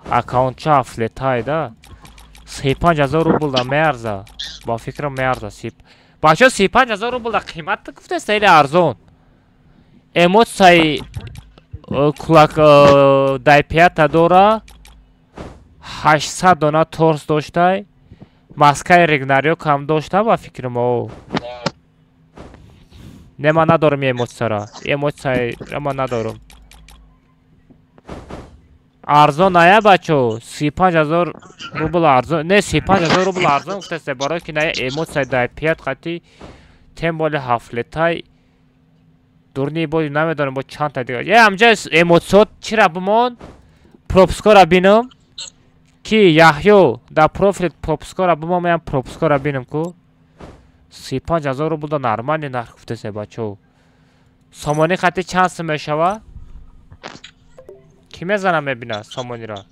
Аккаунтча флетай да. 35 000 рубл да меарза. Ба фикрам меарза. Бачо 35 000 рубл да қимат гуфтеста или арзон? Эмоцияи кулак дай пята дора. 800 дона торс доштай. Маскаи Рагнарёк ҳам дошта ба фикрам о. Не, ман надорам эмоцияра. Эмоцияра ман надорам. Арзон ая бачо, 35 000 рубл арзон. Не, 35 000 рубл арзон гуфтаст, барои ки на эмоция дай пят қати тем более ҳафлетай. Дурни бо намедонам бо чанд та дигар. Е амҷа эмоциот чира бимон? Пропускора бинам. Ки Яҳё дар профил пропускора бимон, ман пропускора бинам ку. 35 000 рубл да нормальный нарх гуфтаст бачо. Сомонӣ қати чанд сум мешава? Ки мезанам мебина сомониро?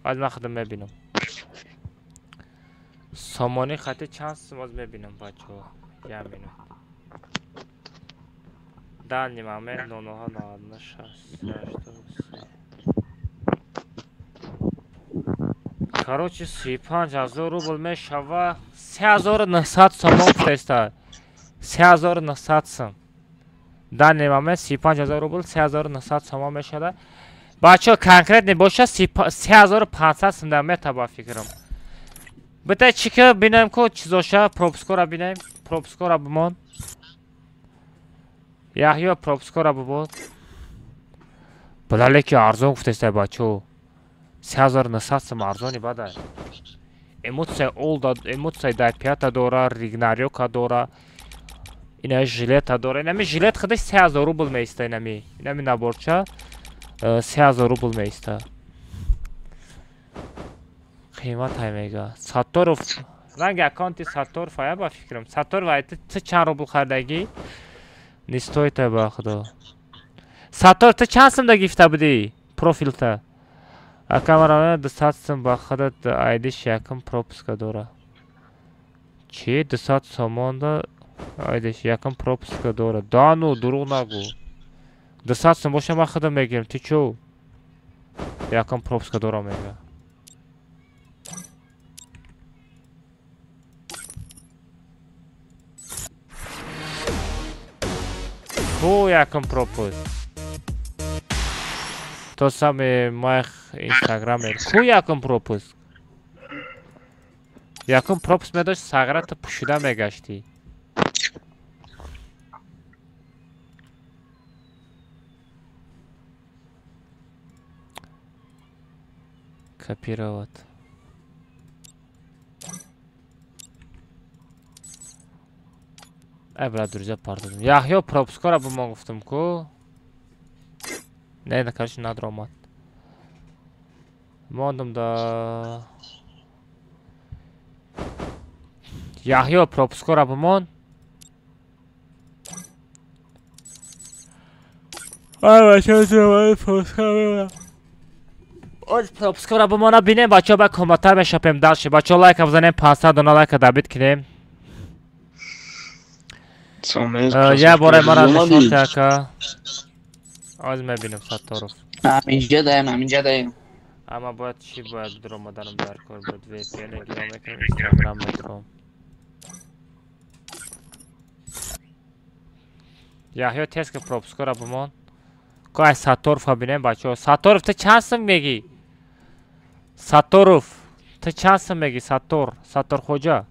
Аз ман худам мебинам. Сомонӣ қати чанд сум аз мебинам бачо. Я минут. Данный момент 00 6 8. Короче, 35 000 рубл мешава 3900 сомон гуфтеста. 3900 сум. Данный момент 35 000 рубл 3900 сомон мешава. Бачо конкретно боша 3500 сум да мета ба фикрам. Бита чика бинам ку чизоша пропускора бинем. Пропускора бимон. Яҳё пропускора бибод. Балале ки арзон гуфтеста бачо. 3900 сум арзони бадай. Эмоция олда, эмоция дай пята дора, Рагнарёка дора. Ина жилета дора. Инами жилет худаш 3000 рубл меиста инами. Инами наборча 3000 рубл меиста. Қимат ҳай мега. Сатторов ранги аккаунти Сатторов ая ба фикрам. Сатторов ай ту чанд рубл харидагӣ? Не стоит ба худо. Саттор ту чанд сум да гифта будӣ профилта? Акамара 200 сум ба худат айдиш якум пропуска дора. Чи 200 сомон да айдиш якум пропуска дора. Да ну дурӯғ нагӯ. 200 сум боша ман худам мегирам. Ту чӯ? Якум пропуска дора мега. Ку якум пропуск? То самый моих инстаграмер. Ку якум пропуск? Якум пропуск медошт сағрата пӯшида мегаштӣ. Копировать. Ай, брат, друзья, пардон. Яҳё пропускора ба ман гуфтам ку. Не, на короче, надромад. Мондам да. Яҳё пропускора бимон. Ай, бача, пропускора бимон. Оз пропускора бимона бинем, бача, ба комментар мешапем дальше. Бача, лайка бизанем, 500 дона лайка добит кунем. Я бора мара нишон ака. Аз мебинам Сатторов. Ҳаминҷа даем, ҳаминҷа даем. Ама бояд чӣ бояд дуромаданам дар кор буд? VPN гиром мекунам, Instagram мекунам. Яҳё тез ки пропускора бимон. Ко ай Сатторов бинем бачаҳо. Сатторов ту чанд сум мегӣ? Сатторов ту чанд сум мегӣ? Саттор, Саттор хоҷа.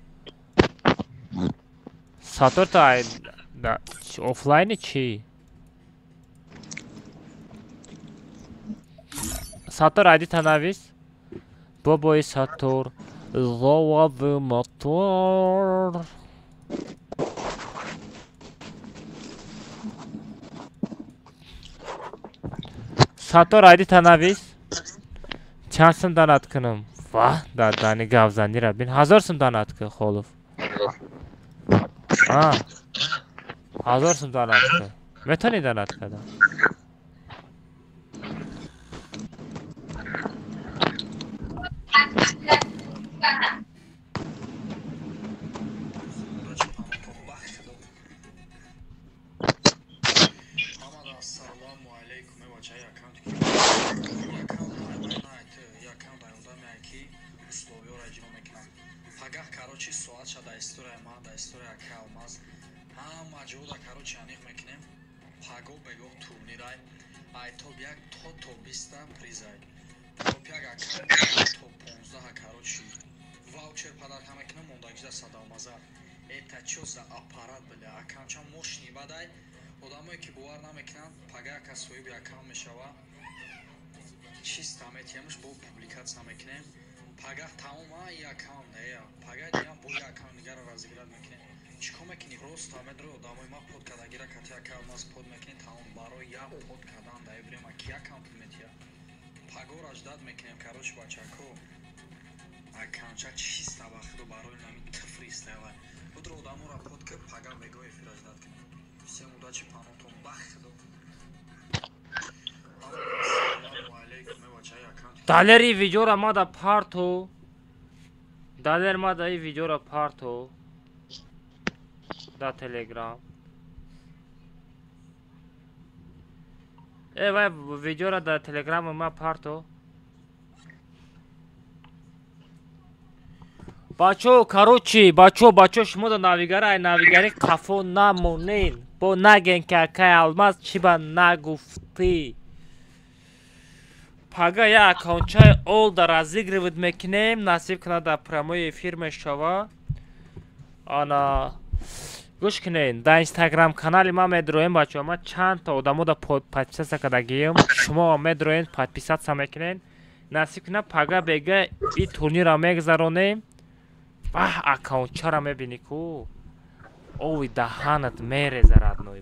Саттор ту ай офлайни чӣ? Саттор айдита навис. Бобои Саттор. Заводи мотор. Саттор айдита навис. Чанд сум донат кунам? Ваҳ, дадани гавзанира бин. 1000 сум донат кун, Холов. А. 1000 сум донат кун. Метавонӣ донат кардан? Далери видеора мада парту. Далер мада и видеора парту. Да Телеграм. Э вай видеора да Телеграм ма парту. Бачо, короче, бачо, бачо, шумо да навигара, ай навигари қафо намонен. Бо наген ки акай Алмаз чӣ ба нагуфтӣ. Пага я аккаунтчаи олда разыгрывать мекунем, насиб кунад дар прямой эфир мешава. Ана гӯш кунед, дар инстаграм канали ман медроем бачаҳо, ман чандта одамо да подписаться кардагием, шумо медроен подписаться мекунед. Насиб кунад пага бега и турнирро мегзаронем. Баҳ, аккаунтчаро мебинӣ ку. Ови даҳанат мереза родной.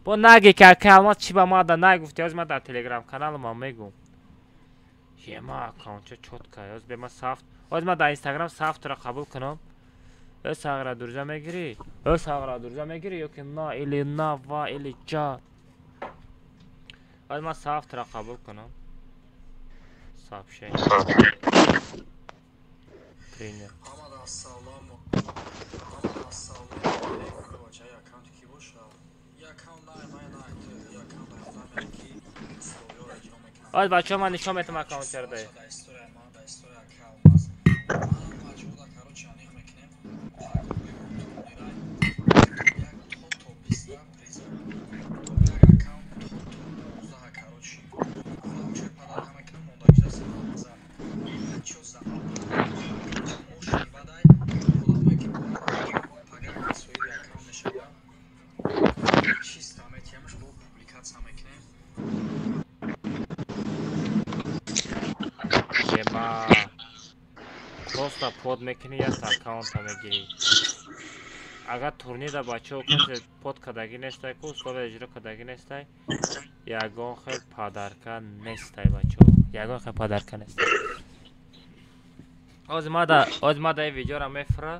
Бо наге ки акай Алмаз чӣ ба ман да нагуфтӣ, ҳозир ман дар телеграм каналам мегӯм. Ема аккаунтча чётка, ҳозир бе ман сафт, ҳозир ман дар инстаграм сафтро қабул кунам. Э сағра дурза мегирӣ? Э сағра дурза мегирӣ ё ки на или на ва или ҷа? Ҳозир ман сафтро қабул кунам. Сообщение. Тренер. Оз бачаҳо ман нишон метам аккаунтчаро дае. Просто под мекунӣ, як аккаунта мегирӣ. Агар турнирда бачаҳо касе под кардагӣ нестай ку, условия иҷро кардагӣ нестай, ягон хел подарка нестай бачаҳо. Ягон хел подарка нестай. Ҳозир ма да ин видеора мефра,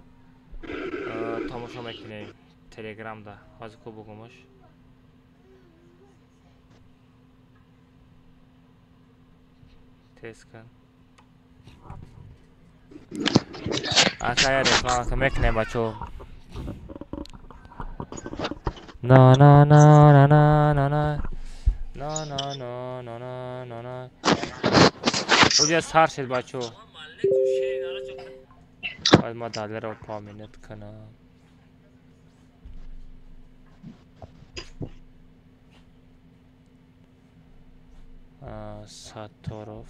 тамошо мекунем телеграмда. Ҳозир ку бугумаш. Тест кун. Ака я реклама мекунем бачаҳо. На на на на на на на на на на на на на на. Уҷа сар шид бачаҳо. Бояд ма далеро поминат кунам. Сатторов.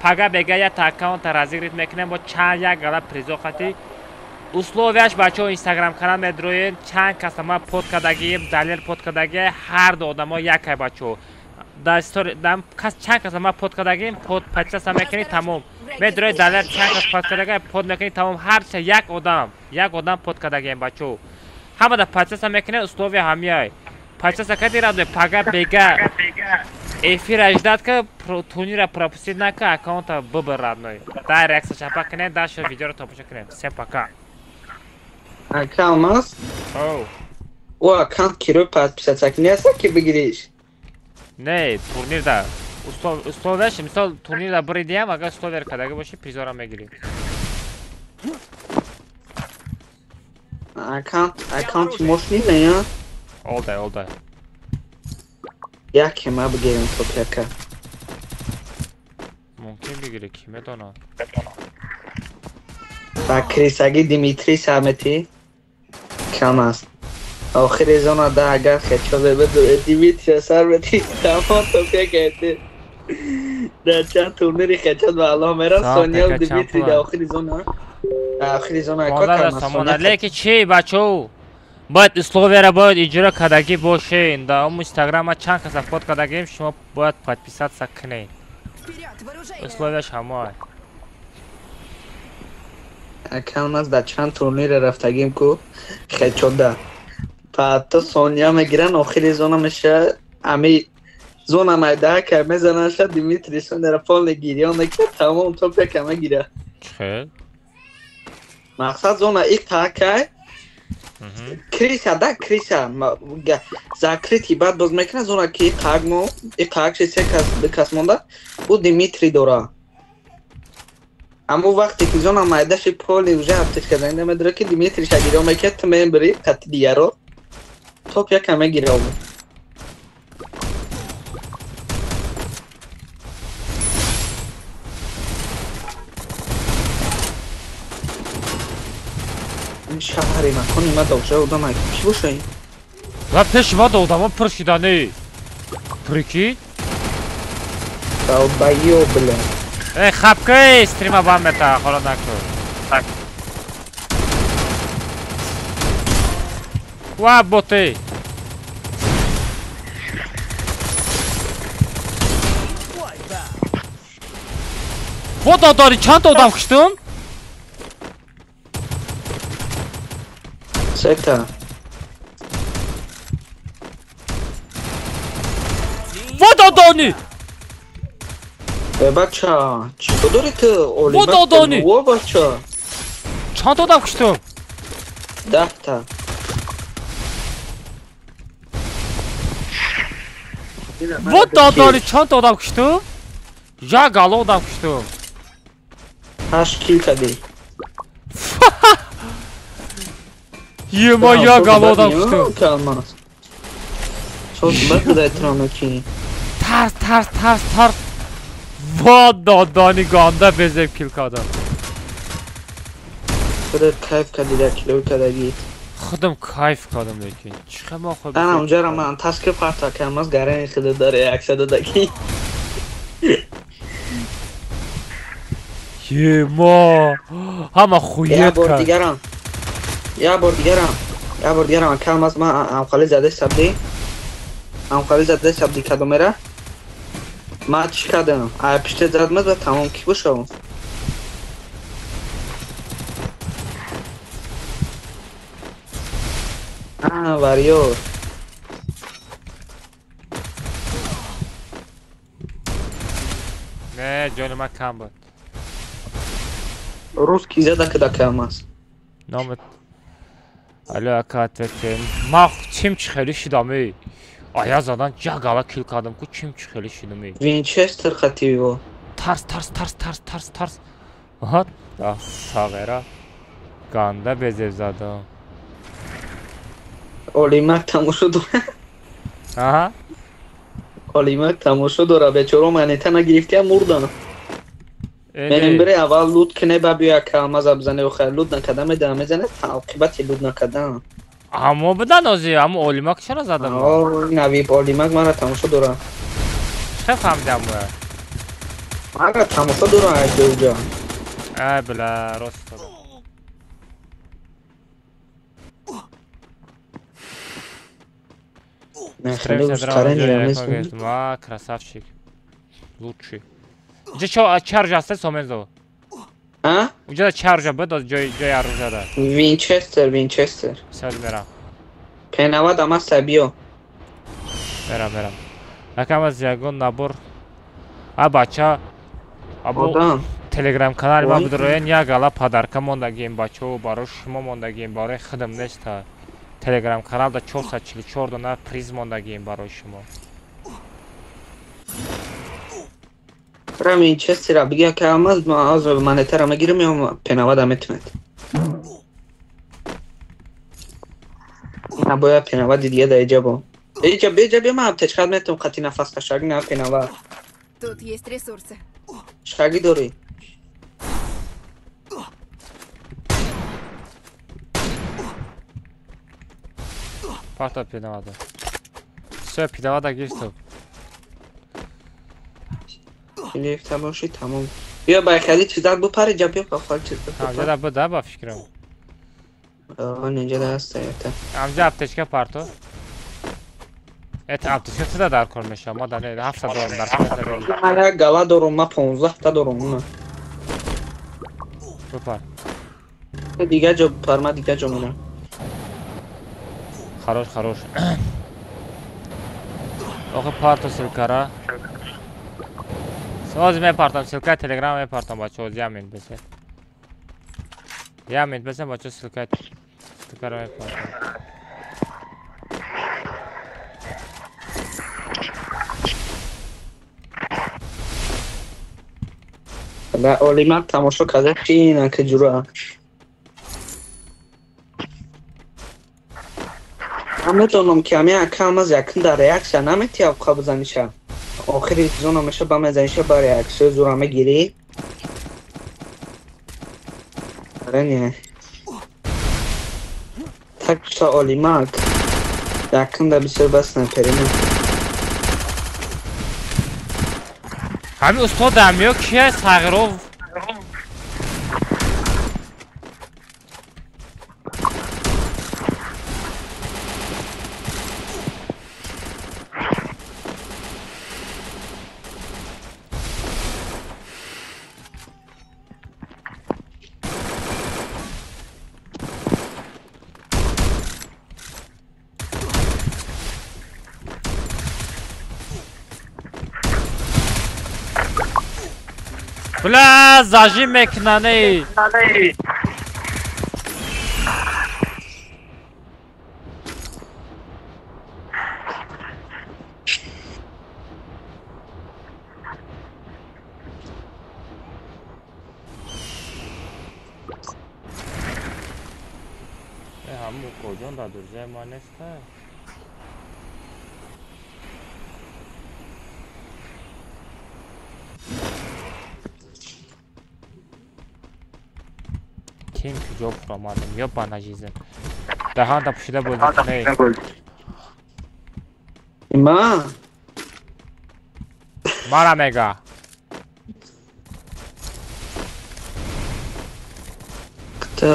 Пага бега я та аккаунта разыгрывать мекунем бо чанд як гала призо хати. Условияш бачаҳо инстаграм канал медроен, чанд каса ма под кардагием, Далер под кардагия, ҳар ду одамо якай бачаҳо. Дар стори дам кас чанд каса ма под кардагием, под подписаться мекунӣ тамом. Медрои Далер чанд кас под кардагия, под мекунӣ тамом, ҳарча як одам под кардагием бачаҳо. Ҳама да подписаться мекунед, условия ҳамияй. Подписаться кардӣ радуй, пага бега эфира ждать ка, турнира пропустить нака, аккаунта быбар родной. Дай реакция чапа кунед, дальше видеоро тамошо кунем. Всем пока. Ака Алмаз? Оу. О аккаунт киро подписаться кунӣ аст ки бигириш? Не, турнирда. Условияш, мисол турнирда буридиам, агар условия кардагӣ бошӣ, призора мегирӣ. Аккаунт мошни не я? Олдай, олдай. Яке ма бигирем то яка. Мумкин бигирӣ, ки медонад. Ба крисаги Димитрий Самети кам аст. Охири зона да агар хечо бебеду Димитрий Самети тамом то яка. Дар чанд турнири хечо ба Аллоҳ мерас Соня Димитрий дар охири зона. Дар охири зона кор кардам. Леки чи бачо? Бояд условияро бояд иҷро кардагӣ бошед. Дар он инстаграма чанд каса под кардагим, шумо бояд подписаться кунед. Условияш ҳамоа. Ака Алмаз дар чанд турнире рафтагим ку хечода. Пато Соня мегиран охири зона меша ами зона майда ка мезанаша Димитрий Соняро полный гирён мекунад, тамом топ яка мегира. Чӣ? Мақсад зона и такай криса да криса закрытый баъд боз мекунад зона ки қаг мо и қаг ши се кас ду кас монда ӯ Димитрий дора. Аммо вақте ки зона майдаши поли уже аптечка занда медора ки Димитрий шагирё мекунад, ту мебири қати дигаро топ яка мегира. Шаҳри макони ма дошта одам ки боша ин? Ва пеши ма одамо пур шидани. Прикинь? Долбоёб, бля. Эй, хапкай, стрима бан мета, хола накун. Ва боты. Вот додари чанд одам куштум? Сета. Вот додони! Э бача, чӣ дори ту? Вот додони! Во бача. Чанд одам куштум? 10 та. Вот додони чанд одам куштум? Як гало одам куштум. 8 кил кардӣ. Ема як гало одам куштум. Тарс, тарс, тарс, тарс. Вот додони ганда безеб кил кардам. Худат кайф кардӣ дар килои кардагӣ. Худам кайф кардам лекин. Чӣ ма хуб. Ана унҷаро ман таски парта кардам, аз гарани худат дар реаксия додагӣ. Ема ҳама хует кард. Я бор дигарам калмаз ман амхали заде сабди. Амхали заде сабди кадомера. Ман чӣ кардам? Ай пиште задмад ва тамом ки бошам. А, варьёр. Не, ҷони ман кам буд. Русский зада када калмаз. Номат Алло, ака ответь. Ма чим чӣ хеле шидам эй. Ая задан ҷагала кил кардам ку чим чӣ хеле шидам эй. Винчестер хативо. Тарс, тарс, тарс, тарс, тарс, тарс. Аҳа, сағера. Ганда безеб задам. Олимак тамошо дора. Аҳа. Олимак тамошо дора, бечора манета нагирифтиам мурдам. Менем бире аввал лут кне ба биё калмаза бизане, охир лут накарда медам мезане, оқибати лут накардан. Ҳамо будан ози, ҳамо Олимак чаро задам? О, нави Олимак мара тамошо дора. Чӣ фаҳмидам? Мара тамошо дорам аз ҷо. Ай бля, рост. Ма, красавчик. Лучший. Инҷа чо чарж аст Сомензо? А? Унҷа чаржа буд, ҷои оружия да. Винчестер, Винчестер. Сад мерам. Пенава дамаста биё. Мерам, мерам. Акам аз ягон набор. А бача, або Телеграм канали ма бидроен як гала падарка мондагием бачао, барои шумо мондагием, барои худам неста. Телеграм каналда 444 дона приз мондагием барои шумо. Прям Винчестера бигя ки амаз ма аз монетара мегирам ё пенава да метунед. На боя пенава дидия да иҷабо. Иҷа беҷа бе ма аптечка метум қати нафас кашаг на пенава. Тут есть ресурсы. Шаги дори. Парта пенавада. Всё, пенавада гирифтам. Гирифта боши тамом. Биё ба хеле чизак бупари ҷа биё ба хол чиз бупар. Амҷа да буда ба фикрам. Он инҷа да ҳаст это. Амҷа аптечка парто. Это аптечка чида дар кор мешава? Ма да не 700 доллар дар кор. Ман як гала дорум, ма 15 та дорум. Бупар. Дига ҷо бупар, ма дига ҷо мерам. Хорош, хорош. Охи парто ссылкара. Ози мепартам ссылка Телеграм мепартам бачаҳо, ямин бесе. Ямин бесе бачаҳо ссылка ссылкара мепартам. Да олимак тамошо карда чи ина ки ҷура. Ман медонам ки ҳамин акам аз якин дар реаксия наметиҳав қа бизаниша. Охири зона меша ба мезаниша ба реаксия зура мегирӣ. Аре не. Так что олимак якин да бисёр бас наперина. Ҳамин устод амиё кия Сағиров? Бля, зажим мекунане. Ҳаму коҷон дар дурҷаи ма неста. Ким куҷо фуромадем? Ё ба нажизем. Даҳанда пӯшида бозӣ кунед. Ма? Мара мега. Кто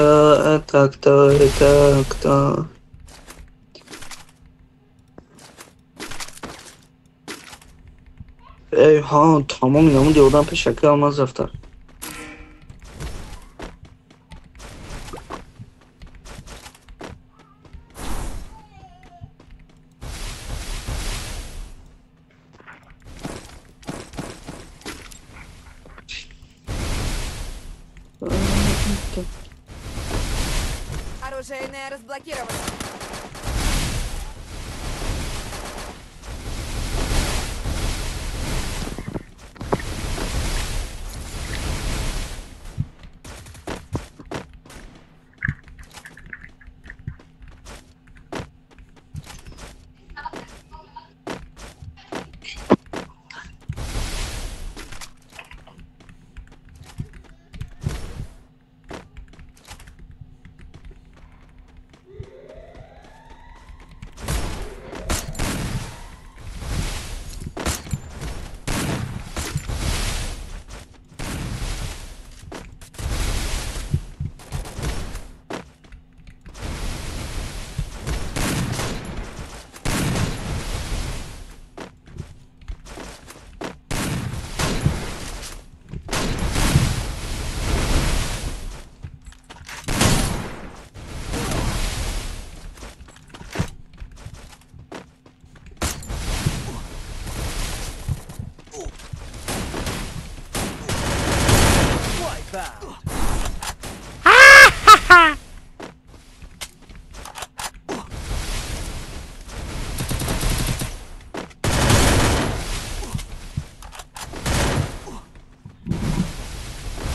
это, кто это, кто? Эй, ҳа, тамом инамуди одам пешаки алмаз рафта. Оружейная разблокирована.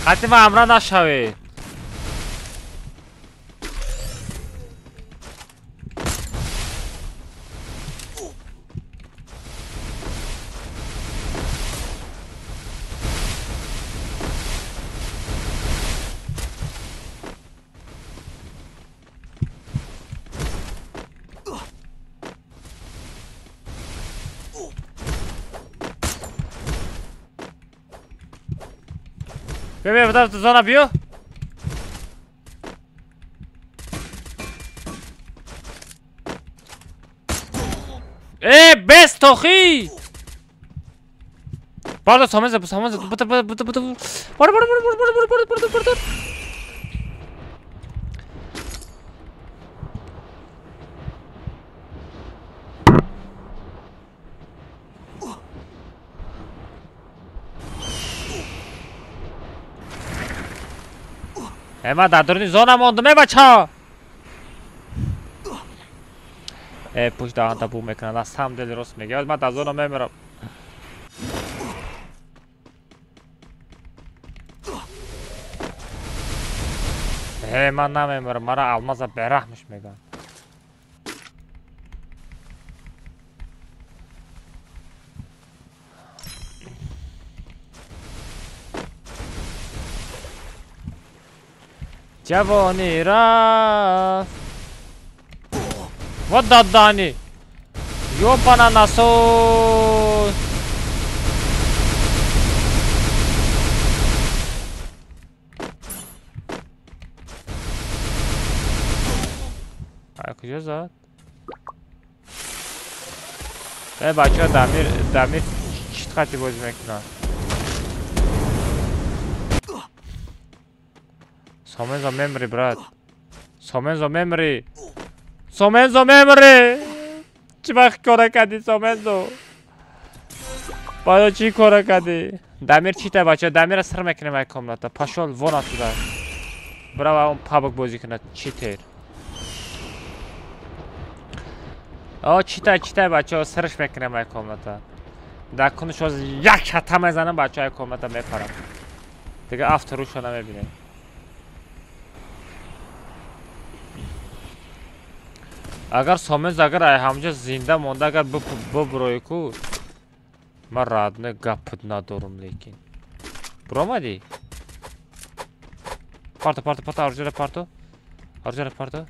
Хати ма амра нашавед. Бیا بیا зона биё. Э, бес тохи. Бардор самеза, самеза, бута бута бута бута. Бардор бардор бардор бардор бардор бардор. Э, ма дар дуруни зона мондум, э бача. Э, пушт даҳанта бу мекунад, аз сам дели рост мегӯяд, ман дар зона мемирам. Э, ман намемирам, мара алмаза бераҳмиш мегӯянд. Ҷавонӣ рафт. Вот дадани. Ёбана насос. Ай куҷо зад? Э бачаҳо Дамир, Дамир чӣ хати бозӣ мекунад? Сомензо мемри, брат. Сомензо мемри. Сомензо мемри. Чӣ вақт кора кардӣ, Сомензо? Баъдо чӣ кора кардӣ? Дамир чита бача? Дамира сир мекунем ай комната. Пошёл вон оттуда. Бирава он пабг бозӣ кунад. Читер. О, чита, чита бача, сирш мекунем ай комната. Дар кунш ҳозир як шата мезанам бача ай комната мепарам. Дига афтарушо намебинем. Агар Соменз агар ай ҳамҷа зинда монда агар буброи ку ман радне гапут надорум лекин. Буромадӣ? Парто, парто, парто, арҷара парто. Арҷара парто.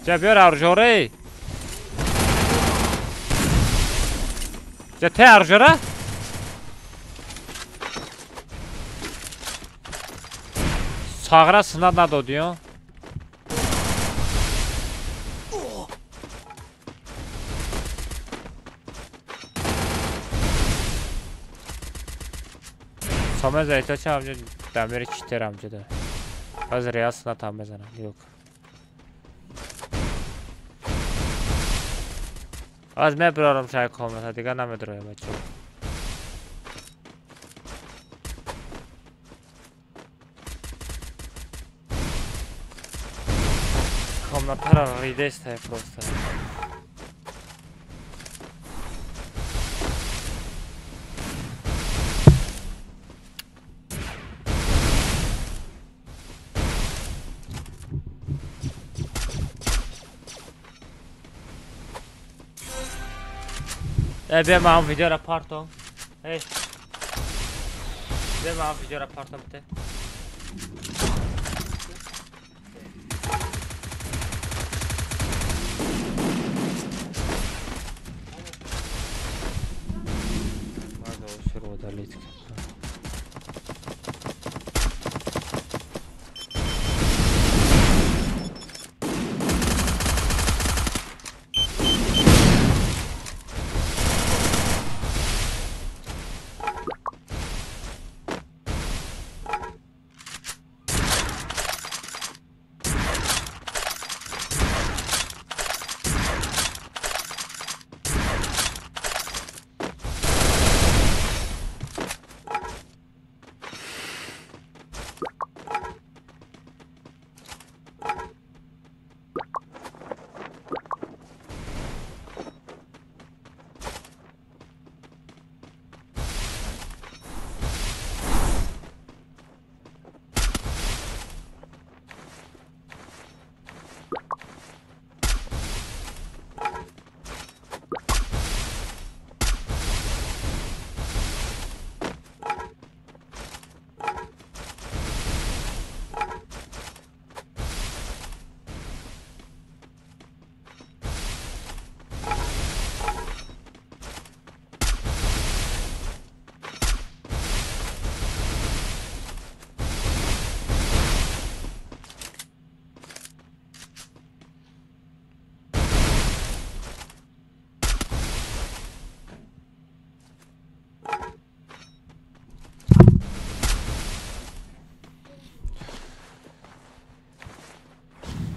Ҷа биёр арҷораи. Ҷа те арҷора? Сағра синат надодӣ, ё? Соменза эҳтиёт ҳамҷа Дамири читер ҳамҷада. Ҳозир реал синат ҳам мезанам. Юк. Аз мебарорам шай комната, дига намедроям бача. Комнатара ридестай просто. Э, биё ман видеора партом. Эй. Биё ман видеора партом бите. Маза усир удалить.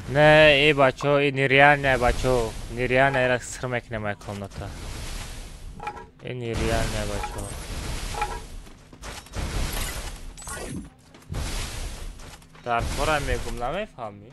Не, э бачо, и нереальная бачо. Нереальная ра сыр мекунем ай комната. И нереальная бачо. Дар кора мегум намефаҳмӣ?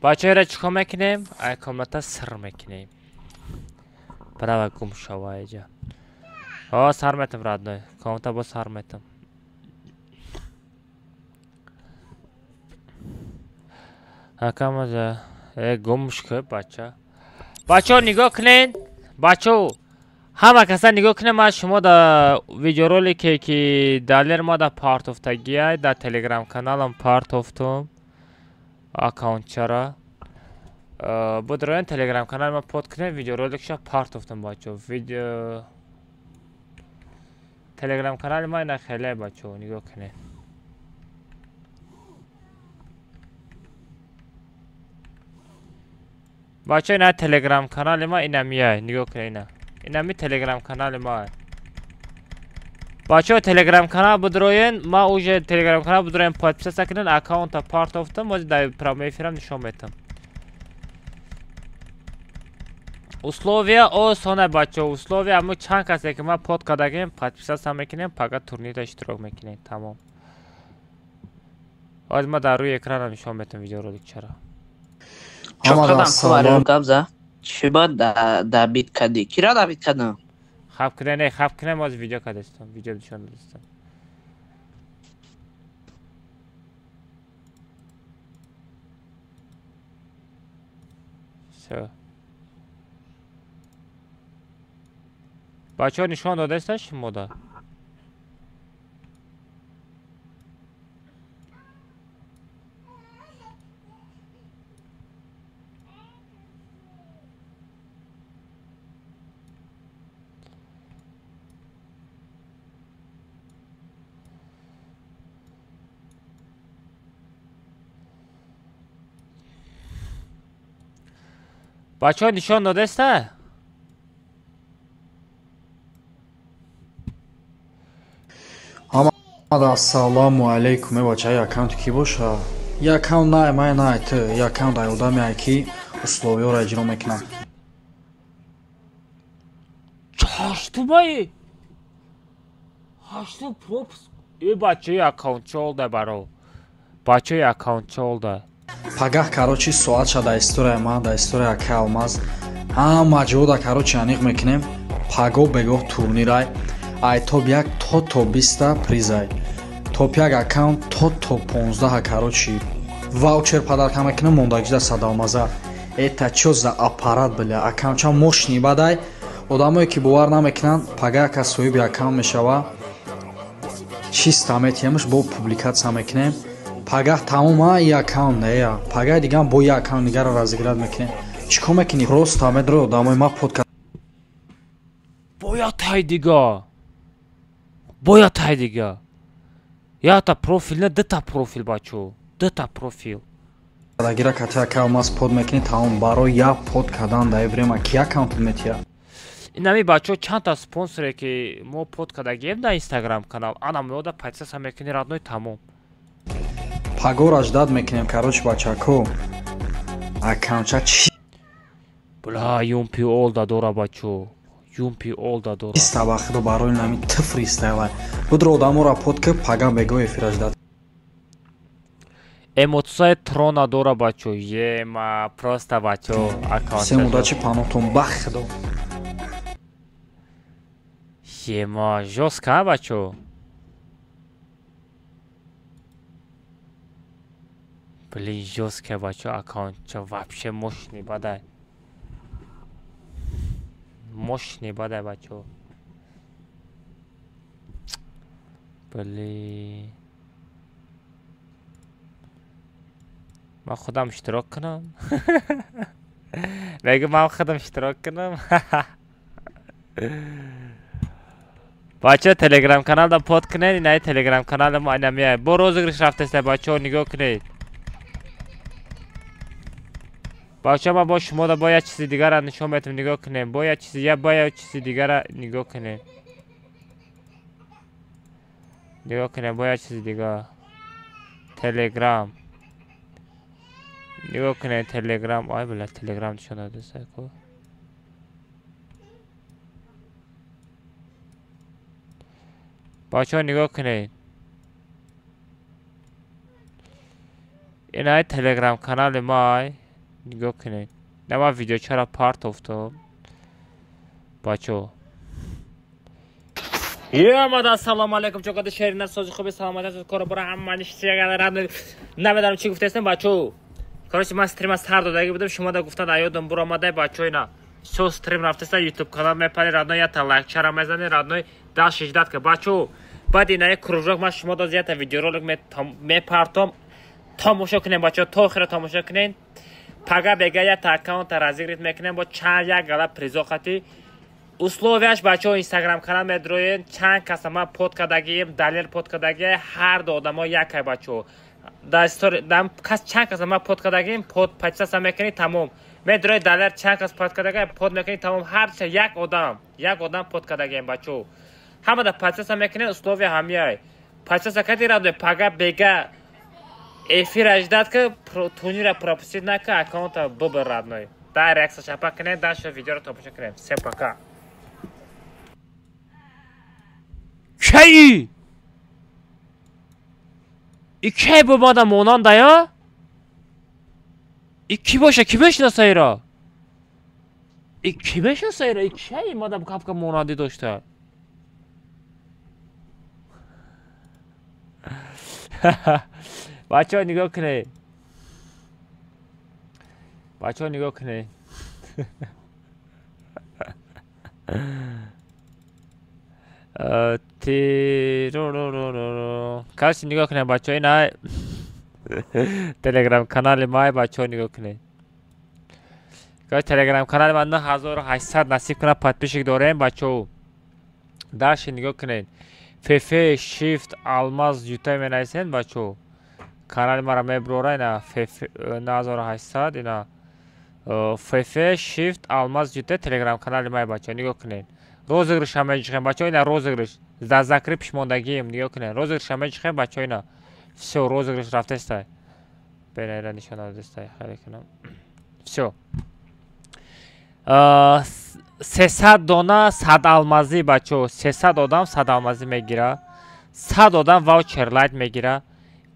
Бачаҳоро чӣ кор мекунем? Ай комната сир мекунем. Права гум шава иҷа. О, сар метам родной. Комната бо сар метам. Акамаза гумш ку бача. Бачаҳо нигоҳ кунед. Бачаҳо ҳама каса нигоҳ кунед. Ман шумо дар видеоролике ки далер ма дар партофтагиай дар телеграм каналам партофтум аккаунтчара. Будроен телеграм канал ма под кунед, видеороликша партофтум бачаҳо. Видео телеграм канали ма ина хеле бачаҳо нигоҳ кунед. Бачаҳо ина телеграм канали ма инамияй, нигоҳ кунед ина. Инами телеграм канали ма. Бачаҳо телеграм канал будроен, ма уже телеграм канал будроен подписаться кунед, аккаунта партофтам, ҳозир дар прямой эфирам нишон метам. Условия осона бачаҳо, условия ҳамун чанд касе ки ма под кардагем, подписаться мекунем, пага турнирда иштирок мекунем, тамом. Ҳозир ма дар рӯи экранам нишон метам видеороликчаро. Чоқадан гап за. Чӣ ба дабит кардӣ? Киро дабит кардам? Хаб кунед, не, хаб кунед, ҳозир видео кардастам, видео нишон додастам. Всё. Бачаҳо нишон додаста шумода? Бачаҳо нишон додаста? Ҳамада ассалому алайкум. Э бача, я аккаунти ки боша? Я аккаунт най, май най, ту, я аккаунт ай одаме ай ки условиёро иҷро мекунам. Ҳаштумаи? Ҳаштум пропуск. Э бачаи аккаунт чолда баро. Бачаи аккаунт чолда. Пагаҳ короче соатша да история ма, да история ака Алмаз. Ҳама ҷода короче аниқ мекунем. Пагоҳ бегоҳ турнирай. Ай топ 1 то топ 20 призай. Топ 1 аккаунт то топ 15 короче ваучер подарка мекунем, мондагида садалмаза. Это чё за аппарат бля? Аккаунтча мощный бадай. Одамое ки бовар намекунанд, пагаҳ яка соҳиби аккаунт мешава. Чиста метиҳемш, бо публикатсия мекунем. Пагаҳ тамома и аккаунт нея. Пагаҳ дигам бо як аккаунт дигарро разыграть мекунем. Чӣ кор мекунӣ? Просто медро одамои ма подкаст. Бояд тай дига. Бояд тай дига. Якта профил не, дута профил бачо. Дута профил. Дагира кати аккаунт под мекунӣ, тамом барои як под кардан дар время ки аккаунт метия. Инами бачо чандта спонсоре ки мо под кардагием дар Инстаграм канал, ана меода подписаться мекунӣ родной, тамом. Пагора ждать мекунем, короче, бачако. Аккаунтча чи? Бля, юмпи олда дора бачо. Юмпи олда дора. Иста вақто барои нами ту фристайла. Будро одамора под ки пага бего эфира ждать. Эмоция трона дора бачо. Ема, просто бачо, аккаунтча. Всем удачи, панотон, бах худо. Ема, жёстко, а, бачо? Блин, жёстко, бачо, аккаунт чо вообще мощный бадай. Мощный бадай, бачо. Блин. Ман худам иштирок кунам? Мегӯ ман худам иштирок кунам? Бачаҳо, телеграм каналда под кунед, инаи телеграм канали мо ина меяд. Бо розыгрыш рафтеста, бачаҳо, нигоҳ кунед. Бачаҳо, ман бо шумода бо як чизи дигара нишон метам, нигоҳ кунед. Бо як чизи, я бо як чизи дигара нигоҳ кунед. Нигоҳ кунед, бо як чизи дигар. Телеграм. Нигоҳ кунед, телеграм. Ай, бля, телеграм нишон додеста ку. Бачаҳо, нигоҳ кунед. Инаи телеграм канали май. Нигоҳ кунед. На ман видеочаро партофтам. Бачаҳо. Омада, ассалому алайкум, чоқади шерина сози хуби саломат аст, кора бора ҳама ништига намедонам чӣ гуфтаистам, бачаҳо. Короче, ман стрима сар додагӣ будам, шумо да гуфтан аёдам буромадай, бачаҳо, ина. Всё, стрим рафтаста, YouTube канал мепари, родной, ята лайкчара мезани, родной, да шиждат ка, бачаҳо. Баъд инаи кружок ман шумо да ята видеоролик мепартом, тамошо кунем, бачаҳо, то охира тамошо кунем. Пага бега ята аккаунта разыгрыш мекунем бо чанд як гала призо хати. Условияш, бачаҳо, инстаграм канал медроен, чанд каса ман под кардагием, далел под кардагие, ҳар ду одамо якай, бачаҳо. Дар истори кас чанд каса ман под кардагием, под подписаться мекунӣ, тамом. Медрои далер чанд кас под кардагие, под мекунӣ, тамом. Ҳар як одам под кардагием, бачаҳо. Ҳама да подписаться мекунӣ, условия ҳамияй. Подписаться кардӣ, радой, пага бега эфир ждать ки турнира пропустить нака, аккаунта бубар, родной. Да реакция шапа кунед, дальше видеоро тамошо кунем. Всем пока. Кей? И кей бу мада монанда я? И ки боша, ки мешинаса ира? И ки мешинаса ира? И кей мада капка монандӣ дошта? Бачаҳо, нигоҳ кунед. Бачаҳо, нигоҳ кунед. Каси нигоҳ кунед, бачаҳо, ина телеграм канали май, бачаҳо, нигоҳ кунед. Телеграм канали ман 9800 насиб кунад подписчик дорем, бачаҳо. Дальше нигоҳ кунед. ФФ Shift Алмаз ютай менависед, бачаҳо. Канали мара меброра, ина ФФ 9800, ина ФФ Shift Алмаз ютай телеграм канали май, бачаҳо, нигоҳ кунед. Розыгрыш ҳам меҷиҳем, бачаҳо, ина розыгрыш. За закрепш мондагием, нигоҳ кунед. Розыгрыш ҳам меҷиҳем, бачаҳо, ина. Всё, розыгрыш рафтестай. Бена ира нишон додестай, хайр кунам. Всё. 300 дона 100 алмазӣ, бачаҳо, 300 одам 100 алмазӣ мегира. 100 одам ваучер лайт мегира.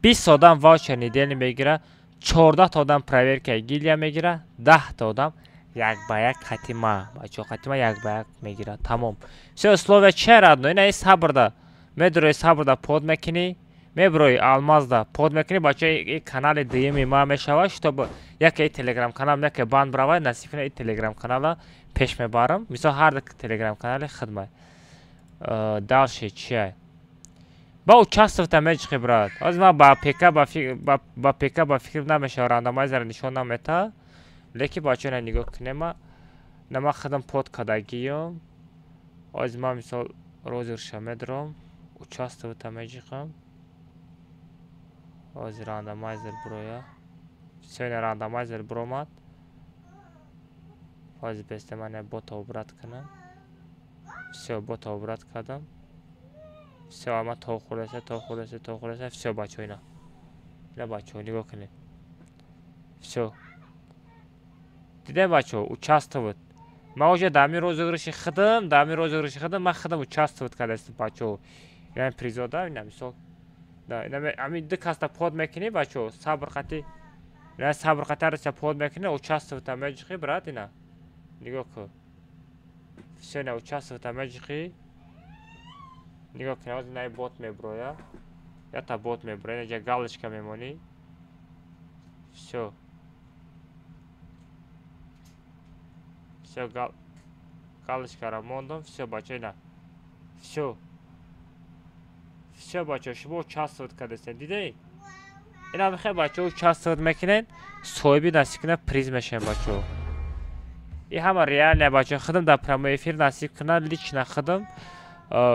20 одам ваучер недельный мегира. 14 одам проверкаи гильдия мегира. 10 одам як ба як хатима, бачаҳо, хатима як ба як мегира. Тамом. Всё, условия че, родной? Ина сабрда. Медрои сабрда под мекунӣ, меброи алмазда под мекунӣ, бачаҳо, и канали дуюми ма мешавад, чтобы яке телеграм канал яке банд бравад, насиб кунад и телеграм канала пеш мебарам. Мисол ҳар телеграм канали хидмат. Дальше чия? Ба участвовать меҷиқи, брат. Ҳозир ман ба ПК ба ПК ба фикр намешавам, рандомайзер нишон намета. Лекин бачаҳо, ина нигоҳ кунем, на ман худам под кардагиём. Ҳозир ман мисол розыгрыша медорам, участвовать меҷиқам. Ҳозир рандомайзер буроя. Всё, ина рандомайзер буромад. Ҳозир беста ман бота обрат кунам. Всё, бота обрат кардам. Всё, ман то хӯрдаса, то хӯрдаса, то хӯрдаса. Всё, бачаҳо, ина. Ина, бачаҳо, нигоҳ кунед. Всё. Дидем, бачаҳо, участвовать. Ман уже дар ҳамин розыгрыши худам, дар ҳамин розыгрыши худам ман худам участвовать кардастам, бачаҳо. Ина призода, ина мисол. Да, ина ҳамин ду каста под мекунӣ, бачаҳо, сабр қатӣ. Ина сабр қатараса под мекунӣ, участвовать меҷиқӣ, брат, ина. Нигоҳ кун. Всё, ина участвовать меҷиқӣ. Нигоҳ кунед, ҳозир инаи бот меброя. Ята бот меброя, инаҷа галочка мемонӣ. Всё. Всё, галочкаро мондам, всё, бачаҳо, ина. Всё. Всё, бачаҳо, шумо участвовать кардастед, дидед? Ина мехоҳед, бачаҳо, участвовать мекунед, соҳиби насиб кунад приз мешавем, бачаҳо. И ҳама реальная, бачаҳо, худам дар прямой эфир насиб кунад, лично худам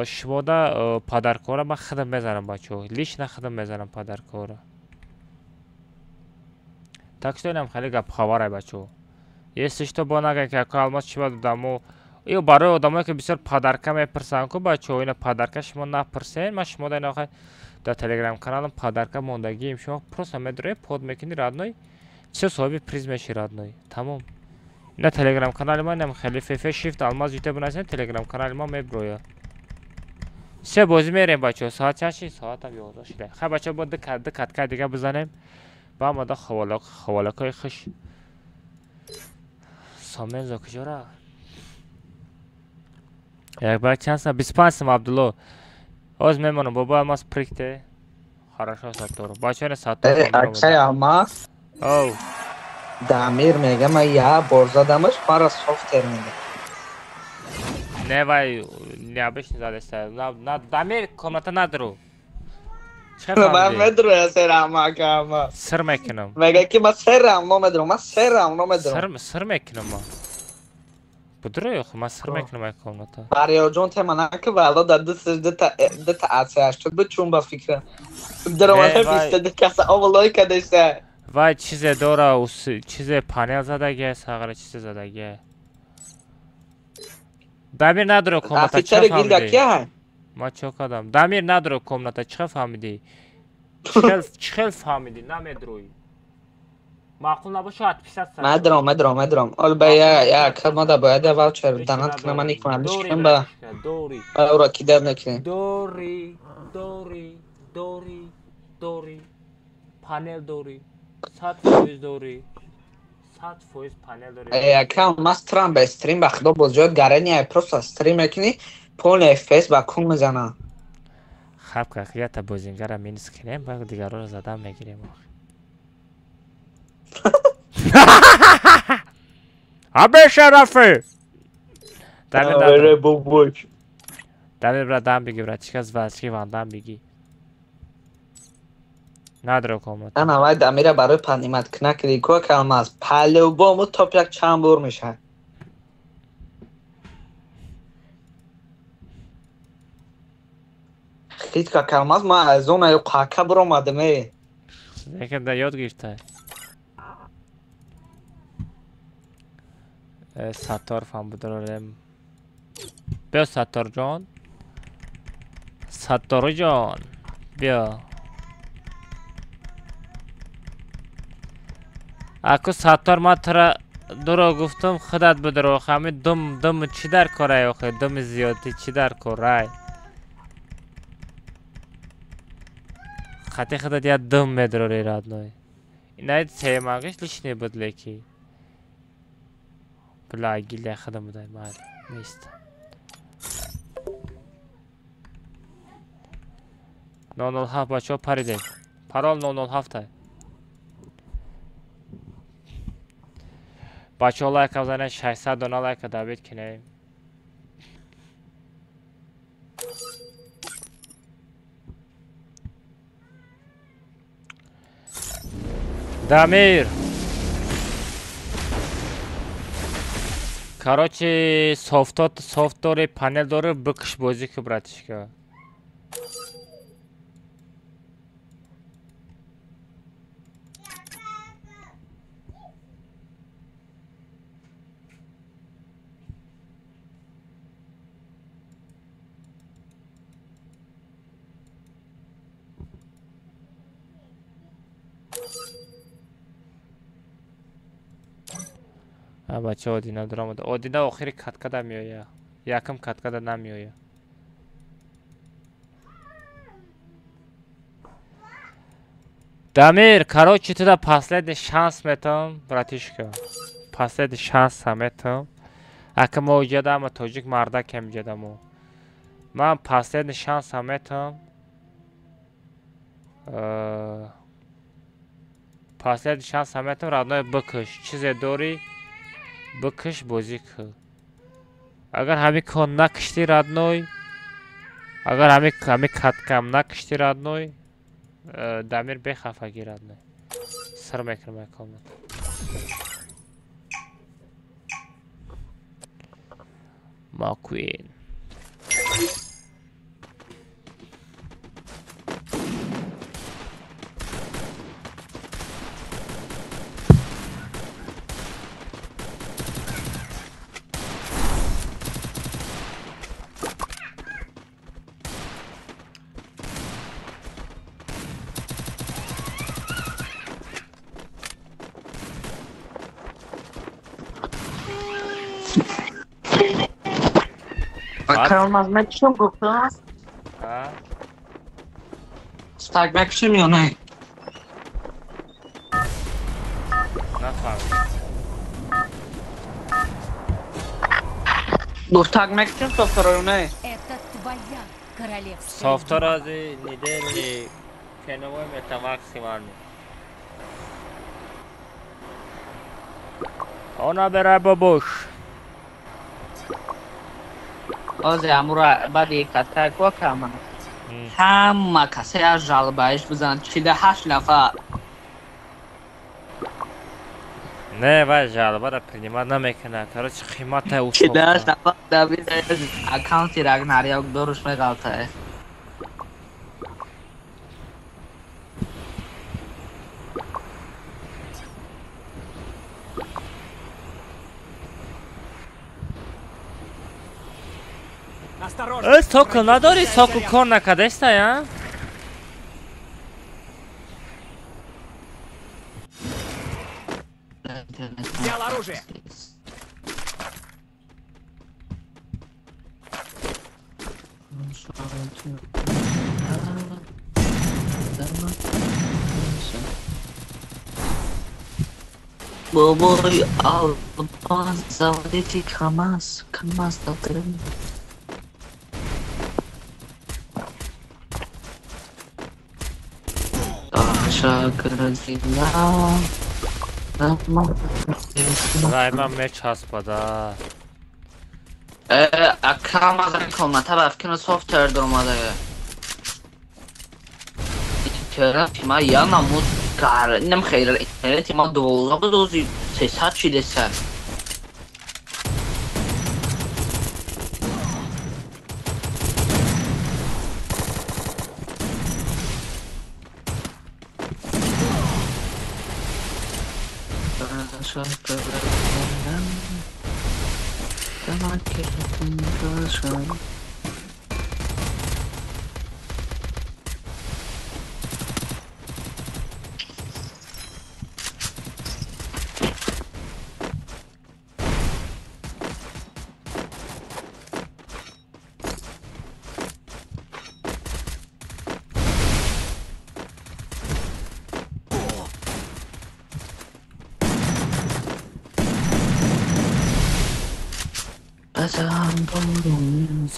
шумода подаркора ман худам мезанам, бачаҳо, лично худам мезанам подаркора. Так что инам хеле гапхабарай, бачаҳо. Если что, бо нагӯед, ки ака Алмаз чӣ ба додамо. Ё барои одамое, ки бисёр подарка мепурсанд ку, бачаҳо, ина подарка шумо напурсед, ман шумо дар ина дар телеграм каналам подарка мондагием, шумо просто медроед, под мекунӣ, родной, всё, соҳиби приз мешӣ, родной. Тамом. Ина телеграм канали ман инам хеле фф shift Алмаз ЮТ бинависед, телеграм канали ман меброяд. Се бозӣ мерем, бачаҳо. Соат чанд шид? Соатам 11 шуда. Хай, бачаҳо, бо ду катка дига бизанем. Ба омада хаволакҳои хуш. Сомензо куҷо рафт? Як бак чанд сам? 25 сом, Абдулло. Ҳозир мемонам, бобо Алмаз прикте. Хорошо, Саттор. Бачаҳо, ина Саттор. Акай Алмаз. Оу. Дамир мега, ман як бор задамаш, мара софтер мега. Не, вай необычный задеста. На Дамир комната надру. Ман медру серам, ака Алмаз. Сир мекунам. Мега ки ман серам номедру, ман серам номедру. Сир мекунам ман. Будру ё ман сир мекунам ай комната. Фарёджон тема наки вало да ду та АЦ шуд бу чун ба фикрам. Даромада 22 каса оволой кадеса. Вай чизе дора, чизе панел задагия, сағра чизе задагия. Дамир надро комната, чӣ фаҳмидӣ? Ман чо кардам? Дамир надро комната, чӣ фаҳмидӣ? Чӣ хел фаҳмидӣ? Намедроӣ. Маъқул набошад, отписаться. Медром, медром, медром. Ол ба я я калмада бояд ваучер данат кунам, ман никунам, бишкам ба. Дори. Ура кидаб накунем. Дори, дори, дори, дори. Панел дори. 100% дори. 100% панел дори. Ака, ман стрим ба стрим ба худо боз ҷоят гарани, просто стрим мекунӣ, полный FPS ба кун мезанам. Хаб как ята бозингара минус кунем, ба дигарро задан мегирем. Абе шарафи! Дамир брат, дам биги, братишка, звачки ван дам биги. Надро комната. Ана вай Дамира барои панимат кунакиди ку, ака Алмаз. По-любому топ як чанд бор мешавад. Хит ака Алмаз, ман аз зонаи қака биромадам, э. Яке да ёд гирифта. Саттор фам бидорем. Биё, Саттор ҷон. Саттор ҷон. Биё. Аку Саттор, ман тура дуро гуфтам, худат бидро, ҳами дум дум чӣ дар корай охе, думи зиёдӣ чӣ дар корай? Хати худат я дум медрори, родной. Инаи семагиш лишний буд леки. Бля, гилия худам будай, майли, нест. 007, бачаҳо, паридем. Парол 007. Бачаҳо, лайка бизанед, 600 дона лайка добить кунем. Дамир. Короче, софтот софт дори, панел дори, бикш бозӣ ку, братишка. Бача, Одина дуромада. Одина охири каткада меоя. Якам каткада намеоя. Дамир, короче, туда последний шанс метам, братишка. Последний шанс метам. Ака мо иҷада ама тоҷик мардакем иҷада мо. Ман последний шансам метам. Последний шансам метам, родной, бикш. Чизе дорӣ, бикш, бозӣ кун. Агар ҳамин кор накиштӣ, родной, агар ҳамин каткам накиштӣ, родной, Дамир бехафагӣ, родной. Сир мекунам аккаунт. Маквин. Акай Алмаз, мекушам гуфтам? А? Стак мекушам ё не? Нафаҳмидам. Гуфт так мекушам софтро ё не? Это твоя королевская. Софтро недельный ценовой это максимальный. Она бере бабуш. Озе амура баъди катка ко кама. Ҳама касе аз жалбаиш бизан 48 нафар. Не, вай жалбара принимать намекунад. Короче, қимата у 48 нафар давид аккаунти Рагнарёк доруш меғалтае. Сокол надорӣ? Сокол кор накардаиста, я? Взял оружие. Бобои Алмаз, заводите КамАЗ, КамАЗ дадем. Райман мечаспада. Акамазан комната бафкино софтвер домада. Интернет ма я намуд кар нем хейр интернет ма 12 дози 300 чилеса.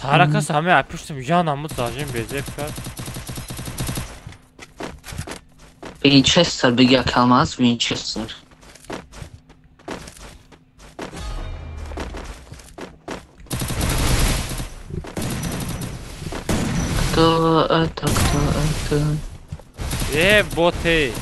Саракас ҳаме апиштам я намуд зажим безеб кард. Винчестер бигя калмаз Винчестер. Кто это, кто это? Боты.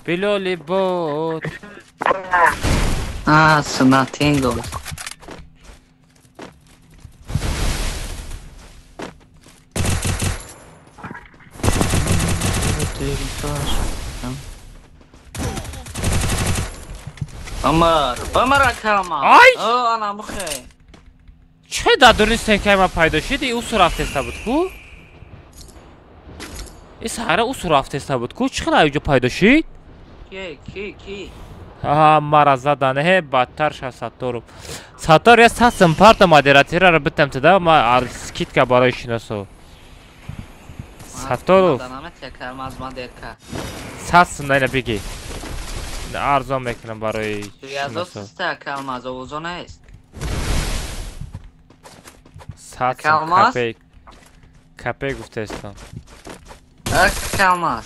Билоли бот. А, Снатэнгл. Бамар, бамар акама. Ай! О, ана мухе. Чӣ дар дуруни стенкаи ман пайдо шид? И усу рафтеста буд ку? И саҳара усу рафтеста буд ку? Чӣ хел аюҷо пайдо шид? Ки, ки, ки? Аҳа, мара задан, э, бадтар ша Сатторов. Саттор, я сасм парта модератираро битам тида, ма скидка барои шиносо. Сатторов. Сасм найна биги. Арзон мекунам барои шиносо. Сатсм капек. Капек гуфтаистам. Калмаз.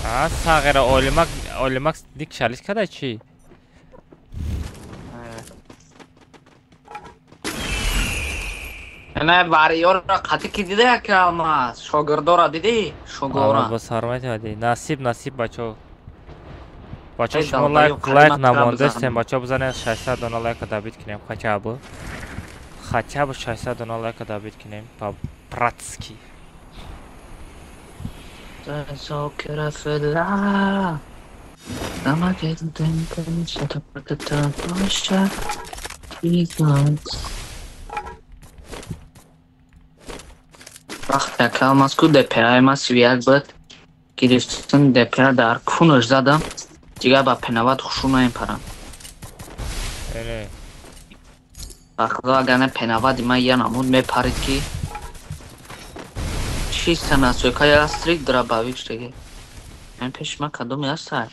А, сағира олимак, олимак ник шалиш када чӣ? Не, вариёра қати ки дида калмаз? Шогирдора дидӣ? Шогора. Ба сармати ди. Насиб, насиб бачо. Бачо шумо лайк, лайк намондастем, бачо бизанед 600 дона лайка добить кунем, хотя бы. Хотя бы 600 дона лайка добить кунем по-братски. Вақте калмаз ку ДПА ма 31 буд. Гирифтан ДПА дар кунаш задам. Дигар ба пенават хушу наимпарам. Эне. Ба худо агар не пенавади ман я намуд мепарид ки чиста насойка я стрик дробовик диге. Ин пеши ман кадоме ҳаста?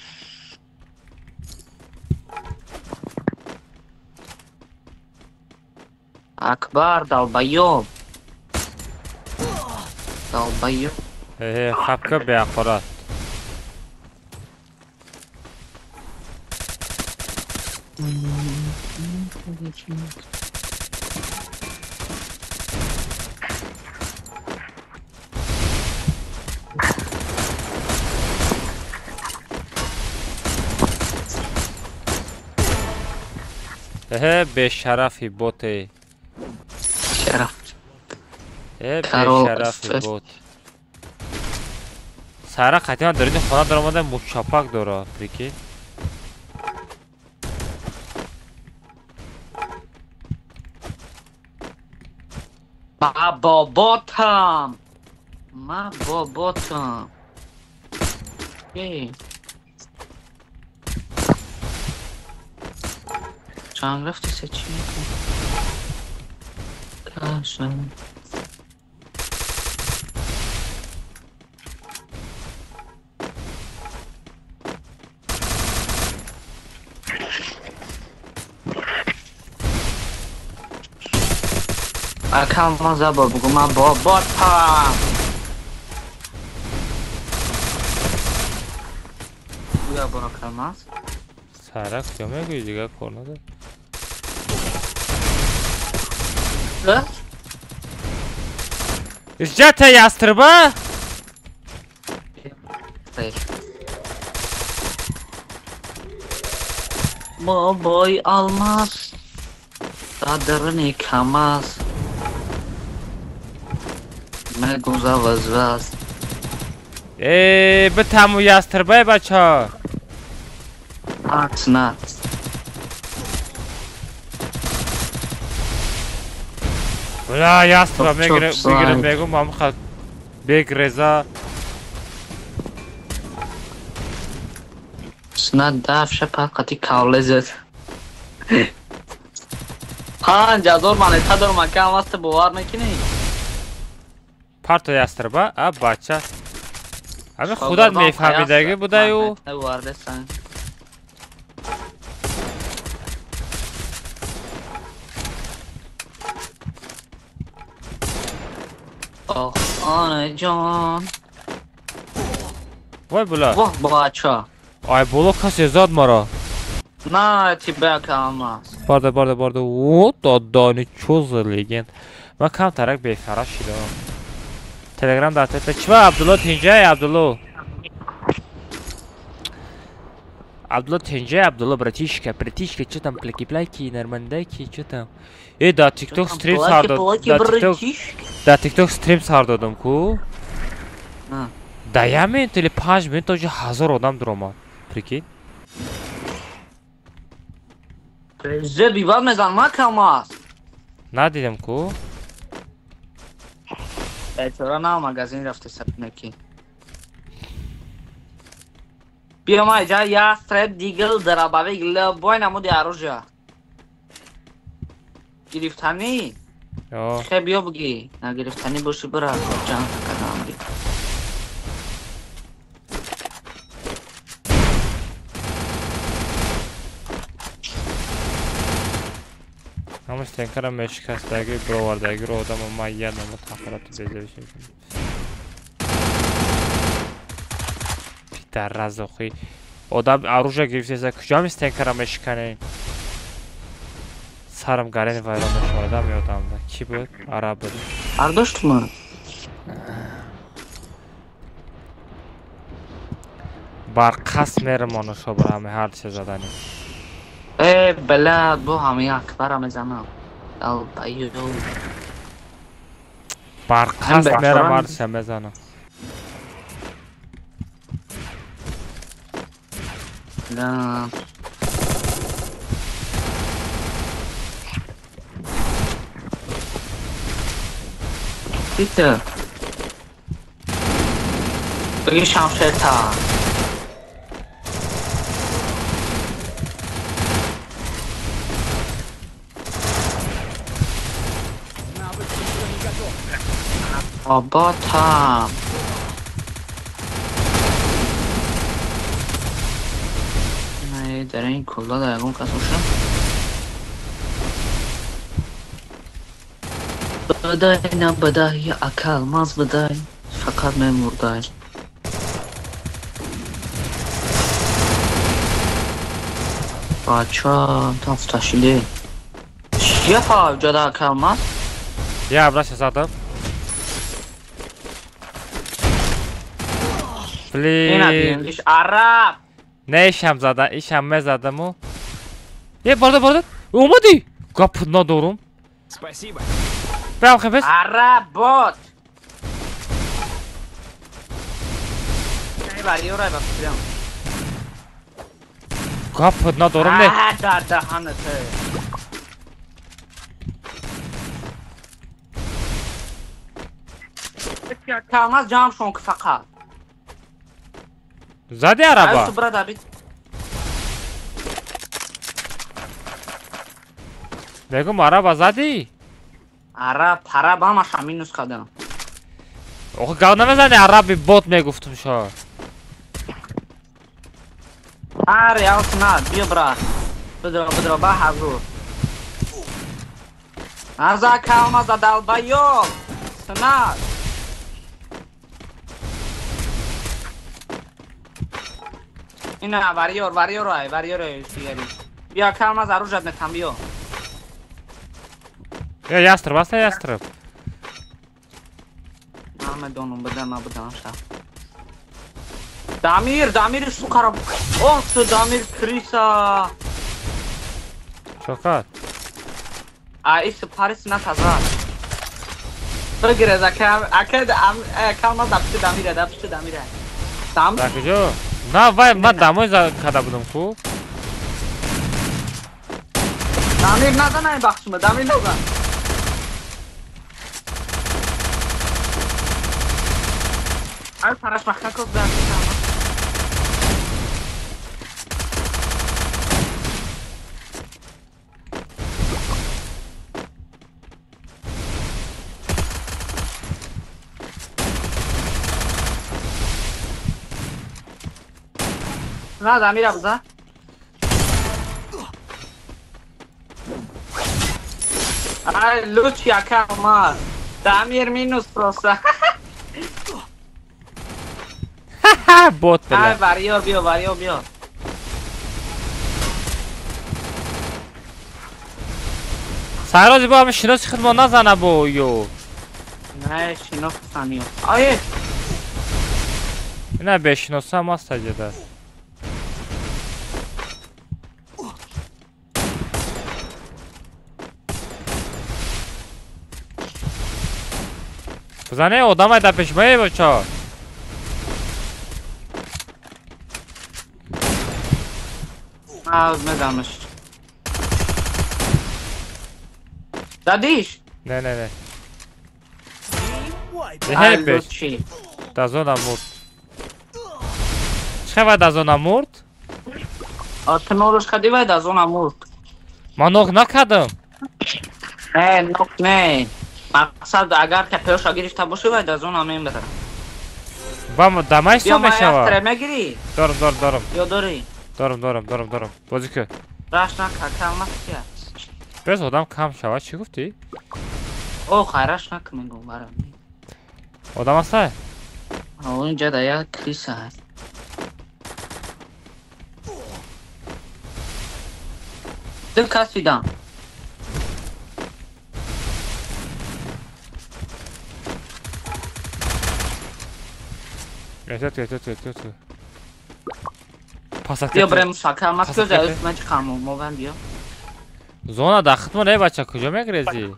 Акбар долбоёб. Долбоёб. Э, хапка беақурат. Э, бешарафи боте. Шараф. Э, бешарафи бот. Сара қатима дарини хона даромада мушчапак дора, прикинь. Ма боботам. Ма боботам. Эй. Чанд рафти се чӣ? Кашан. Акам забор бугу ма боботам. Буя боро калмаз. Сара куҷо мегӯӣ дигар кор надор. Изҷата ястрба? Бобой алмаз дадрни камаз мегуза вазваз. Э, битаму ястрбай бача. Аксна. Бля, ястра мегирем, мегум, мамха бегреза. Сна дафша пақати кавлезет. 5000 монета дорам, ака алмаз бовар мекунӣ? Парто ястрба, а бача. Ами худат мефаҳмидаги будаю. Ох, ана ҷон. Вой була. Воҳ бача. Ай боло касе зад маро. На тебя камаз. Барда, барда, барда. О, додани чо за легенд. Ман камтарак бефара шидам. Телеграм дар тета чива Абдулло тинҷай Абдулло. Абдулло тинҷай Абдулло братишка, братишка, чо там плеки-плеки, нормандаки, чо там. Э, да TikTok стрим сар дод. Да TikTok стрим сар додам ку. Да як минут или 5 минут уже 1000 одам дуромад. Прикинь? Зе бивад мезан ма камаз. Надидам ку? Бечора на магазин рафте сапнеки. Биё ма иҷа ястреб дигл дарабавик лбой намуди оружия. Гирифтанӣ? Хе биё буги. Нагирифтанӣ боши бира ҷанг кардам. Ҳамаш тенкара мешикастаги бировардагиро одама ма як намо тақирати безебиш мекунам. Пидарразохи. Одам оружие гирифтеса куҷо мистенкара мешиканем? Сарам гарени вайрон мешавад ами одамда. Ки буд? Араб буд. Ардоштма. Бар қасд мерамону шобра ҳами ҳар чиз задани. Э, блядь, бо ҳами акбара мезанам. Долбоёб. Бар қасд мерам ҳар чиза мезанам. Да. Bitte. Беги шамшерта. Робота. Не, дар ин кулла дар ягон кас бошам. Бадай на бадай, ака алмаз бадай, фақат мемурдай. Бача, тафташиде. Чия фавҷада ака алмаз? Я абраша задам. Блин. Иш араб. Не ишам зада, ишам мезадаму. Е, барда, барда. Омадӣ. Гап надорум. Спасибо. Прям хефес. Араб бот. Не бариёрай ба прям. Гап надорум не. А, да, да, хана те. Камаз ҷамъ шон фақат. Зади араба. Бегум араба зади? Араб, араб ҳамаша минус кардам. Охи гап намезани араби бот мегуфтум шо. Аре, аус на, биё брат. Бидро, бидро, ба ҳазур. Аза калмаза долбоёб. Сынак. Ина варьёр, варьёр ай, варьёр ай, сигари. Биё калмаз оружие метам биё. Э, ястреб, аста ястреб. Намедонам, бада набудам ша. Дамир, Дамир сукара. О, ту Дамир криса. Чокат. А ис Парис на таза. Бигире ака, ака калмаз дапши Дамира, дапши Дамира. Дам? Да куҷо? На, вай, ман дамой када будам ку. Дамир назан ай бахшума, Дамир назан. Ай параш махка код дар. На, Дамира биза. Ай, лучи ака алмаз. Дамир минус просто. Бот бля. Ай, варьёр биё, варьёр биё. Сарози бо ҳами шиноси худмо назана бо ё. Не, шинохтан ё. Ай! Ина бешиносам аст аҷада. Бизане одамай дар пешмае бача. Медамаш. Дадиш? Не, не, не. Ҳепеш. Да зона мурд. Чӣ вай да зона мурд? Ты норш кади вай да зона мурд. Ман нок накардам. Не, нок не. Мақсад агар капелша гирифта бошӣ вай да зона мемирад. Ба дамай со мешава. Мегирӣ? Дорам, дорам, дорам. Ё дорӣ? Дорам, дорам, дорам, дорам. Бозӣ кун. Раш нака, калмас кия. Без одам кам шава, чӣ гуфтӣ? О, хай раш нака мегум барам. Одам аста? Инҷа да як криса ҳаст. Ду кас дидам. Эҳтиёт, эҳтиёт, эҳтиёт. Пасат. Биё брем шака, мас куҷа ман чиқам, мован биё. Зона да хитмо не бача, куҷо мегрезӣ?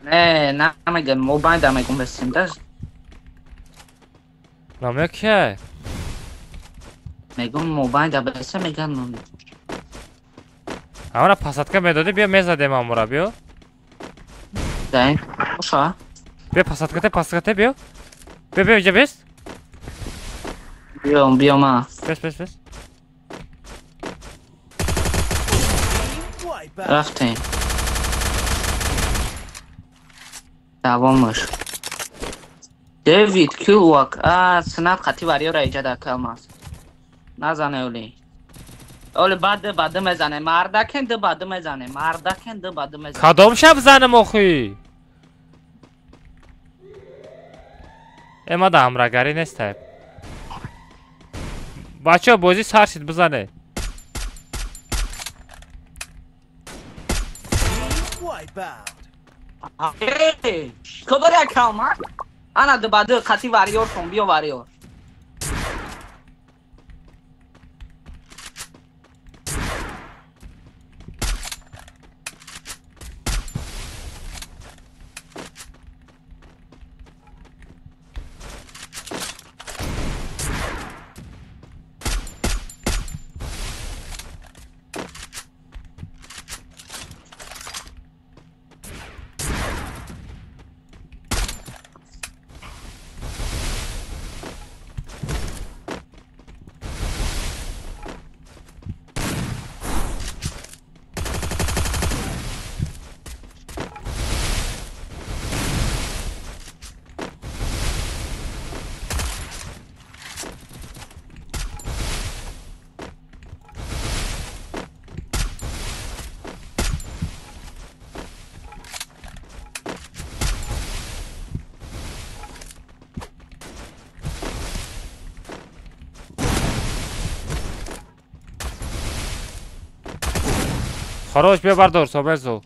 Не, намегам, мобайн да мегум бесим да. Намеё кия? Мегум мобайн да бесим мегам. Амара пасатка медодӣ, биё мезадем амура, биё. Да, боша. Биё пасаткате, пасаткате биё. Биё, биё, инҷа бес. Биём, биём а. Бес, бес, бес. Рафтем. Давомаш. Дэвид Килвак, а синат қати вариёра иҷада калмас. Назане оли. Оли бад бад мезане, мардакен д бад мезане, мардакен д бад мезане. Кадом шаб занам охи? Э мада ҳамрагарӣ нестай. Бачаҳо бозӣ сар шид бизане. Кодори калмас? Ана д бад қати вариёр шон, биё вариёр. Хорош, биё бардор, собезу.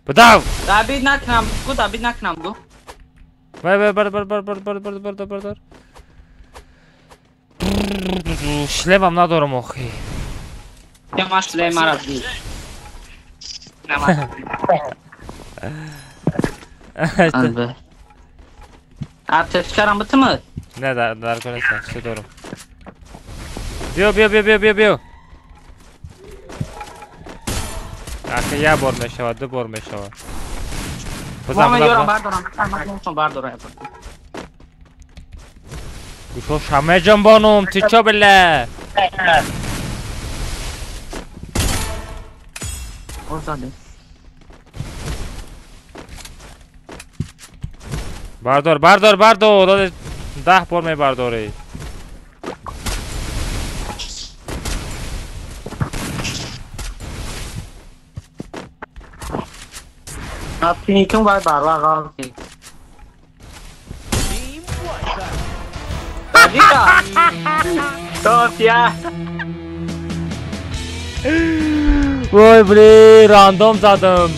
Бидав! Дабид накунам, гу дабид накунам, гу. Бай, бай, бар, бар, бар, бар, бар, бар, бар, бар, бар. Шлемам надорам охи. Я ма шлем мара ди. Аптечкарам битимад? Не, дар кор нестам, чӣ дорам. Биё, биё, биё, биё, биё, биё. Ахи як бор мешавад, ду бор мешавад. Бизан, бизан. Бардорам, бардорам. Гӯшо шамеҷонбонум, ти чо биле? Бардор, бардор, бардор. 10 бор мебардорӣ. Пиникум вай барва ғалти. Тофия. Вой, блин, рандом задам.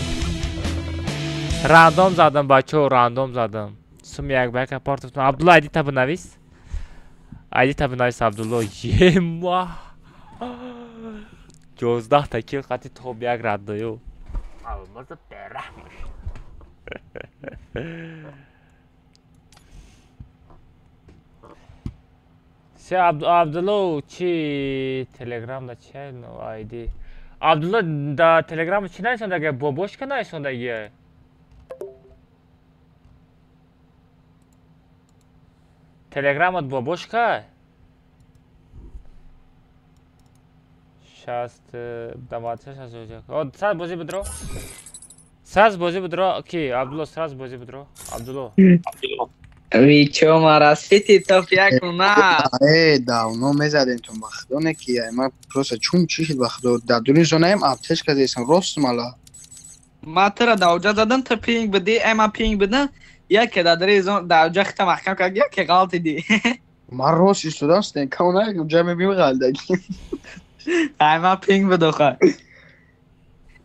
Рандом задам, бачо, рандом задам. Сум як ба як партофтам. Абдулло, айди та бинавис. Айди та бинавис, Абдулло. Ема. 11 та кил қати топ як раддаю. Алмаза бераҳмаш. Се Абдулло чи Телеграм да чи айди. Абдулла да телеграм чӣ нависондаги? Бобошка нависондаги. Телеграмат бобошка? 60 96. О, саз бозӣ бидро. Саз бозӣ бидро ки Абдулло саз бозӣ бидро. Абдулло. Ви чо марасити топ як на. Э, давно мезадем ту ба худо не ки ма просто чун чӣ шид ба худо дар дуни зонаем аптечка зесам рост мала. Ма тра давҷа задан та пинг биди, ма пинг бидан, яке дар дари зон давҷа хита маҳкам кард, яке ғалтиди. Ма рост истодам стенка она ҷа мебим ғалдаги. Ай ма пинг бидоха.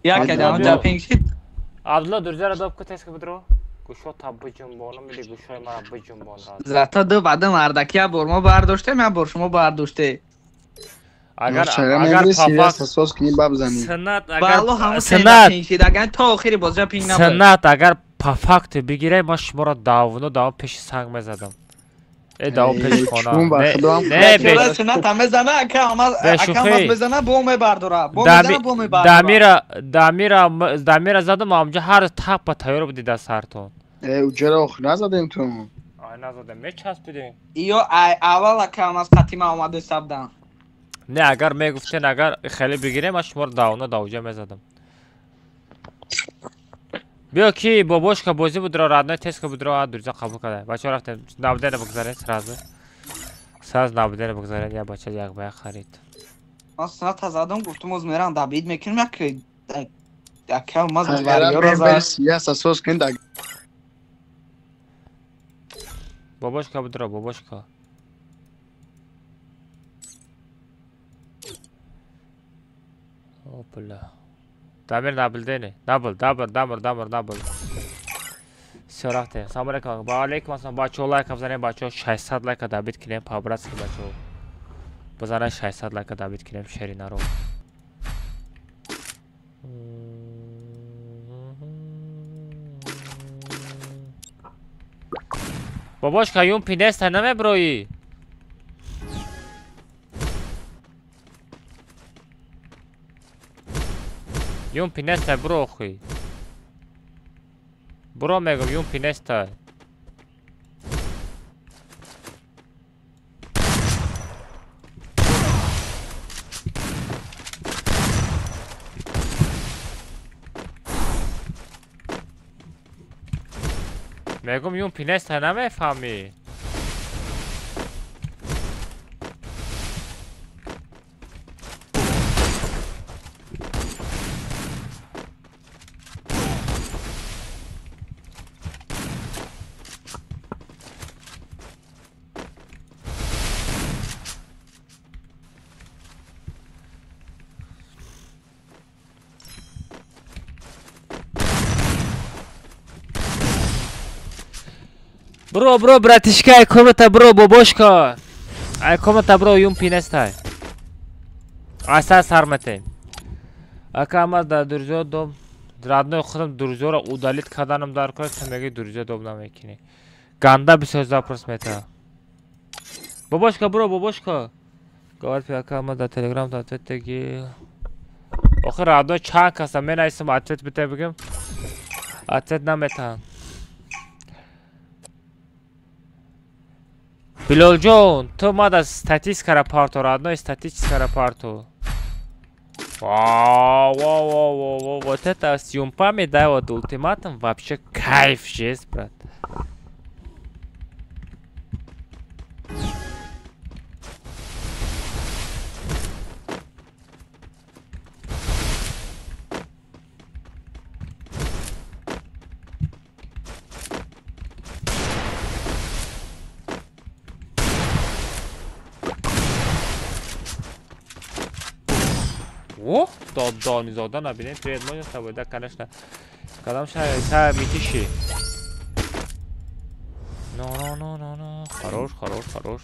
Яке давҷа пинг шид. Абдулло дурзара доб ку теска бидро. Гӯшо та биҷунбонам или гӯшои мара биҷунбон. Зато ду баъда мардаки я бор мо бардоштем, я бор шумо бардоште. Агар папа соз кунӣ баб занӣ. Сенат агар сенат агар то охири бозиа пинг набуд. Сенат агар по факту бигирай ма шуморо давно давно пеши санг мезадам. Э давно пеши хона. Не не сенат ҳам мезана, ака ҳам мезана, бо мебардора. Бо мезана, бо мебардора. Дамира дамира дамира задам, амҷа ҳар тақ ба тайёр буди дар сартон. Э уҷара охир назадем ту. Ай назадем, мечаспидем. Ё ай аввал ака аз қатима омада сабдан. Не агар мегуфтен агар хеле бигирем ман шуморо давно давҷа мезадам. Биё ки бобошка бозӣ будро родной теска будро а дурза қабул карда. Бачаҳо рафтем наблюдение бигзаред сразу. Сразу наблюдение бигзаред я бача як ба як харид. Ман сната задам гуфтум оз мерам дабид мекунем як ака маз вариёро зад. Яса соз кун да. Бобошка будро бобошка. Опля. Дамир наблюдение. Дабл, дабл, дамр, дамр, дабл. Всё рафтем. Салом алейкум. Ва алейкум ассалом. Бачаҳо лайк бизанем, бачаҳо 600 лайка добит кунем, по-братски бачаҳо. Бизанем 600 лайка добит кунем шеринаро. Бобошка юн пинеста намеброӣ. Юн пинеста бро охи. Бро мегум юн пинеста. Мегум юн пинеста намефаҳмӣ. Бро, бро, братишка, ай комната бро, бобошка. Ай комната бро, юн пинестай. Аса сармате. Ака ама да друзья дом, родной худам друзьяро удалить карданам дар кор, ту меги друзья дом намекунӣ. Ганда бисёр запрос мета. Бобошка, бро, бобошка. Говорит, ака ама да телеграм да ответ теги. Охир родной чанд каса менависам ответ бите бигем. Ответ наметан. Билолҷон, ту мада статистикара парто, родной статистикара парто. Вау, вау, вау, вау, вот это с юмпами, да, вот ультиматум вообще кайф жесть, брат. О, донизода набинем. Привет, можно с тобой? Да, конечно. Кадам шай митиши. Ну, ну, ну, ну, ну. Хорош, хорош, хорош.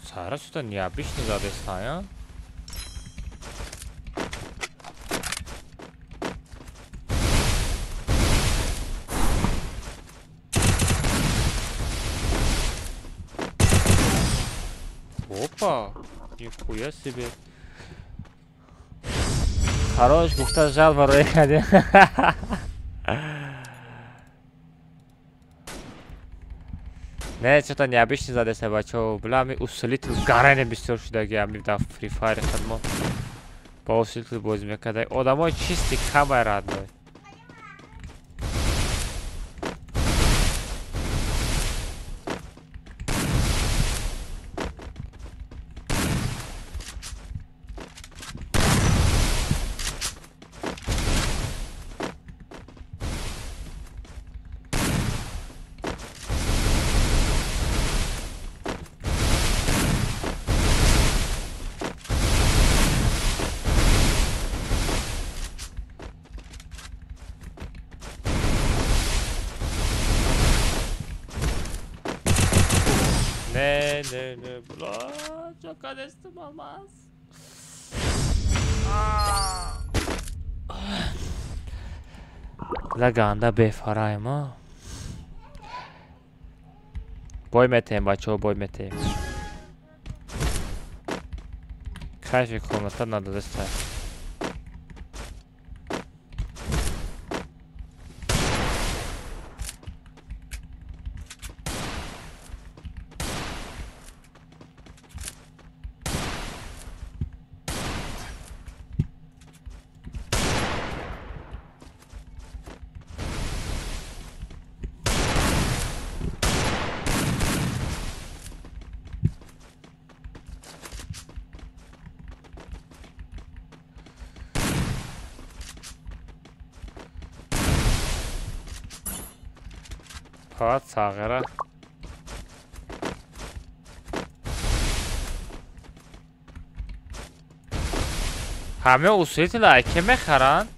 Сара что-то необычно задестая. Опа! Нихуя себе. Хорош, гуфта жал барои кардем. Не, что-то необычно задеса, бачо. Бля, ми усилитель гаране бисёр шудаги, ами да Free Fire хадмо. Ба усилитель боз мекардай. Одамои чисти камай родной. Ne ne bula çok adestim olmaz. La ganda бефараем а. Бой метем бачо, бой метем. Кайфи комната надо достать. Фақат сағира. Ҳама усулити лайке мехаранд?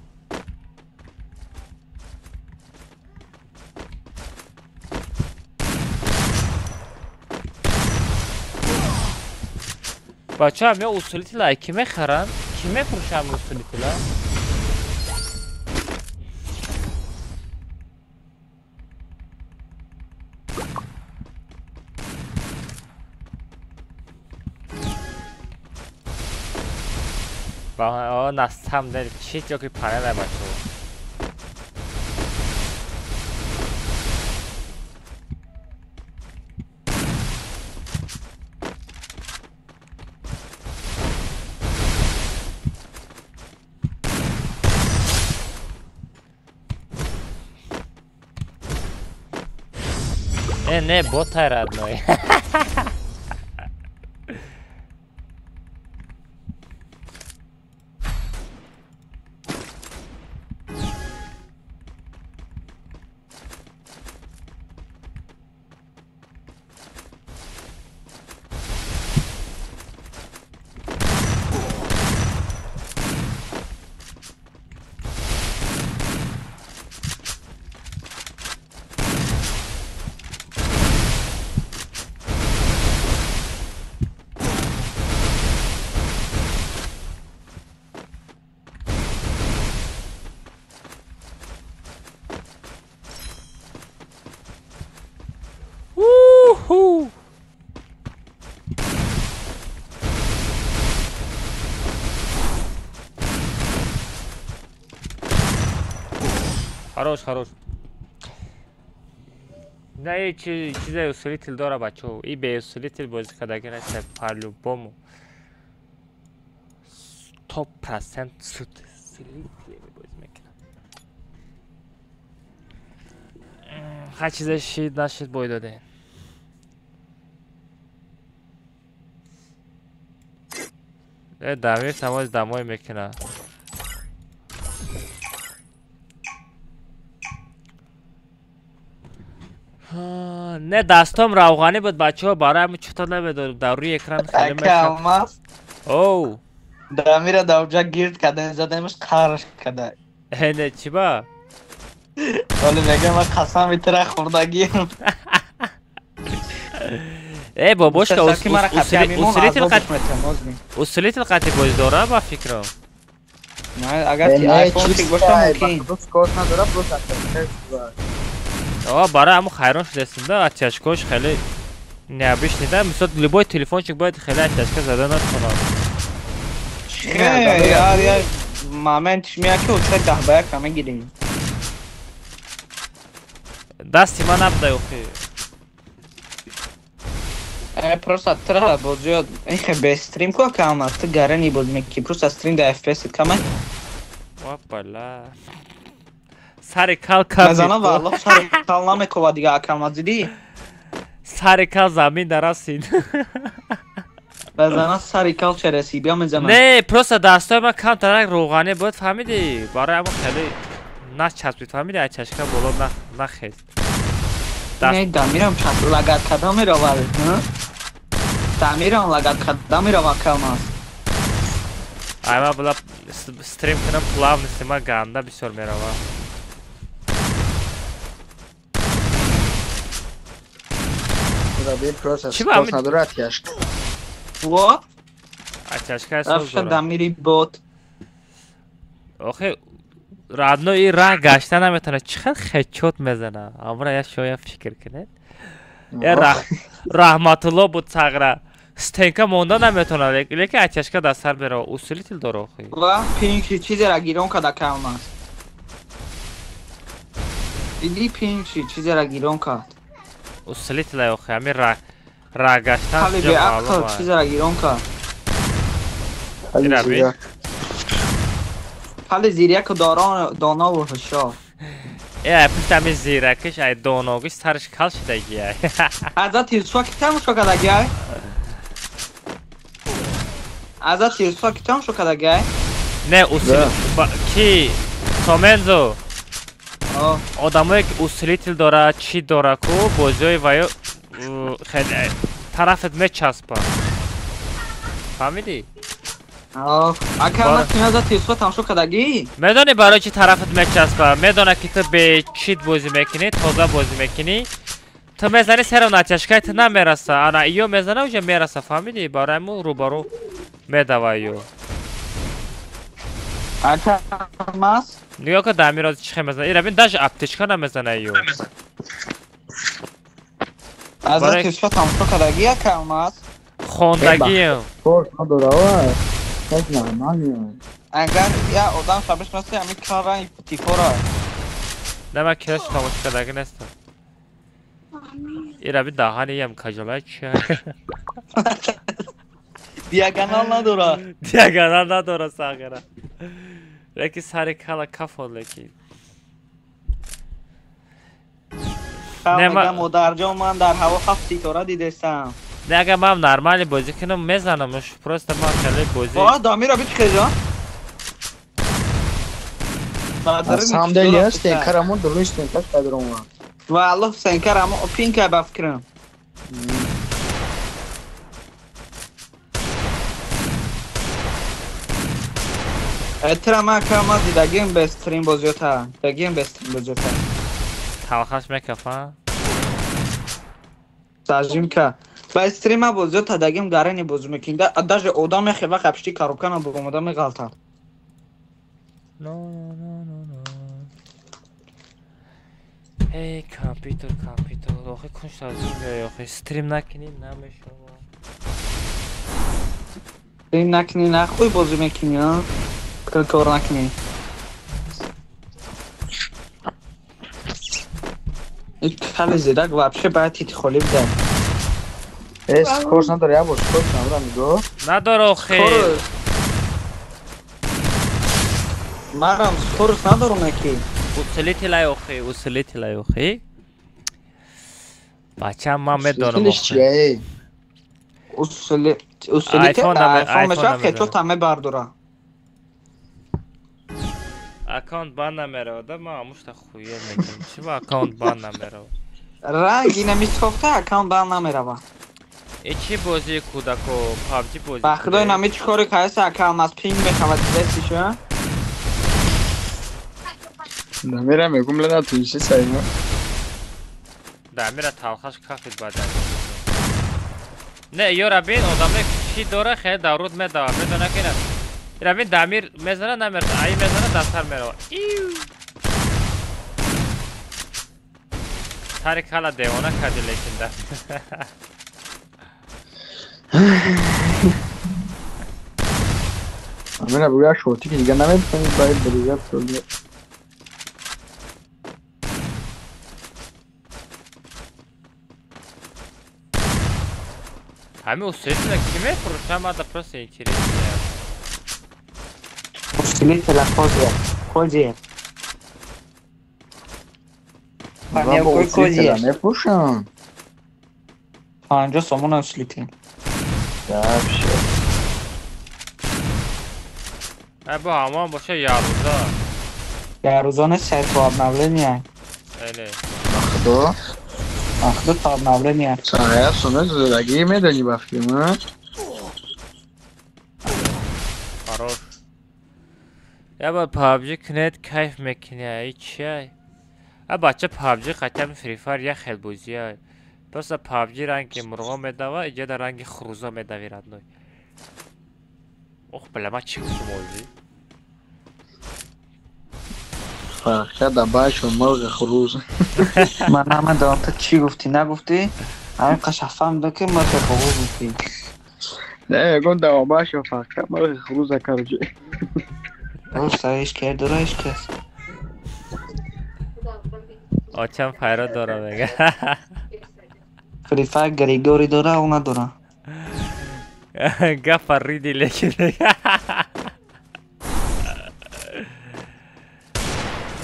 Бача, ҳама усулити лайке мехаранд? Ки мефурӯшад усулити лайк? На самом деле, читёк и параллель бачо. Не, ботай родной. Хорош, хорош. Не, чизе усилитель дора бачо. И бе усилитель бозӣ кардаги нест по-любому. 100% суд усилитель бозӣ мекунад. Ҳар чизе шид нашид бой додем. Дамир тамоз дамой мекунад. Не, дастом равғанӣ буд бачаҳо, барои ҳамин чуто намедонам, дар рӯи экран хеле мешавад. Оу. Дамира давҷа гирд кардем, задемаш қарш карда. Не, чӣ ба? Вале мегам ман қасам итра хӯрдагиам. Э, бобошка, усилитель қати боз дора ба фикрам. Не, агар ки iPhone тик боша мумкин. Код надора, просто О, барои ҳамун хайрон шудастем да, ачашкош хеле. Необычный, да? Мисол любой телефончик бояд хеле оттяжка зада натонад. Яр, я момент меяд ки уча 10 ба 1 мегирем. Дасти ман набудай охи. Просто тра бозиё ихе без стрим ку кам аст, ту гарани боз мекӣ, просто стрим да FPS камай. Опала. Сари кал кафид. Мезана валлоҳ сари кал намекова дига акам аз дидӣ? Сари кал замин дарасид. Мезана сари кал чараси, бия мезана. Не, просто дастои ман камтарак рӯғанӣ буд, фаҳмидӣ? Барои ҳамон хеле начаспид, фаҳмидӣ? Аз чашка боло нахест. Не, дамирам часп лагат када меравад, дамирам лагат када меравад камаз. Ай ма била стрим кунам, плавности ма ганда бисёр меравад. Чӣ ба надорад тяжка? Во? А тяжка аст Рафша дамири бот. Охе родной и раҳ гашта наметавонад. Чӣ қадр хечот мезана. Амра я шоя фикр кунед. Я Раҳматулло буд сағра. Стенка монда наметавонад, лекин оттяжка дар сар мерава. Усилитель дора охи. Ва пинчи чизера гирон када кам аст. Диди пинчи чизера гирон кард. Усилитель охи, ҳамин раҳ гаштан Хали беақл чизера гирон кард. Хали зиряку донаву ҳушёр. Э, пушт ҳамин зиракиш, ай доногиш сараш кал шудагиай. Аза тирсуа ки тамошо кардагиай? Аза тирсуа ки тамошо кардагиай? Не, усил ки Сомензо. Одамое ки усилитель дора, чӣ дора ку, бозиҳои ваё хеле тарафат мечаспа. Фаҳмидӣ? Ака ман аза тирсуа тамошо кардагӣ? Медонӣ барои чӣ тарафат мечаспа? Медона ки ту бечит бозӣ мекунӣ, тоза бозӣ мекунӣ. Ту мезанӣ серо натяжкаи ту намераса. Ана иё мезана уже мераса, фаҳмидӣ? Барои мо рӯбарӯ медава иё. Ака мас? Нигоҳ кун дамир ҳозир чӣ хел мезана. Ира бин даже аптечка намезана иё. Аза тирсуа тамошо кардагӣ ака мас? Хондагиам. Кор надора, так нормально. Агар я одам шабишнаси ҳамин калран тифора. Не, ман кираш тамошо кардагӣ нестам. Ира бин даҳани ям кажалай чи? Диагонал надора. Диагонал надора сағира. Лекин сари кала кафон лекин. Не, ман модарҷон, ман дар ҳаво 7 ситора дидестам. Не, агар ман нормали бозӣ кунам мезанам, просто ман хеле бозӣ. О, дамира бит хежа. Самом деле, стенкарамон дурун стенкаш кадром. Валлоҳ стенкарамо пинка ба фикрам. Этра ман кама дидагим бе стрим бозиёта. Дидагим бе стрим бозиёта. Талхаш мекафа? Зажимка. Ба стрима бозиёта дагим гарани бозӣ мекунӣ. Даже одам мехе вақт пишти коробка набуромада меғалтад. Эй, компютер, компютер. Охи кунш тазур меояд, охи стрим накунӣ намешава. Стрим накунӣ нахуй бозӣ мекунӣ, а? Кор накунӣ. Хали зирак вообще бояд тити холӣ бидай. Э, скорость надора, я бор скорость надора, нигоҳ. Надора охи. Марам скорость надорам ки. Усилитель охи, усилитель охи. Бача ман медонам охи. Усилитель айфон мешавад хечот мебардора. Аккаунт бан намеравад, ман амушта хуя мекунам. Чӣ ба аккаунт бан намеравад? Ранг ина мисохта аккаунт бан намеравад. Э чӣ бозии кӯдако, PUBG бозӣ. Ба худои нами чӣ коре каеса аккаунт аз пинг мешавад дидесиша? Дамира мегум лена туиши сайма. Дамира талхаш кафид бадан. Не, ёра бин одаме чӣ дора хеле давруд медава, медона ки на. Ира бин дамир мезана намераса, ай мезана дастар мерава. Сари кала девона кади лекин да. Амина бугӯя шорти ки дига наметавонӣ баъд барига пурда. Ҳамин усилителя ки мефурӯшам, мада просто интересно. Усилителя козия. Козия. Баба усилителя мефурӯшам. 50 сомон усилитель. Вообще. Бо ҳамон боша ярӯза. Ярӯза не сайт то обновление. Эле. Ба худо. Ба худо то обновление. Сая сумес зодагӣ медонӣ ба филм? Хорош. Я ба PUBG кунед кайф мекунӣ, ай чия? А бача PUBG хотя бы Free Fire як хел бозия. Просто PUBG ранги мурғо медава, иҷа дар ранги хурӯзо медави родной. Ох, бля, ма чӣ гуфтум озӣ? Фарқия да бачо мурғи хурӯз. Ман намедонам ту чӣ гуфтӣ, нагуфтӣ? Ҳамин қаша фаҳмидам ки мурғи хурӯз гуфтӣ. Не, ягон давомашо фарқия мурғи хурӯза короче. Рост, ҳеҷ кар дора, ҳеҷ кас. Очам файро дора мега. Free Fire Григорий дора, ӯ надора. Гапа риди лекин.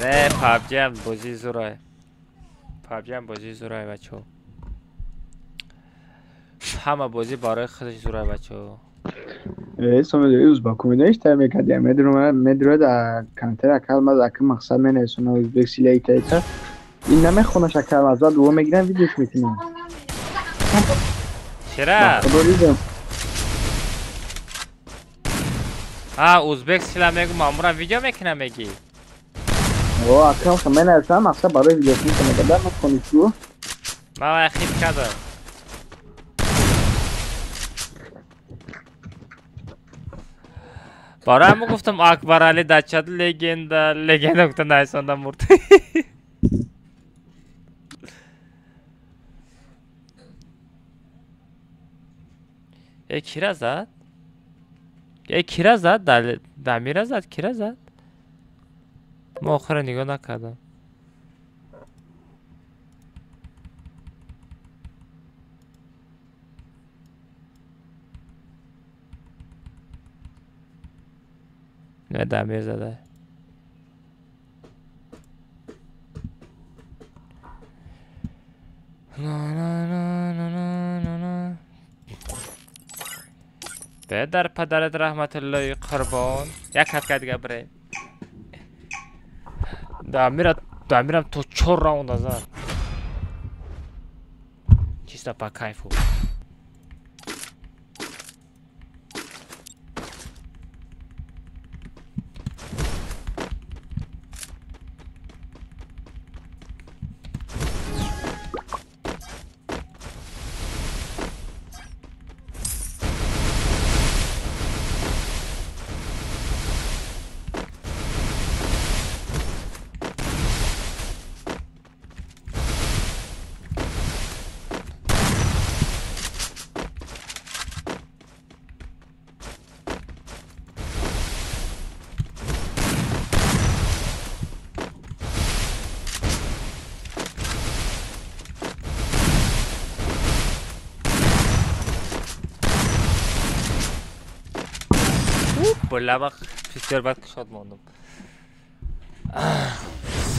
Не, PUBG ҳам бозии зурай. PUBG ҳам бозии зурай, бачаҳо. Ҳама бозӣ барои худаш зурай, бачаҳо. Сомед узбаку медониш тай мекардиам медурояд камтар акал маз ака мақсад менависона узбек сила ита ита ин намехонаш акал аз баъд во мегирам видеош мекунам. Чера? А, узбек сила мегу мамура видео мекунам меги? О, акам ха менависам мақсад барои видеош мекунам да махонишу. Ман вай хит кардам. Барои ҳамон гуфтам Акбарали дар чат легенда, легенда гуфта найсонда мурд. Э, кира зад? Э, кира зад? Дамира зад? Кира зад? Мо охира нигоҳ накардам. Не, Дамир зада. На. Бедар падарат раҳматуллои қурбон. Як ҳафта дига бирем. Дамирам то 4 раунда зад. Чисто по кайфу. Бля, бисёр бад кушод мондум.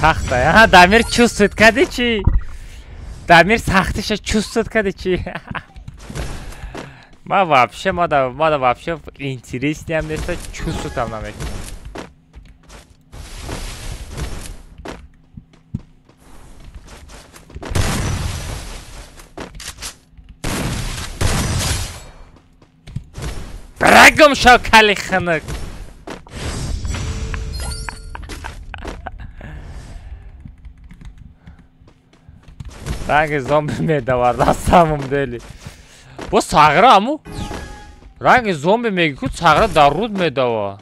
Сахта, а? Дамир чувствует кади чи? Дамир сахтиша чувствует кади чи? Ма вообще, мада вообще интереснее неста, чувствует там намекунам. Брагом шав кали ханак. Ранги зомби медавард на самом деле. Бо сағра аму ранги зомби меги ку сағра дар руд медава.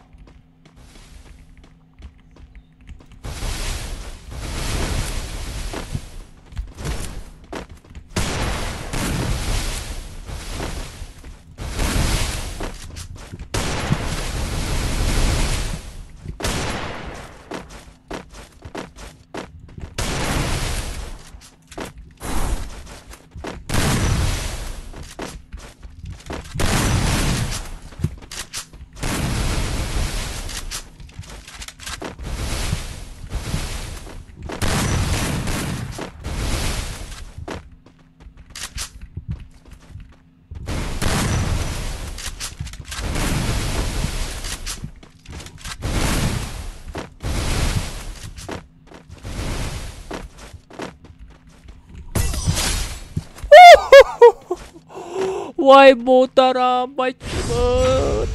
Вай модарам, бачи буд.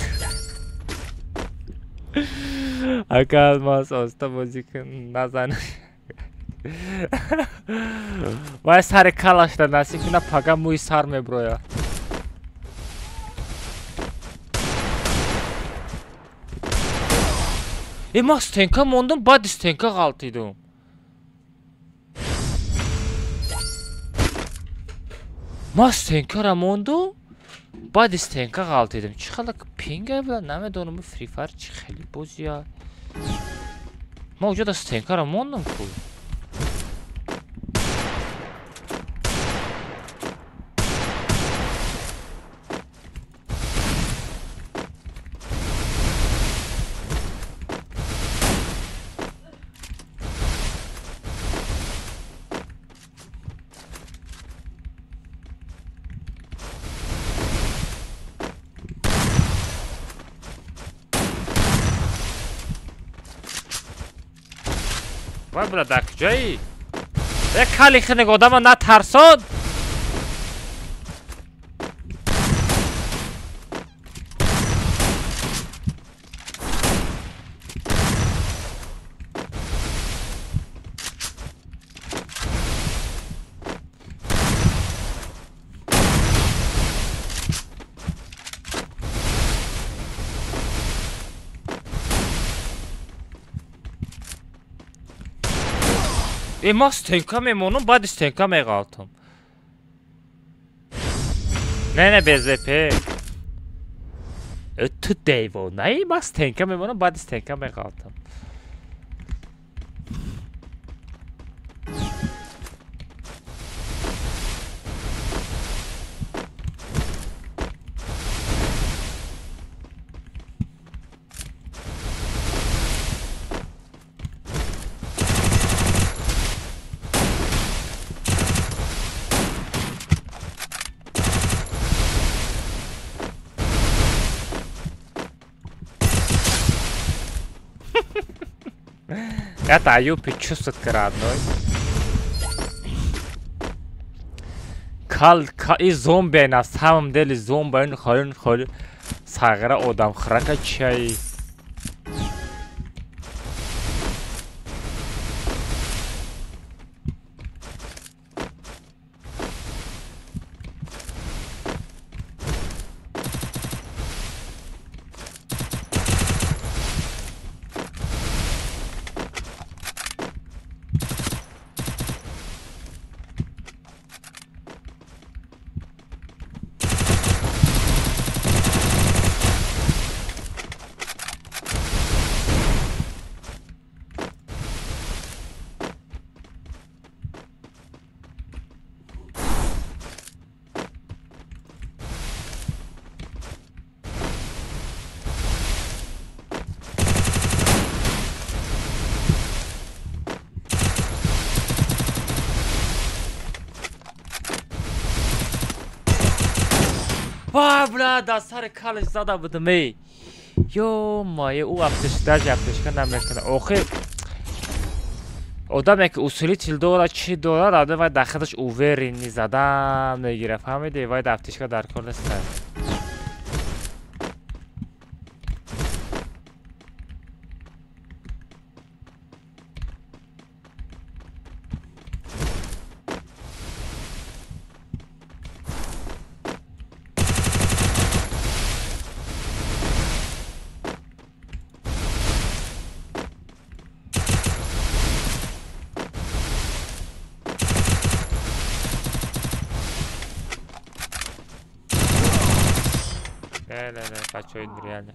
Ака Алмаз оста бозӣ кун, назан. Вай сари калашда насиб куна, пага мӯи сар меброя. Э, ман стенка мондум, баъди стенка ғалтидум. Ман стенкара мондум, баъди стенка ғалтидум. Чӣ хела пинга буда, намедонам, Фри Файр чӣ хеле бозия. Ман уҷода стенкара мондум ку. Вай буда, дар куҷоӣ? Э, кали хинек одама натарсон. Э, ман стенка мемонам, баъди стенка меғалтам. Не, не, БЗП. Э, ту девонаи, ман стенка мемонам, баъди стенка меғалтам. Это Аюпи чувствует родной. Кал, и зомби на самом деле зомби, он холин холин сагра одам храка чай. Вай, бля, дар сари калаш зада будам, эй. Ё-моё, ӯ аптечка, даже аптечка намекунад. Охир одаме ки усилитель дорад, чӣ дорад, одам вай дар худаш уверенный задан мегирад, фаҳмидӣ? Вай дар аптечка дар кор нест. Не, не, не, бачаҳои реально.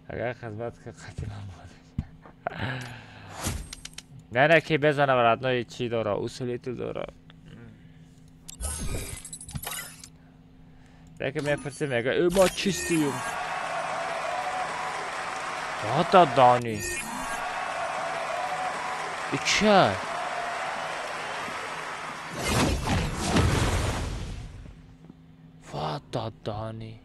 Агар хизмат қатиман бод. Не, не, ки безанам родной чӣ дора, усилитель дора. Яке мепурсӣ, мега, э, ма чистиюм. Ата дани. И ча? Дадани.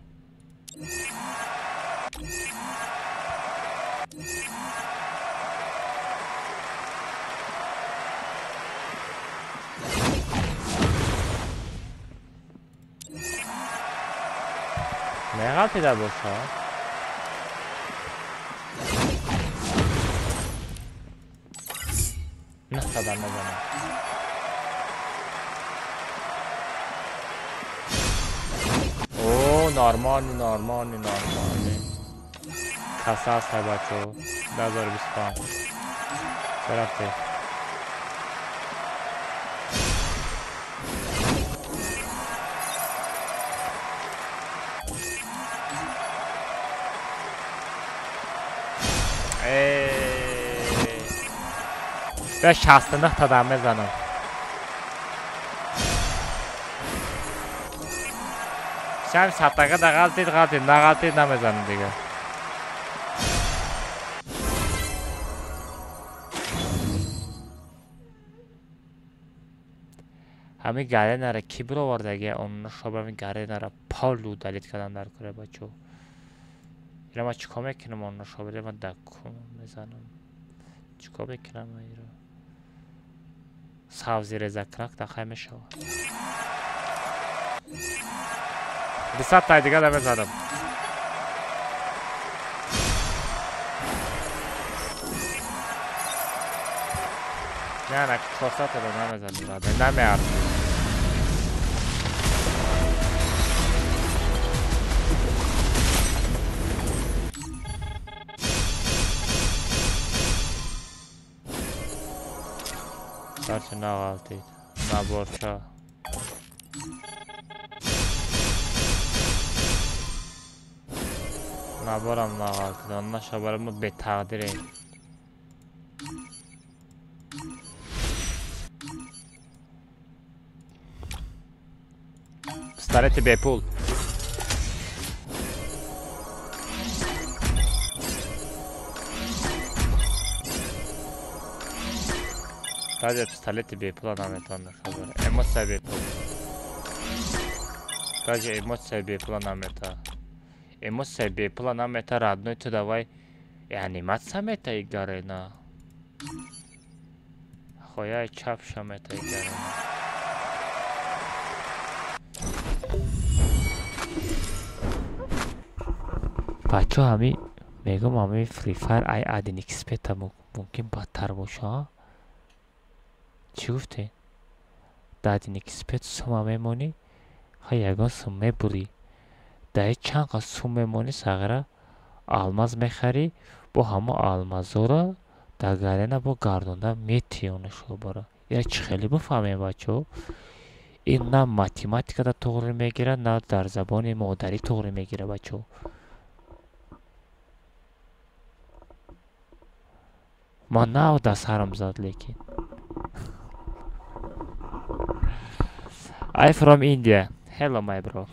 Меғалтида боша. Нахтада мезанам. О, нормальный, нормальный, нормальный. Каса аст, бачо. 2025. Ча рафте? Бя 69 та дам мезанам. Шам сатага да ғалтид, ғалтид, нағалтид намезанам дига. Ҳами гаренара ки бировардаги онна шоба ҳами гаренара пол удалить кардан дар кора бачо. Ира ма чикор мекунам онна шоба ира ма дакун мезанам. Чикор мекунам ира? Сабзи резакунак дахай мешавад. 200 тай дига намезанам. Не, не, 400 та намезанам, намеарзад. Короче, нағалтид. Наборча. Наборам нағалтид. Онна шабарам бетақдирем. Пистолети бепул. Даже пистолети бепула наметавонад хабар. Эмоция бепул. Даже эмоция бепула намета. Эмоция бепула намета, родной, ту давай и анимация мета и гарена. Хояй чапша мета и гарена. Бачо ҳами мегум ҳами Free Fire ай один XP-та мумкин бадтар боша. Чӣ гуфте? Дар один XP сума мемонӣ, ха ягон сум мебурӣ. Дар чанд қа сум мемонӣ сағира алмаз мехарӣ, бо ҳамо алмазоро дар гарена бо гардонда метиёни шобара. Ира чӣ хеле бифаҳмем бачо? Ин на математикада туғри мегирад, на дар забони модарӣ туғри мегирад бачо. Ман нав дар сарам зад лекин. I from India. Hello, my bro.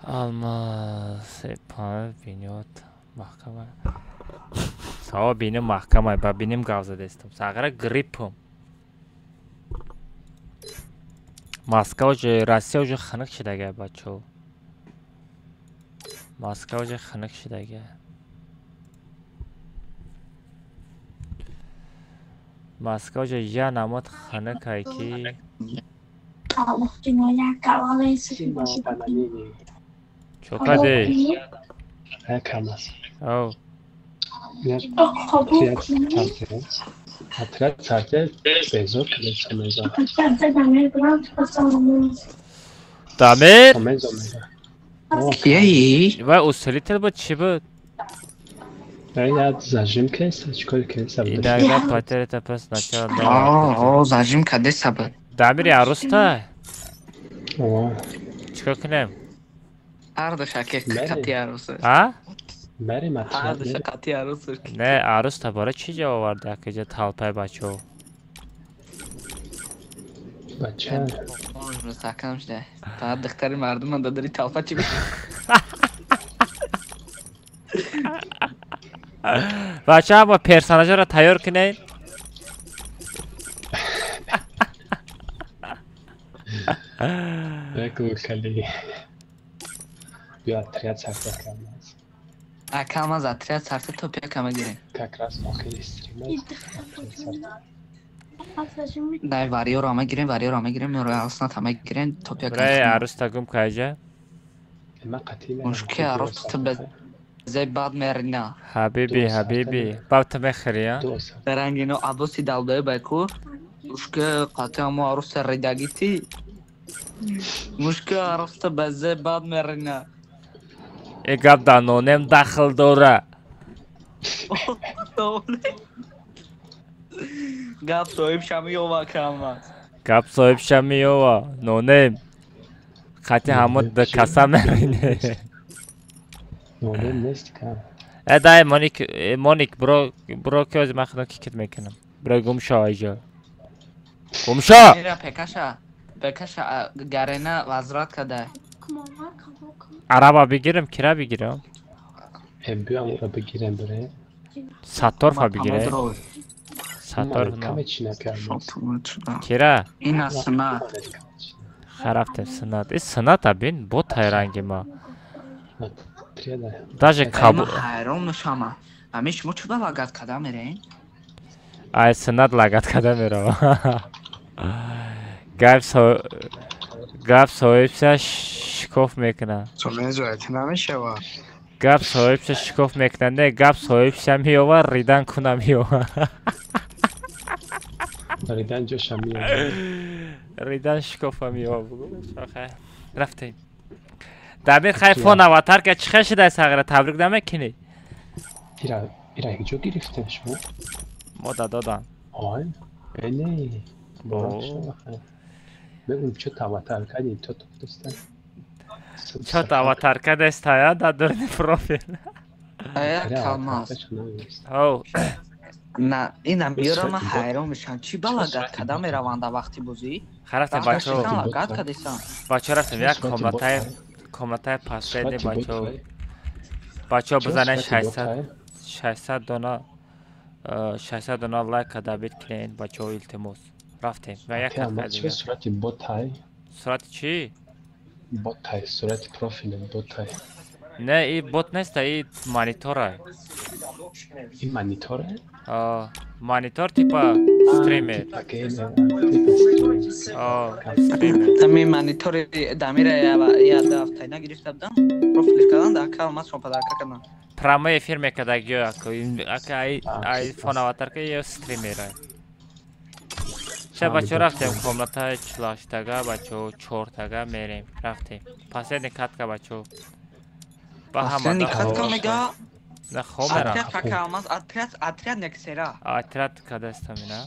Алмаз, бинёт, маҳкама. Сава биним маҳкама, ба биним гап задестам. Сағира гриппум. Москва уже, Россия уже хунук шидага, бачо. Москва уже хунук шидага. Москва уже я намод хунук ай ки. Чо кади? Ау. Дамир? Кияи? Вай усилитель буд чӣ буд? Зажим кеса, чикор кеса буд? Иногда потеря это просто начало. О, зажим кадеса буд. Дамир арӯста? Чикор кунем? Ҳардуша ки қати арӯс. А? Ҳардуша қати арӯс. Не, арӯста бора чӣ ҷо оварда акиҷа талпаи бачаҳо? Бача. Мустаҳкам шуда. Фақат духтари мардуман додари талпа чӣ? Бачаҳо ма персонажҳоро тайёр кунед. Бегу хеле. Биё отряд сарта кардааст. Акам аз отряд сарта то пека мегирем. Как раз охири стрим аст. Дай вариёро мегирем, вариёро мегирем, арусната мегирем, то пека. Брай аруста гум кайҷа? Ма қатъи Мушки арус ту бе зе бад мерина. Ҳабиби, ҳабиби. Баб ту мехӯри, а? Рангино абоси далдои байку. Мушки қатъи амо аруса ридагити. Мушки аруста бе зе бад мерина. Э гап дар нонем дахл дора. Гап соҳиб шамиёва камаз. Гап соҳиб шамиёва, нонем. Қати ҳамо д каса мерине. Нонем нест кам. Э дай Моник, Моник бро, бро ки ҳозир ман худам кикет мекунам. Бро гум шо айҷо. Гум шо! Мира пекаша, пекаша гарена возврат кадай. Араба бигирам, кира бигирам? Э биё амура бигирем бре. Сатторфа бигире. Сатторф на. Каме чӣ накардем? Кира? Ина сунат. Харафтем сунат. И суната бин, бо тайранги ма. Даже кабу. Ҳайрон мешама. Ами шумо чӣ ба лагат када мерем? Ай сунат лагат када мерава. Гап соҳибша шикоф мекунад. Гап соҳибша шикоф мекунад. Не, гап соҳибша меёва, ридан куна меёва. Ридан ҷоша меёва. Ридан шикофа меёва. Рафтем. Дамир хай фон аватарка чӣ хел шудай сағира? Табрик намекунӣ? Ира ҷо гирифтем шумо? Мо дадодам. Ой, не. Мегӯм чо аватарка ни то туфтаста. Чо аватарка дестая дар дурни профил. Ая калмаз. Ҳо. На, ина миёра ман ҳайрон мешавам. Чӣ ба лагат када мераванд дар вақти бозӣ? Харафтем бачаҳо. Лагат кадесан. Бачаҳо рафтем як комнатаи комнатаи последний бачаҳо. Бачаҳо бизанед 600 дона 600 дона лайк када бит кунед бачаҳо илтимос. Рафтем. Ва як кат дигар. Сурати ботай. Сурати чӣ? Ботай, сурати профили ботай. Не, и бот нест, и монитора. И монитора? Монитор типа стример. Стример. Тами монитори Дамира я дафтайна гирифта будам. Профилш кардан дар аккаунт ман шумо падарка кардам. Прямой эфир мекардагиё ака ай фон аватарка ё стримера. Ша бачаҳо рафтем комнатаи 48тага бачаҳо 4тага мерем. Рафтем. Последний катка бачаҳо. Ба ҳама катка мега? На хомера. Отряд какамаз, отряд, отряд Нексера. Отряд кадастамина.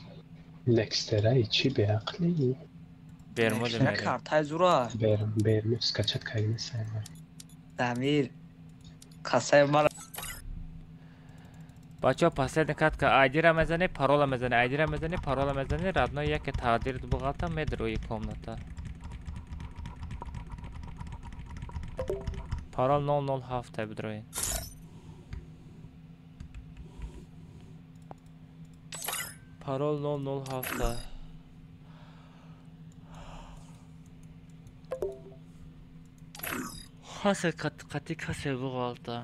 Нексера и чӣ беақлӣ? Бермуд мерем. Картай зура. Бермуд скачать кайни сайма. Дамир. Қасай мара. Бачаҳо последний катка айдира мезанӣ, парола мезанӣ, айдира мезанӣ, парола мезанӣ, родной яке тақдир буғалта медрои комната. Парол 007 бидрои. Парол 007. Хасе қати касе буғалта.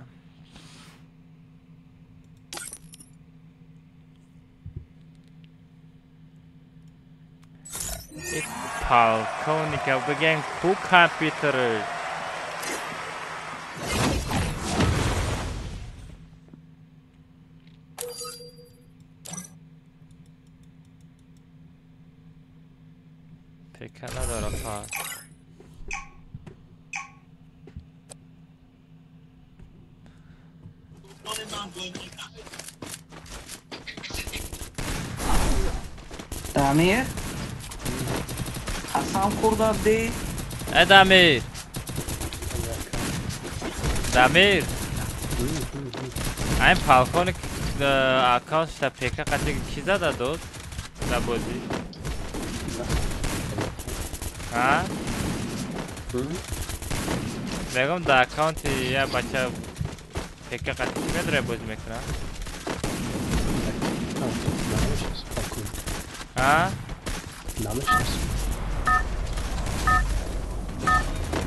Полковника бигем ку компютер. Пека надора пас. Дамир? Қасам хӯрда будӣ? Э Дамир! Дамир! Айн полковник аккаунтша пека қати ки зада дод? Дар бозӣ? Ҳа? Мегӯм дар аккаунти як бача пека қати ки медора бозӣ мекунад? Ҳа?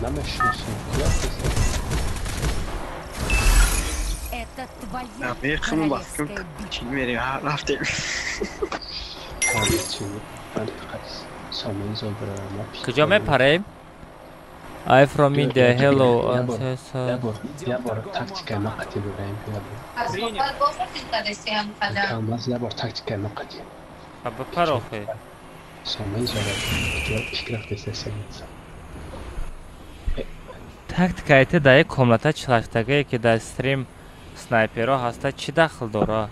Намешиносам. Это твоя королевская битва. Куҷо мепарем? I from India, hello. Я бор тактикаи ма қатӣ бираем. Я бор тактикаи ма қатӣ. Бипар охе. Тактикаи ту дар як комната чилаштагие ки дар стрим снайперҳо ҳаста чӣ дахл дорад?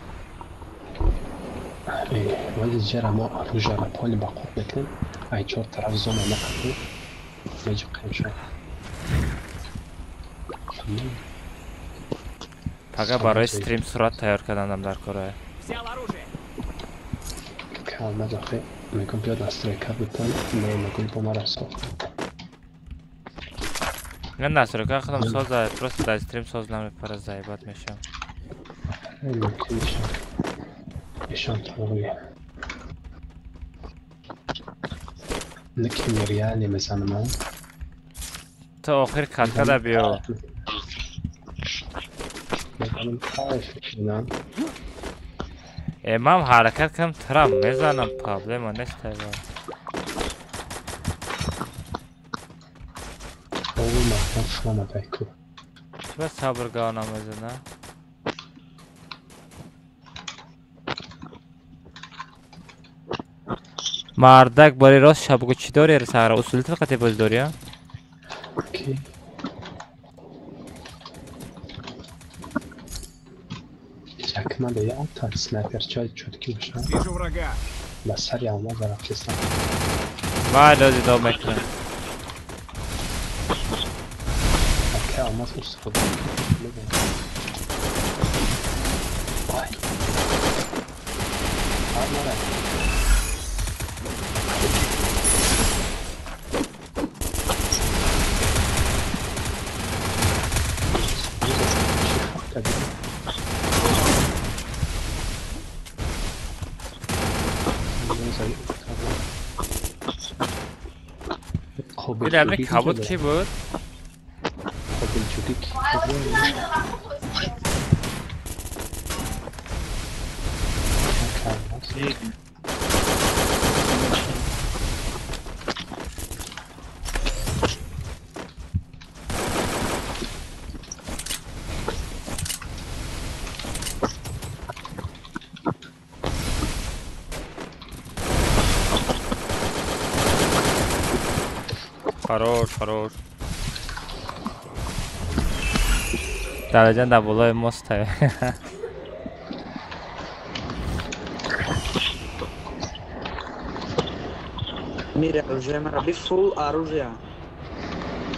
Вале ҷара мо оружиеро поли ба қурб мекунем, ай чор тараф зона мақатем, меҷиқем шо. Пага барои стрим сурат тайёр кардандам дар корае. Калмаз охе мегӯм биёд настройка бикун, не мегӯй бо мара соз. Не настройка худам соза, просто дар стрим соз намепара, заебат мешавам. Мумкин мешавад. Ишон тоғри. Лекин реале мезанам. То охир каткада биё. Мезанам кайф мекунам. Ман ҳаракат кардам, трам мезанам, проблема нест. Чиба сабр гав намезана? Мардак бори рост шабгу чӣ дори сара? Усулит фақат боз дори, а? Якмада я та снайперча чётки боша. Вижу врага. Ба сари алмаз рафтестам. Вай, дози доб мекунам. Ака алмаз устифода. Вай. Армара. Ин кабуд кӣ буд? Хорош, хорош. Дараҷан дар болои мост. Мир оружие мараби фул оружие.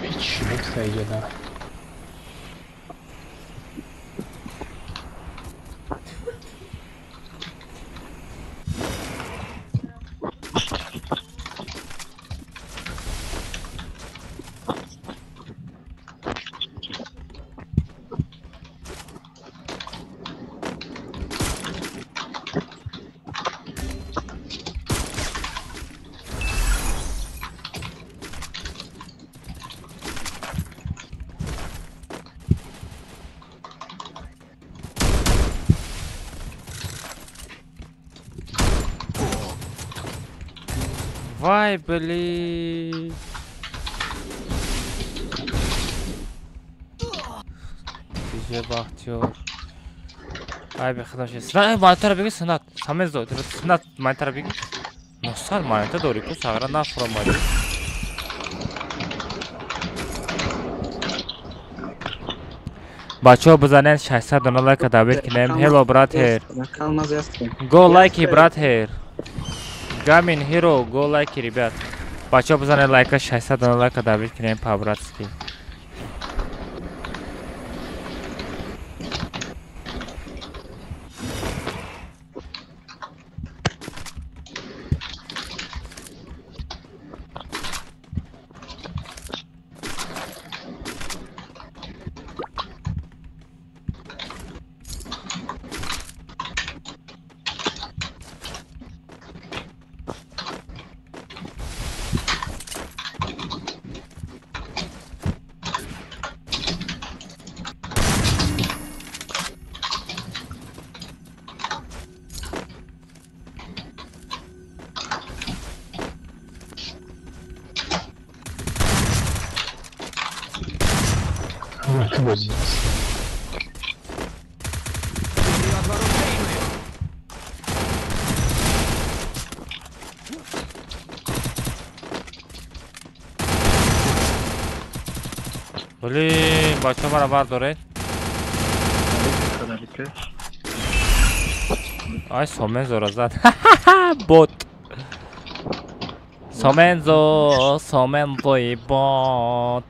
Ҳеч нукта иҷода. Вай, блин. Диже Бахтиёр. Ай, бехудам ши. Сина, монитора бигир, синат. Самезо, синат монитора бигир. Носар монитор дори ку сагра нафуромадӣ. Бачаҳо бизанед 600 дона лайка дабир кинем. Hello, brother. Go like, brother. Гамин Hero, go like, ребят. Бачаҳо бизанед лайка 600 дона лайка дабир кинем по-братски. Бозӣ. Блин, бачаҳо мара бардоред. Ай, Сомензоро зад. Бот. Сомензо, Сомензои бот.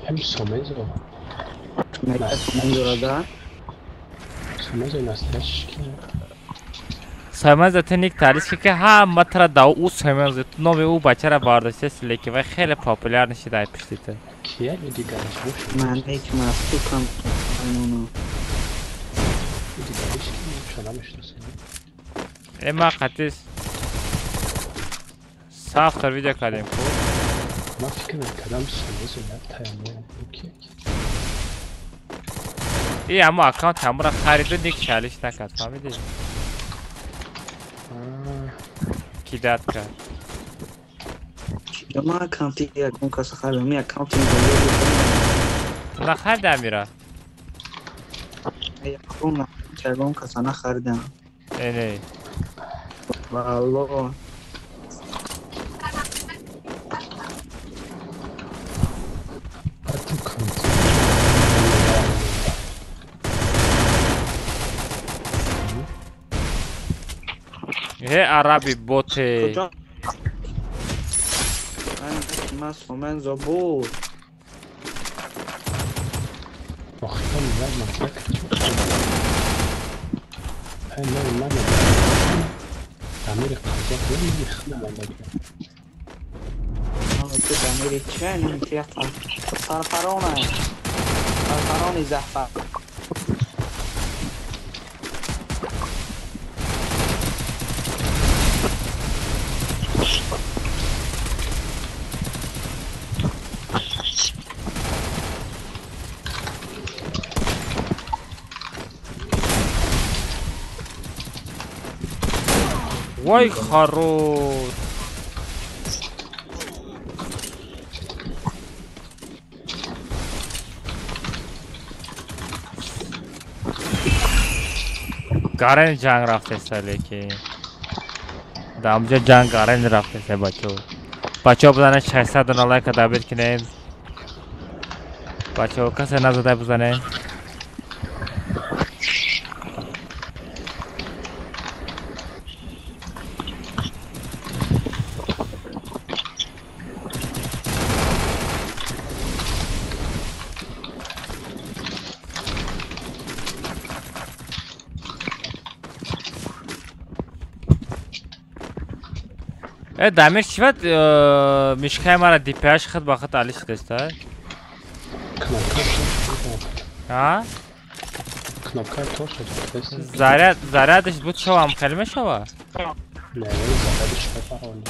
Ҳам Сомензо. Сомензоро зад. Сомензо настоящий ки. Сомензо ту ник таъриф ки ҳама тара да ӯ Сомензо номи ӯ бачара бардоштаст, лекин вай хеле популяр нашид ай пишти ту. Кия дигараш бош? Ман ҳеҷ мафтукам оно. Дигараш ки намешиносам. Э ма қатис сахтар видео кардем ку. Ман фикр мекардам Сомензо як таяммо ки. И ҳамо аккаунт ҳамора хариду ник чалиш накард, фаҳмидӣ? Кидат кард. Ма аккаунти ягон каса харидам, ми аккаунти нахарида Амира? Ягон каса нахаридам. Э не. Валло. Э араби боте. Ман Сомензо буд. Охиран ман мақсад чӣ? Ман Амири қазоқ намехӯрам. Ту Амири чӣ? Сарфарона. Сарфарони зафар. Вай хорош. Гарен ҷанг рафтеса, лекин дар онҷо ҷанг гарен рафтеса. Бачаҳо, бачаҳо бизанед 600 дона лайка дабит кинем. Бачаҳо касе назада бизанед. Э Дамир чӣ вақт мишкаи мара ДПаш худ ба худ али шудеста? А? Кнопка тоша. Заряд зарядаш буд шавам хеле мешава? Не, зарядаш мефаҳмонӣ.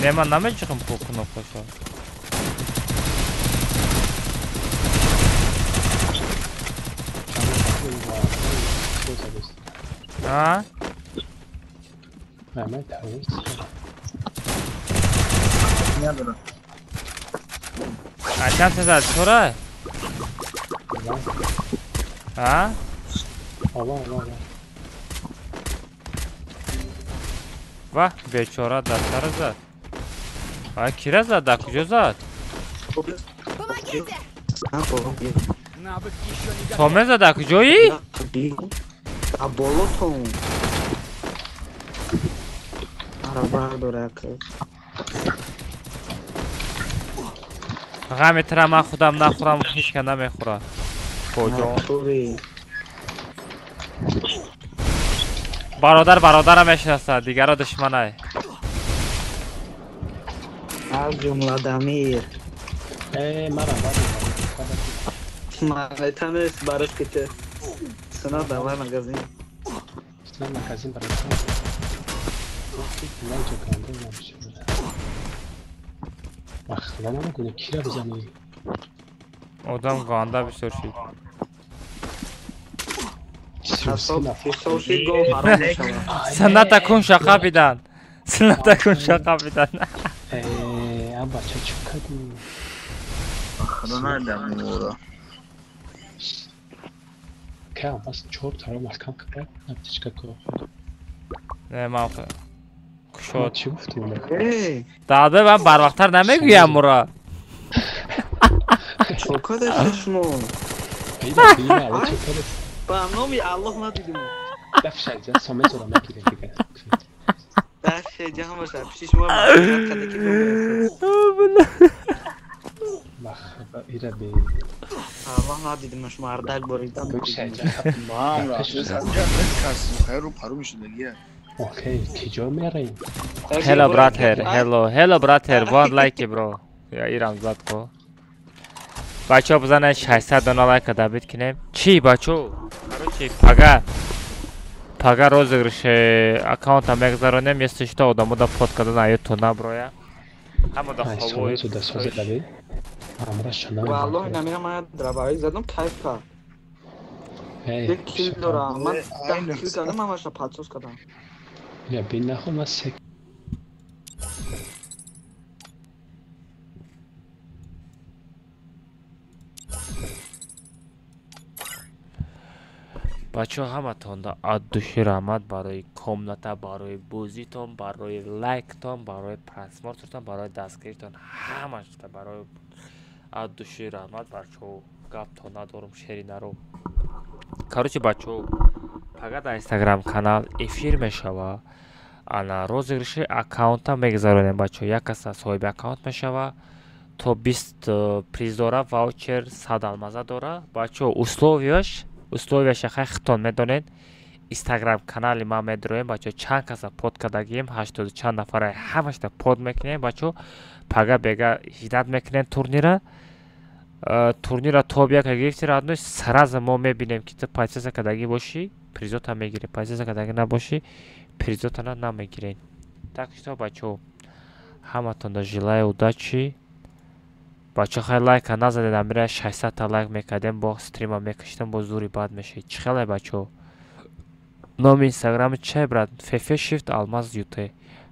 Не, ман намеҷиқам ку кнопкаша. А? Ман тавис. Ачам сезад чора? А? Ала, ала, ала. Вах, бечора дастара зад. А кира зад, да куҷо зад? Помогите! Соме зад, да куҷои? А болотон. Ара дорак. Ғами тра ман худам нахӯрам, ҳеч ка намехӯрад. Куҷо? Бародар бародарам мешинасад, дигаро душманай. Аз ҷумла Дамир. Э, мара Ман барош ки ту. Сина давай магазин. Сина магазин барош. Ман ҷо ганда намешавад. Ахла намекунӣ кира бизанӣ. Одам ганда бисёр шид. Сината кун шақа бидан. Сината кун шақа бидан. Э, а бача чӣ кардӣ? Худо надам муро. Ки Алмаз чор тараф маҳкам кард, аптечка ко. Не, ман кушод. Чӣ гуфтӣ? Дада ман барвақттар намегӯям муро. Чо кардед шумо? Ба номи Аллоҳ надидем. Дафшаҷа сомезора мегирем дига. Дафшаҷа ҳамаша пиши шумо маслиҳат карда ки бахаба ира бе. Аллоҳ надидем шумо ардак боридам. Мам кас хайру пару мешудагия. Окей, киҷо мераем? Hello brother, hello, hello brother, one like bro. Я Иран Златко. Бачаҳо бизанед 600 дона лайка добит кинем. Чӣ бачаҳо? Короче, пага розыгрыш аккаунта мегзаронем, если что одамода под кардан аютон наброя. Ҳамода ховои. Валлоҳ намира ман драбаи задам кайф кард. Як кил дорам. Ман 10 кил кардам, ҳамаша подсос кардам. Я бин нахо ман се бачаҳо ҳаматонда от души раҳмат барои комната, барои бозитон, барои лайктон, барои просмотртон, барои дастгиритон, ҳамашта барои от души раҳмат бачаҳо. Гаптон надорум, шери наро. Короче бачаҳо, пага дар инстаграм канал эфир мешава. Ана розыгрыши аккаунта мегузаронем бачаҳо. Як каса соҳиби аккаунт мешава. То 20 приз дора, ваучер 100 алмаза дора. Бачаҳо условияша хай хитон медонед. Инстаграм канали ман медроем бачаҳо, чанд каса под кардагием, 80 чанд нафара ҳамашта под мекунем бачаҳо. Пага бега ҳидат мекунем турнира. Турнира то бияка гирифти радной, сразу мо мебинем ки ту подписка кардагӣ бошӣ, призота мегирӣ, подписка кардагӣ набошӣ, призотана намегирем. Так что бачаҳо, ҳаматонда желаю удачи. Бачаҳо хай лайка назадед, амира 600 та лайк мекардем, бо стрима мекашидам, бо зури бад мешид. Чӣ хеле бачаҳо? Номи инстаграми чай брат? Фф shift алмаз ют.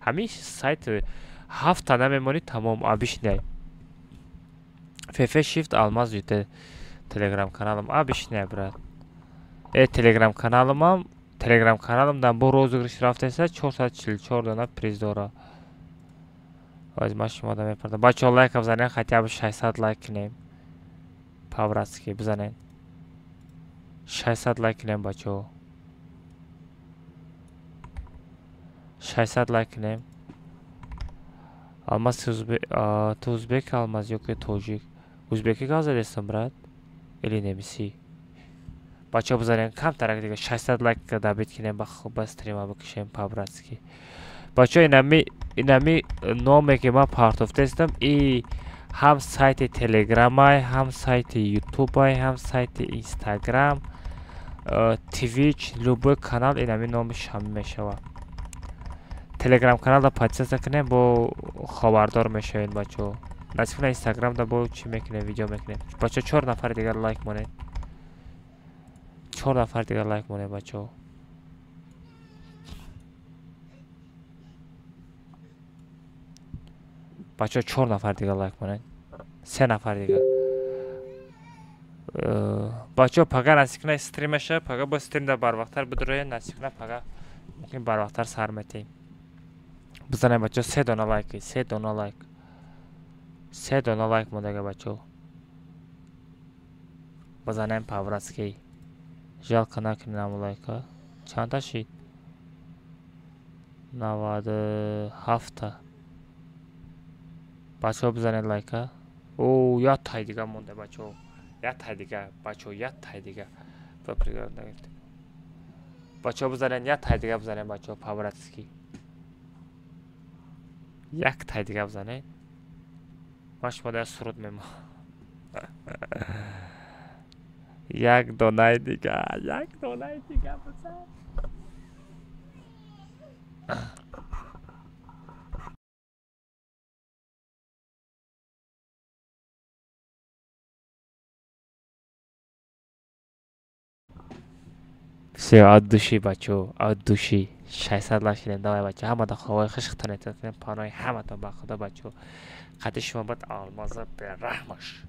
Ҳамин сайт ҳафта намемонӣ тамом абишнай. Фф shift алмаз ют телеграм каналам абишнай брат. Телеграм каналымам, телеграм каналымдан бо розыгрыш рафтеса 444 дона приз дора. Аз ман шумо да мепардам. Бачаҳо лайка бизанед, хотя бы 600 лайк кинем. По-братски бизанед. 600 лайк кинем бачаҳо. 600 лайк кинем. Алмаз ту узбек алмаз ё ки тоҷик? Узбеки гап задестам брат? Или немисӣ? Бачаҳо бизанед камтарак дига 600 лайк добит кинем, ба стрима бикушем по-братски. Бачаҳо инами номе ки ман партофтаистам, и ҳам сайти телеграмай, ҳам сайти ютубай, ҳам сайти инстаграм, твич, любой канал инами номи шамӣ мешавад. Телеграм каналда подписка кунем, бо хабардор мешавед бачаҳо. Насиб кунед инстаграмда бо чӣ мекунем, видео мекунем. Бачаҳо 4 нафари дигар лайк монед. 4 нафари дигар лайк монед бачаҳо. Бачаҳо 4 нафар дигар лайк монед. 3 нафар дигар. Бачаҳо пага насиб кунед стрим мешавад, пага бо стримда барвақттар бидроед, насиб кунед пага мумкин барвақттар сар метаҳем. Бизанед бачаҳо 3 дона лайк, 3 дона лайк. 3 дона лайк мондага бачаҳо. Бизанем по-братски. Жалко накунед ам лайка. Чанда шид? 97 та. Бачаҳо бизанед лайка. О, як тай дига монда бачаҳо. Як тай дига, бачаҳо, як тай дига. Бачаҳо бизанед, як тай дига бизанед бачаҳо по-братски. Як тай дига бизанед. Ман шумо дар суруд мемонам. Як донаи дига, як донаи дига бизан. Все, от души, бачо, от души. 600 лайк шидем, давай бачо. Ҳамада ховои хишхтон этатем, панои ҳаматон ба худо бачо. Қади шумо бад алмаза бераҳмаш.